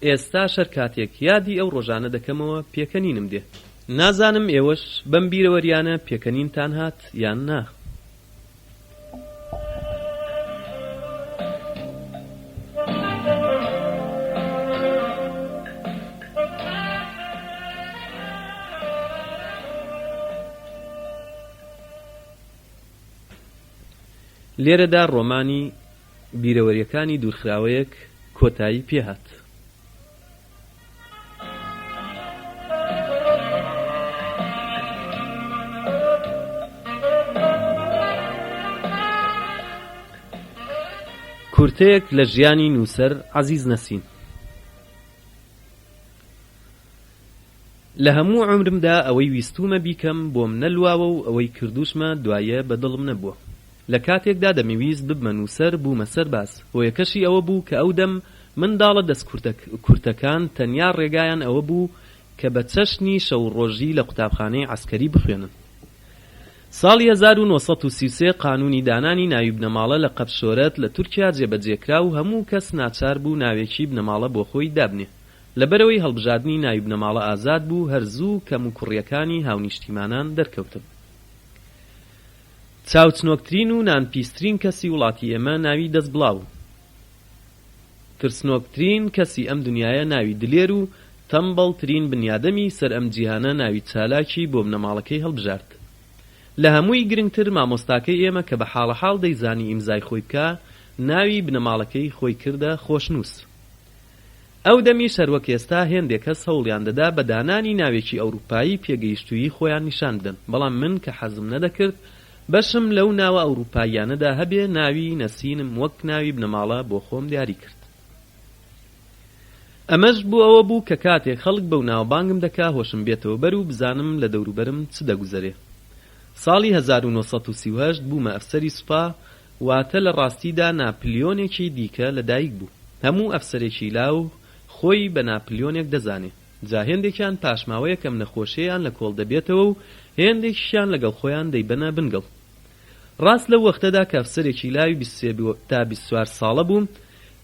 ئێستاش هەر کاتێک یادی ئەو ڕۆژانە دەکەمەوە پێکەنینم دێ. نازانم ئێوەش بەم بیرەوەریانە پێکەنینتان هات یان نا؟ لێرەدا ڕۆمانی بیرەوەریەکانی دوورخراوەیەک کۆتایی پێهات. کورتەیەک لە ژیانی نووسەر عەزیز نەسین. لە هەموو عومرمدا ئەوەی ویستوومە بیکەم بۆم نەلواوە و ئەوەی کردووشمە دوایە بە دڵم نەبووە. لە کاتێکدا دەمەویست ببمە نووسەر بوومە سەرباز، هۆیەکەشی ئەوە بوو کە ئەو دەم منداڵە دەست کورتەکان تەنیا ڕێگایان ئەوە بوو کە بە چەشنی شەو ڕۆژی لە قوتابخانەی عەسکەری بخوێنن. ساڵی 1933 قانوونی دانانی ناوی بنەماڵە لە قەپ شۆرەت لە تورکیا جێبەجێ کرا و هەموو کەس ناچار بوو ناوێکی بنەماڵە بۆ خۆی دابنێ. لەبەرئەوەی هەڵبژاردنی ناوی بنەماڵە ئازاد بوو هەر زوو کەموکوڕییەکانی هاونیشتیمانان دەرکەوتن. چاوچنۆکترین و نان پیسترین کەسی وڵاتی ئێمە ناوی دەستبڵاو و ترسنۆکترین کەسی ئەم دنیایە ناوی دلێر و تەمبەڵترین بنیادەمی سەر ئەم جیهانە ناوی چالاکی بۆ بنەماڵەکەی هەڵبژارد. لە هەمووی گرنگتر مامۆستاکەی ئێمە کە بە حاڵەحاڵ دەیزانی ئیمزای خۆی بکا ناوی بنەماڵەکەی خۆی کردە خۆشنووس. ئەو دەمیش هەروەک ئێستا هێندێ کەس هەوڵیان دەدا بە دانانی ناوێکی ئەوروپایی پێگەیشتوویی خۆیان نیشان بدەن، بەڵام من کە حەزم نەدەکرد بەشم لەو ناوە ئەوروپاییانەدا هەبێ، ناوی نەسینم وەک ناوی بنەماڵە بۆ خۆم دیاری کرد. ئەمەش بۆ ئەوە بوو کە کاتێک خەڵک بەو ناوە بانگم دەکا هۆشم بێتەوە بەر و بزانم لە دەوروبەرم چ دەگوزەرێ. ساڵی 1938 بوومە ئەفسەری سوپا، واتە لە ڕاستیدا ناپلیۆنێکی دیکە لە دایک بوو. هەموو ئەفسەرێکی لاو خۆی بە ناپلیۆنێک دەزانێ. جا هێندێکیان پاش ماوەیەک ئەم نەخۆشیەیان لە کۆڵ دەبێتەوە و هێندێکیشیان لەگەڵ خۆیان دەیبەنە بن گڵ. ڕاست لەو وەختەدا کە ئەفسەرێکی لاوی 23 تا 24 ساڵە بووم،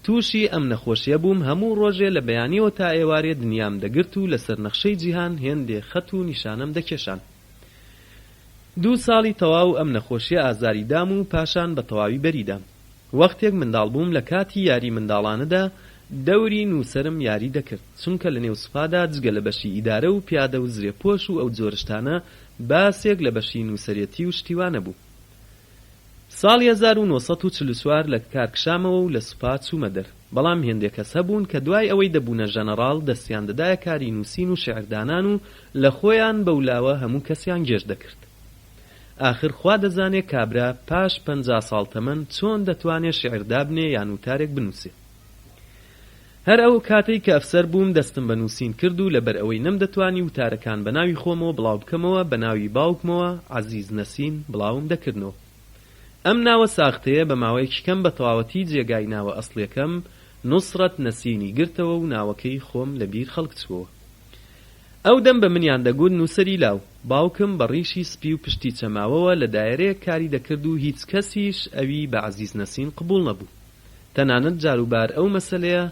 تووشی ئەم نەخۆشیە بووم، هەموو ڕۆژێ لە بەیانیەوە تا ئێوارێ دنیام دەگرت و لەسەر نەخشەی جیهان هێندێ خەت و نیشانەم دەکێشان. دوو ساڵی تەواو ئەم نەخۆشیە ئازاری دام و پاشان بە تەواوی بەری دام. وەختێک منداڵ بووم لە کاتی یاری منداڵانەدا دەوری نووسەرم یاری دەکرد، چونکە لە نێو سوپادا جگە لە بەشی ئیدارە و پیادە و زرێپۆش و ئەو جۆرە شتانە باسێک لە بەشی نووسەرێتی و شتی وا نەبوو. ساڵی 1944 لە کار کشامەوە و لە سوپا چوومە دەر. بەڵام هێندێ کەس هەبوون کە دوای ئەوەی دەبوونە ژەنەڕاڵ دەستیان دەدایە کاری نووسین و شیعر دانان و لە خۆیان بەولاوە هەموو کەسیان گێژ دەکرد. ئاخر خوا دەزانێ کابرا پاش 50 ساڵ تەمەن چۆن دەتوانێ شیعر دابنێ یان وتارێک بنووسێ. هەر ئەو کاتەی کە ئەفسەر بووم دەستم بە نووسین کرد و لەبەر ئەوەی نەمدەتوانی وتارەکان بە ناوی خۆمەوە بڵاو بکەمەوە بە ناوی باوکمەوە، عەزیز نەسین، بڵاوم دەکردنەوە. ئەم ناوە ساختەیە بە ماوەیەکی کەم بە تەواوەتی جێگای ناوە ئەسڵیەکەم، نوسرەت نەسینی، گرتەوە و ناوەکەی خۆم لە بیر خەڵک چووەوە. ئەو دەم بە منیان دەگوت نووسەری لاو. باوکم بە ڕیشی سپی و پشتی چەماوەوە لە دایەرەیەک کاری دەکرد و هیچ کەسیش ئەوی بە عەزیز نەسین قبووڵ نەبوو. تەنانەت جاروبار ئەو مەسەلەیە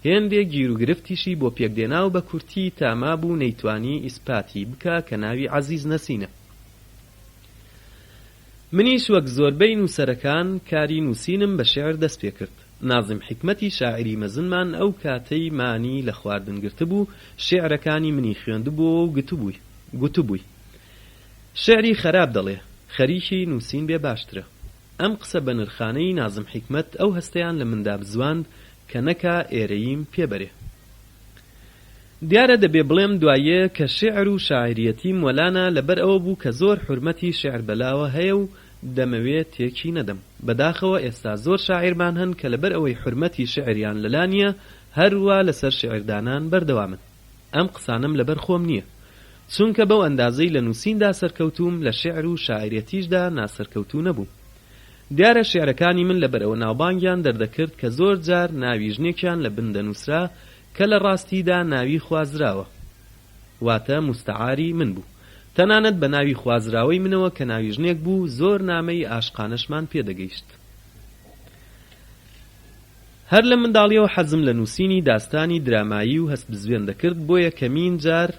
هێندێک گیروگرفتیشی بۆ پێکدێنا و بە کورتی تا مابوو نەیتوانی ئیسپاتی بکا کە ناوی عەزیز نەسینە. منیش وەک زۆربەی نووسەرەکان کاری نووسینم بە شیعر دەست پێکرد. نازم حیکمەتی شاعیری مەزنمان ئەو کاتەی مانی لە خواردن گرتبوو شیعرەکانی منی خوێندبووەوە و گوتبووی گوتبووی شیعری خەراپ دەڵێ، خەریکی نووسین بێ باشترە. ئەم قسە بەنرخانەی نازم حیکمەت ئەو هەستەیان لە مندا بزواند کە نەکا ئێرەییم پێ بەرێ. دیارە دەبێ بڵێم دوایێ کە شیعر و شاعیریەتیم وەلانا لەبەر ئەوە بوو کە زۆر حورمەتی شیعر بەلاوە هەیە و دەمەوێ تێکی نەدەم. بەداخەوە ئێستا زۆر شاعیرمان هەن کە لەبەر ئەوەی حورمەتی شیعریان لەلا نییە هەر وا لەسەر شیعردانان بەردەوامن. ئەم قسانەم لەبەر خۆم نییە. چونکە بەو ئەندازەی لە نووسیندا سەرکەوتووم لە شیعر و شاعیرێتیشدا ناسەرکەوتوو نەبووم. دیارە شیعرەکانی من لەبەرئەوە ناوبانگیان دەردەکرد کە زۆر جار ناوی ژنێکیان لە بن دەنووسرا کە لە ڕاستیدا ناوی خوازراوە واتە موستەعاری من بوو. تەنانەت بە ناوی خوازراوەی منەوە کە ناوی ژنێک بوو زۆر نامەی ئاشقانەشمان پێ دەگەیشت. هەر لە منداڵیەوە حەزم لە نووسینی داستانی درامایی و هەستبزوێن دەکرد بۆ یەکەمین جار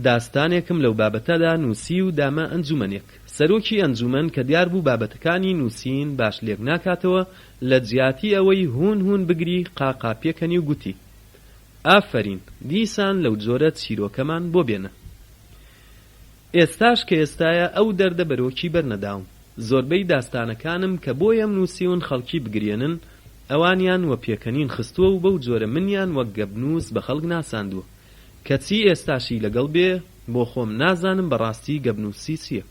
داستانێکم لەو بابەتەدا نووسی و دامە ئەنجومەنێک. سەرۆکی ئەنجومەن کە دیار بوو بابەتەکانی نووسین باش لێک ناکاتەوە لە جیاتی ئەوەی هوون هوون بگری قاقا پێکەنی و گوتی، ئافەرین، دیسان لەو جۆرە چیرۆکەمان بۆ بێنە. ئێستاش کە ئێستایە ئەو دەردە بەرۆکی بەرنەداوم. زۆربەی داستانەکانم کە بۆیەم نووسیون خەڵکی بگریێنن، ئەوانیان وە پێکەنین خستووە و بەو جۆرە منیان وەک گەپنووس بە خەڵک ناساندووە. کەچی ئێستاشی لەگەڵ بێ، بۆ خۆم نازانم بە ڕاستی گەپنووسی چییە.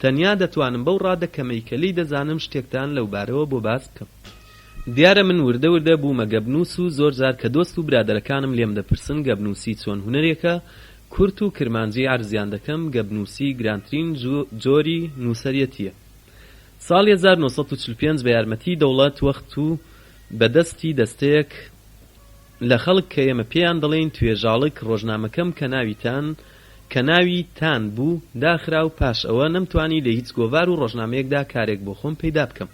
تەنیا دەتوانم بەو ڕادە کەمەی کە لێی دەزانم شتێکتان لەو بارەوە بۆ باس بکەم. دیارە من وردە وردە بوومە گەپنووس و زۆر جار کە دۆست و برادەرەکانم لێم دەپرسن گەپنووسی چۆن هونەرێکە، کورت و کرمانجی عەرزیان دەکەم گەپنووسی گرانترین جۆری نووسەرێتییە. ساڵی 1945 بە یارمەتیی دەوڵەت وەخت و بە دەستی دەستەیەک لە خەڵک کە ئێمە پێیان دەڵێین توێژاڵک ڕۆژنامەکەم کە ناویتان کە ناوی، تان، بوو داخرا و پاش ئەوە نەمتوانی لە هیچ گۆڤار و ڕۆژنامەیەکدا کارێک بۆ خۆم پەیدا بکەم.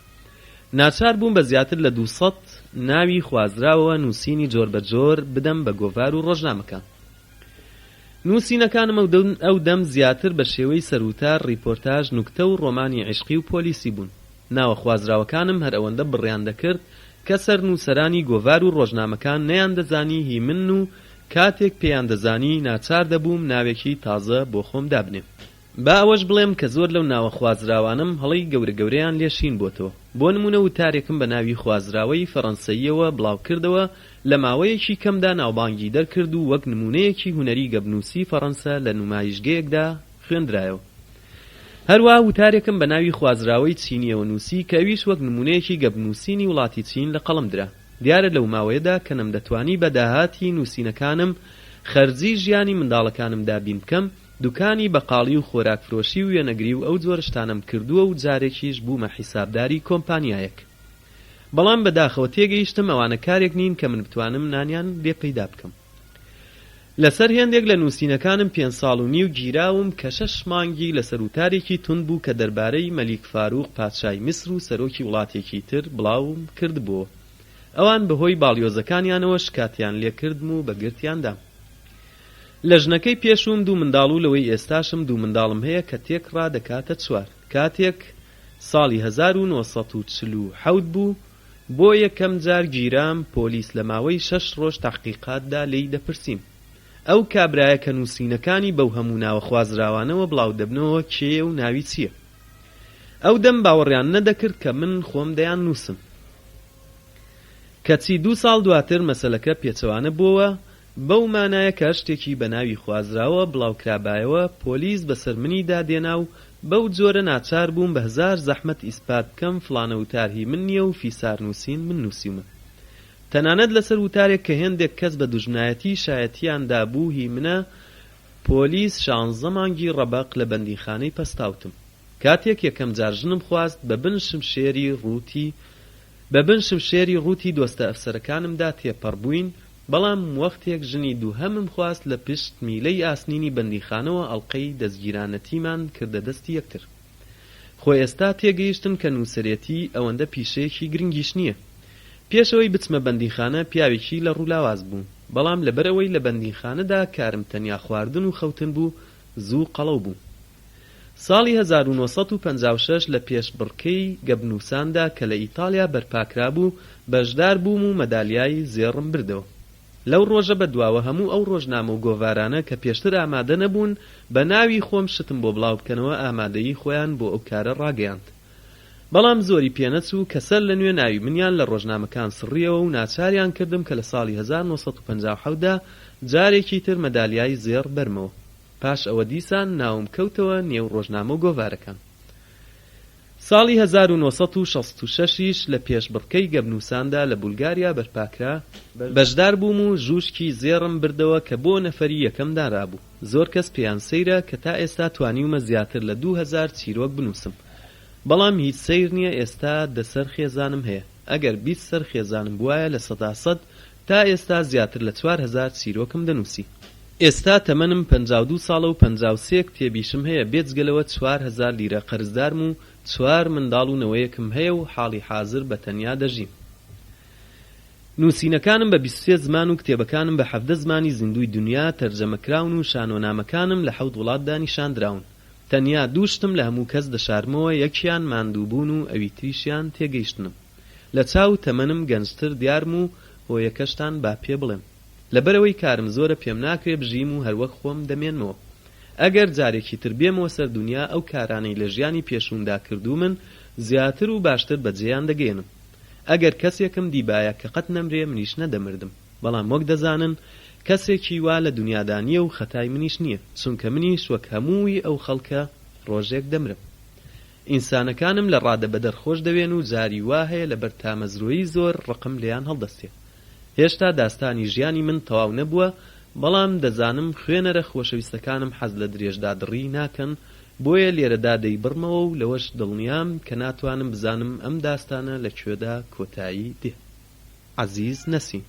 ناچار بووم بە زیاتر لە 200 ناوی خوازراوەوە نووسینی جۆربەجۆر بدەم بە گۆڤار و ڕۆژنامەکان. نووسینەکانم ئەو دەم زیاتر بە شێوەی سەروتار، ڕیپۆرتاژ، نوکتە و ڕۆمانی عیشقی و پۆلیسی بوون. ناوە خوازراوەکانم هەر ئەوەندە بڕیان دەکرد کە سەرنووسەرانی گۆڤار و ڕۆژنامەکان نەیاندەزانی هی منن و کاتێک پێیان دەزانی ناچار دەبووم ناوێکی تازە بۆ خۆم دابنێم. با ئەوەش بڵێم کە زۆر لەو ناوە خوازراوانەم هەڵەی گەورە گەورەیان لێ شین بۆتەوە. بۆ نموونە وتارێکم بە ناوی خوازراوەی فەرەنسەییەوە بڵاو کردەوە لە ماوەیەکی کەمدا ناوبانگی دەرکرد و وەک نموونەیەکی هونەری گەپنووسی فەڕەنسە لە نومایشگەیەکدا خوێندرایەوە. هەروا وتارێکم بە ناوی خوازراوەی چینییەوە نووسی کە ئەویش وەک نموونەیەکی گەپنووسینی وڵاتی چین لە قەڵەم درا. دیارە لەو ماوەیەدا کە نەمدەتوانی بە داهاتی نووسینەکانم خەرجی ژیانی منداڵەکانم دابین بکەم، دوکانی بەقاڵی و خۆراکفرۆشی و وێنەگری و ئەو جۆرە شتانەم کردووە و جارێکیش بوومە حیسابداری کۆمپانیایەک. بەڵام بە داخەوە تێگەیشتم ئەوانە کارێک نین کە من بتوانم نانیان لێ پەیدا بکەم. لەسەر هێندێک لە نووسینەکانم پێنج ساڵ و نیو گیراوم کە شەش مانگی لەسەر وتارێکی توند بوو کە دەربارەی مەلیک فاروق پادشای میسر و سەرۆکی وڵاتێکی تر بڵاوم کردبۆوە. ئەوان بەهۆی باڵیۆزەکانیانەوە شکاتیان لێکردم و بە گرتیان دام. لە ژنەکەی پێشووم دوو منداڵ و لەوەی ئێستاشم دوو منداڵم هەیە کە تێکڕا دەکاتە چوار. کاتێک ساڵی 1947 بوو بۆ یەکەم جار گیرام پۆلیس لە ماوەی شەش ڕۆژ تەحقیقاتدا لێی دەپرسیم ئەو کابرایە کە نووسینەکانی بەو هەموو ناوە خوازراوانەوە بڵاو دەبنەوە کێیە و ناوی چییە؟ ئەو دەم باوەڕیان نەدەکرد کە من خۆم دەیاننووسم. کەچی دوو ساڵ دواتر مەسەلەکە پێچەوانە بۆوە، بەو مانایە کە شتێکی بە ناوی خوازراوە بڵاوکرابایەوە پۆلیس بەسەر منیدا دێنا و بەو جۆرە ناچار بووم بە هەزار زەحمەت ئیسپات بکەم فڵانە وتار هی من نییە و فیسار نووسین من نووسیومە. تەنانەت لەسەر وتارێک کە هێندێک کەس بە دوژمنایەتی شایەتییان دابوو هی منە پۆلیس شانزە مانگی ڕەبەق لە بەندینخانەی پەستاوتم. کاتێک یەکەم جار ژنم خواست بە بن شمشێری ڕووتی بە بن شمشێری ڕووتی دۆستە ئەفسەرەکانمدا تێپەڕ بووین، بەڵام وەختێک ژنی دووهەمم خواست لە پشت میلەی ئاسنینی بەندیخانەوە ئەڵقەی دەزگیرانەتیمان کردە دەستی یەکتر. خۆ ئێستا تێگەیشتم کە نووسەرێتی ئەوەندە پیشەیەکی گرنگیش نییە. پێش ئەوەی بچمە بەندیخانە پیاوێکی لەڕولاواز بووم، بەڵام لەبەرئەوەی لە بەندینخانەدا کارم تەنیا خواردن و خەوتن بوو، زوو قەڵەو بووم. ساڵی 1956 لە پێشبڕکێی گەپنووساندا کە لە ئیتاڵیا بەرپاکرابوو، بەشدار بووم و مەدالیای زێڕم بردەوە. لەو ڕۆژە بە دواوە هەموو ئەو ڕۆژنامە و گۆڤارانە کە پێشتر ئامادە نەبوون بە ناوی خۆم شتم بۆ بڵاو بکەنەوە ئامادەیی خۆیان بۆ ئەو کارە ڕاگەیاند. بەڵام زۆری پێنەچوو کە سەر لە نوێ ناوی منیان لە ڕۆژنامەکان سڕیەوە و ناچاریان کردم کە لە ساڵی 1957 دا جارێکی تر مەدالیای زێڕ بەرمەوە. پاش ئەوە دیسان ناوم کەوتەوە نێو ڕۆژنامە و گۆڤارەکان. ساڵی 1966 یش لە پێشبڕکێی گەپنووساندا لە بولگاریا بەرپاکرا، بەشدار بووم و ژووشکی زێڕم بردەوە کە بۆ نەفەری یەکەم دانرابوو. زۆر کەس پێیان سەیرە کە تا ئێستا توانیومە زیاتر لە 2000 چیرۆک بنووسم. بەڵام هیچ سەیر نییە ئێستا دە سەر خێزانم هەیە. ئەگەر 20 سەر خێزانم بوایە 100% تا ئێستا زیاتر لە 4000 چیرۆکم دەنووسی. ئێستا تەمەنم 52 ساڵە و 53 کتێبیشم هەیە بێجگە لەوە 4000 لیرە قەرزدارم و چوار منداڵ و نەوەیەکم هەیە و حاڵی حازر بە تەنیا دەژیم. نووسینەکانم بە 23 زمان و کتێبەکانم بە 17 زمانی زیندووی دونیا تەرجەمە کراون و شانۆنامەکانم لە حەوت وڵاتدا نیشان دراون. تەنیا دوو شتم لە هەموو کەس دەشارمەوە یەکیان ماندووبوون و ئەویتریشیان تێگەیشتنم. لە چاو تەمەنم گەنجتر دیارم و هۆیەکەشتان با پێ بڵێم. لەبەرئەوەی کارم زۆرە پێم ناکرێ بژیم و هەروەک خۆم دەمێنمەوە. ئەگەر جارێکی تر بێمەوە سەر دونیا ئەو کارانەی لە ژیانی پێشوومدا کردوومن زیاتر و باشتر بەجێیان دەگەیەنم. ئەگەر کەسێکم دیبایە کە قەت نەمرێ منیش نەدەمردم. بەڵام وەک دەزانن کەسێکی وا لە دونیادا نییە و خەتای منیش نییە، چونکە منیش وەک هەمووی ئەو خەڵکە ڕۆژێک دەمرم. ئینسانەکانم لە ڕادەبەدەر خۆش دەوێن و جاری وا هەیە لەبەر تامەزرۆیی زۆر ڕقم لێیان هەڵدەستێ. هێشتا داستانی ژیانی من تەواو نەبووە، بەڵام دەزانم خوێنەرە خۆشەویستەکانم حەز لە درێژدادڕی ناکەن، بۆیە لێرەدا دەیبڕمەوە و لەوەش دڵنیام کە ناتوانم بزانم ئەم داستانە لە کوێدا کۆتایی دێ. عەزیز نەسین.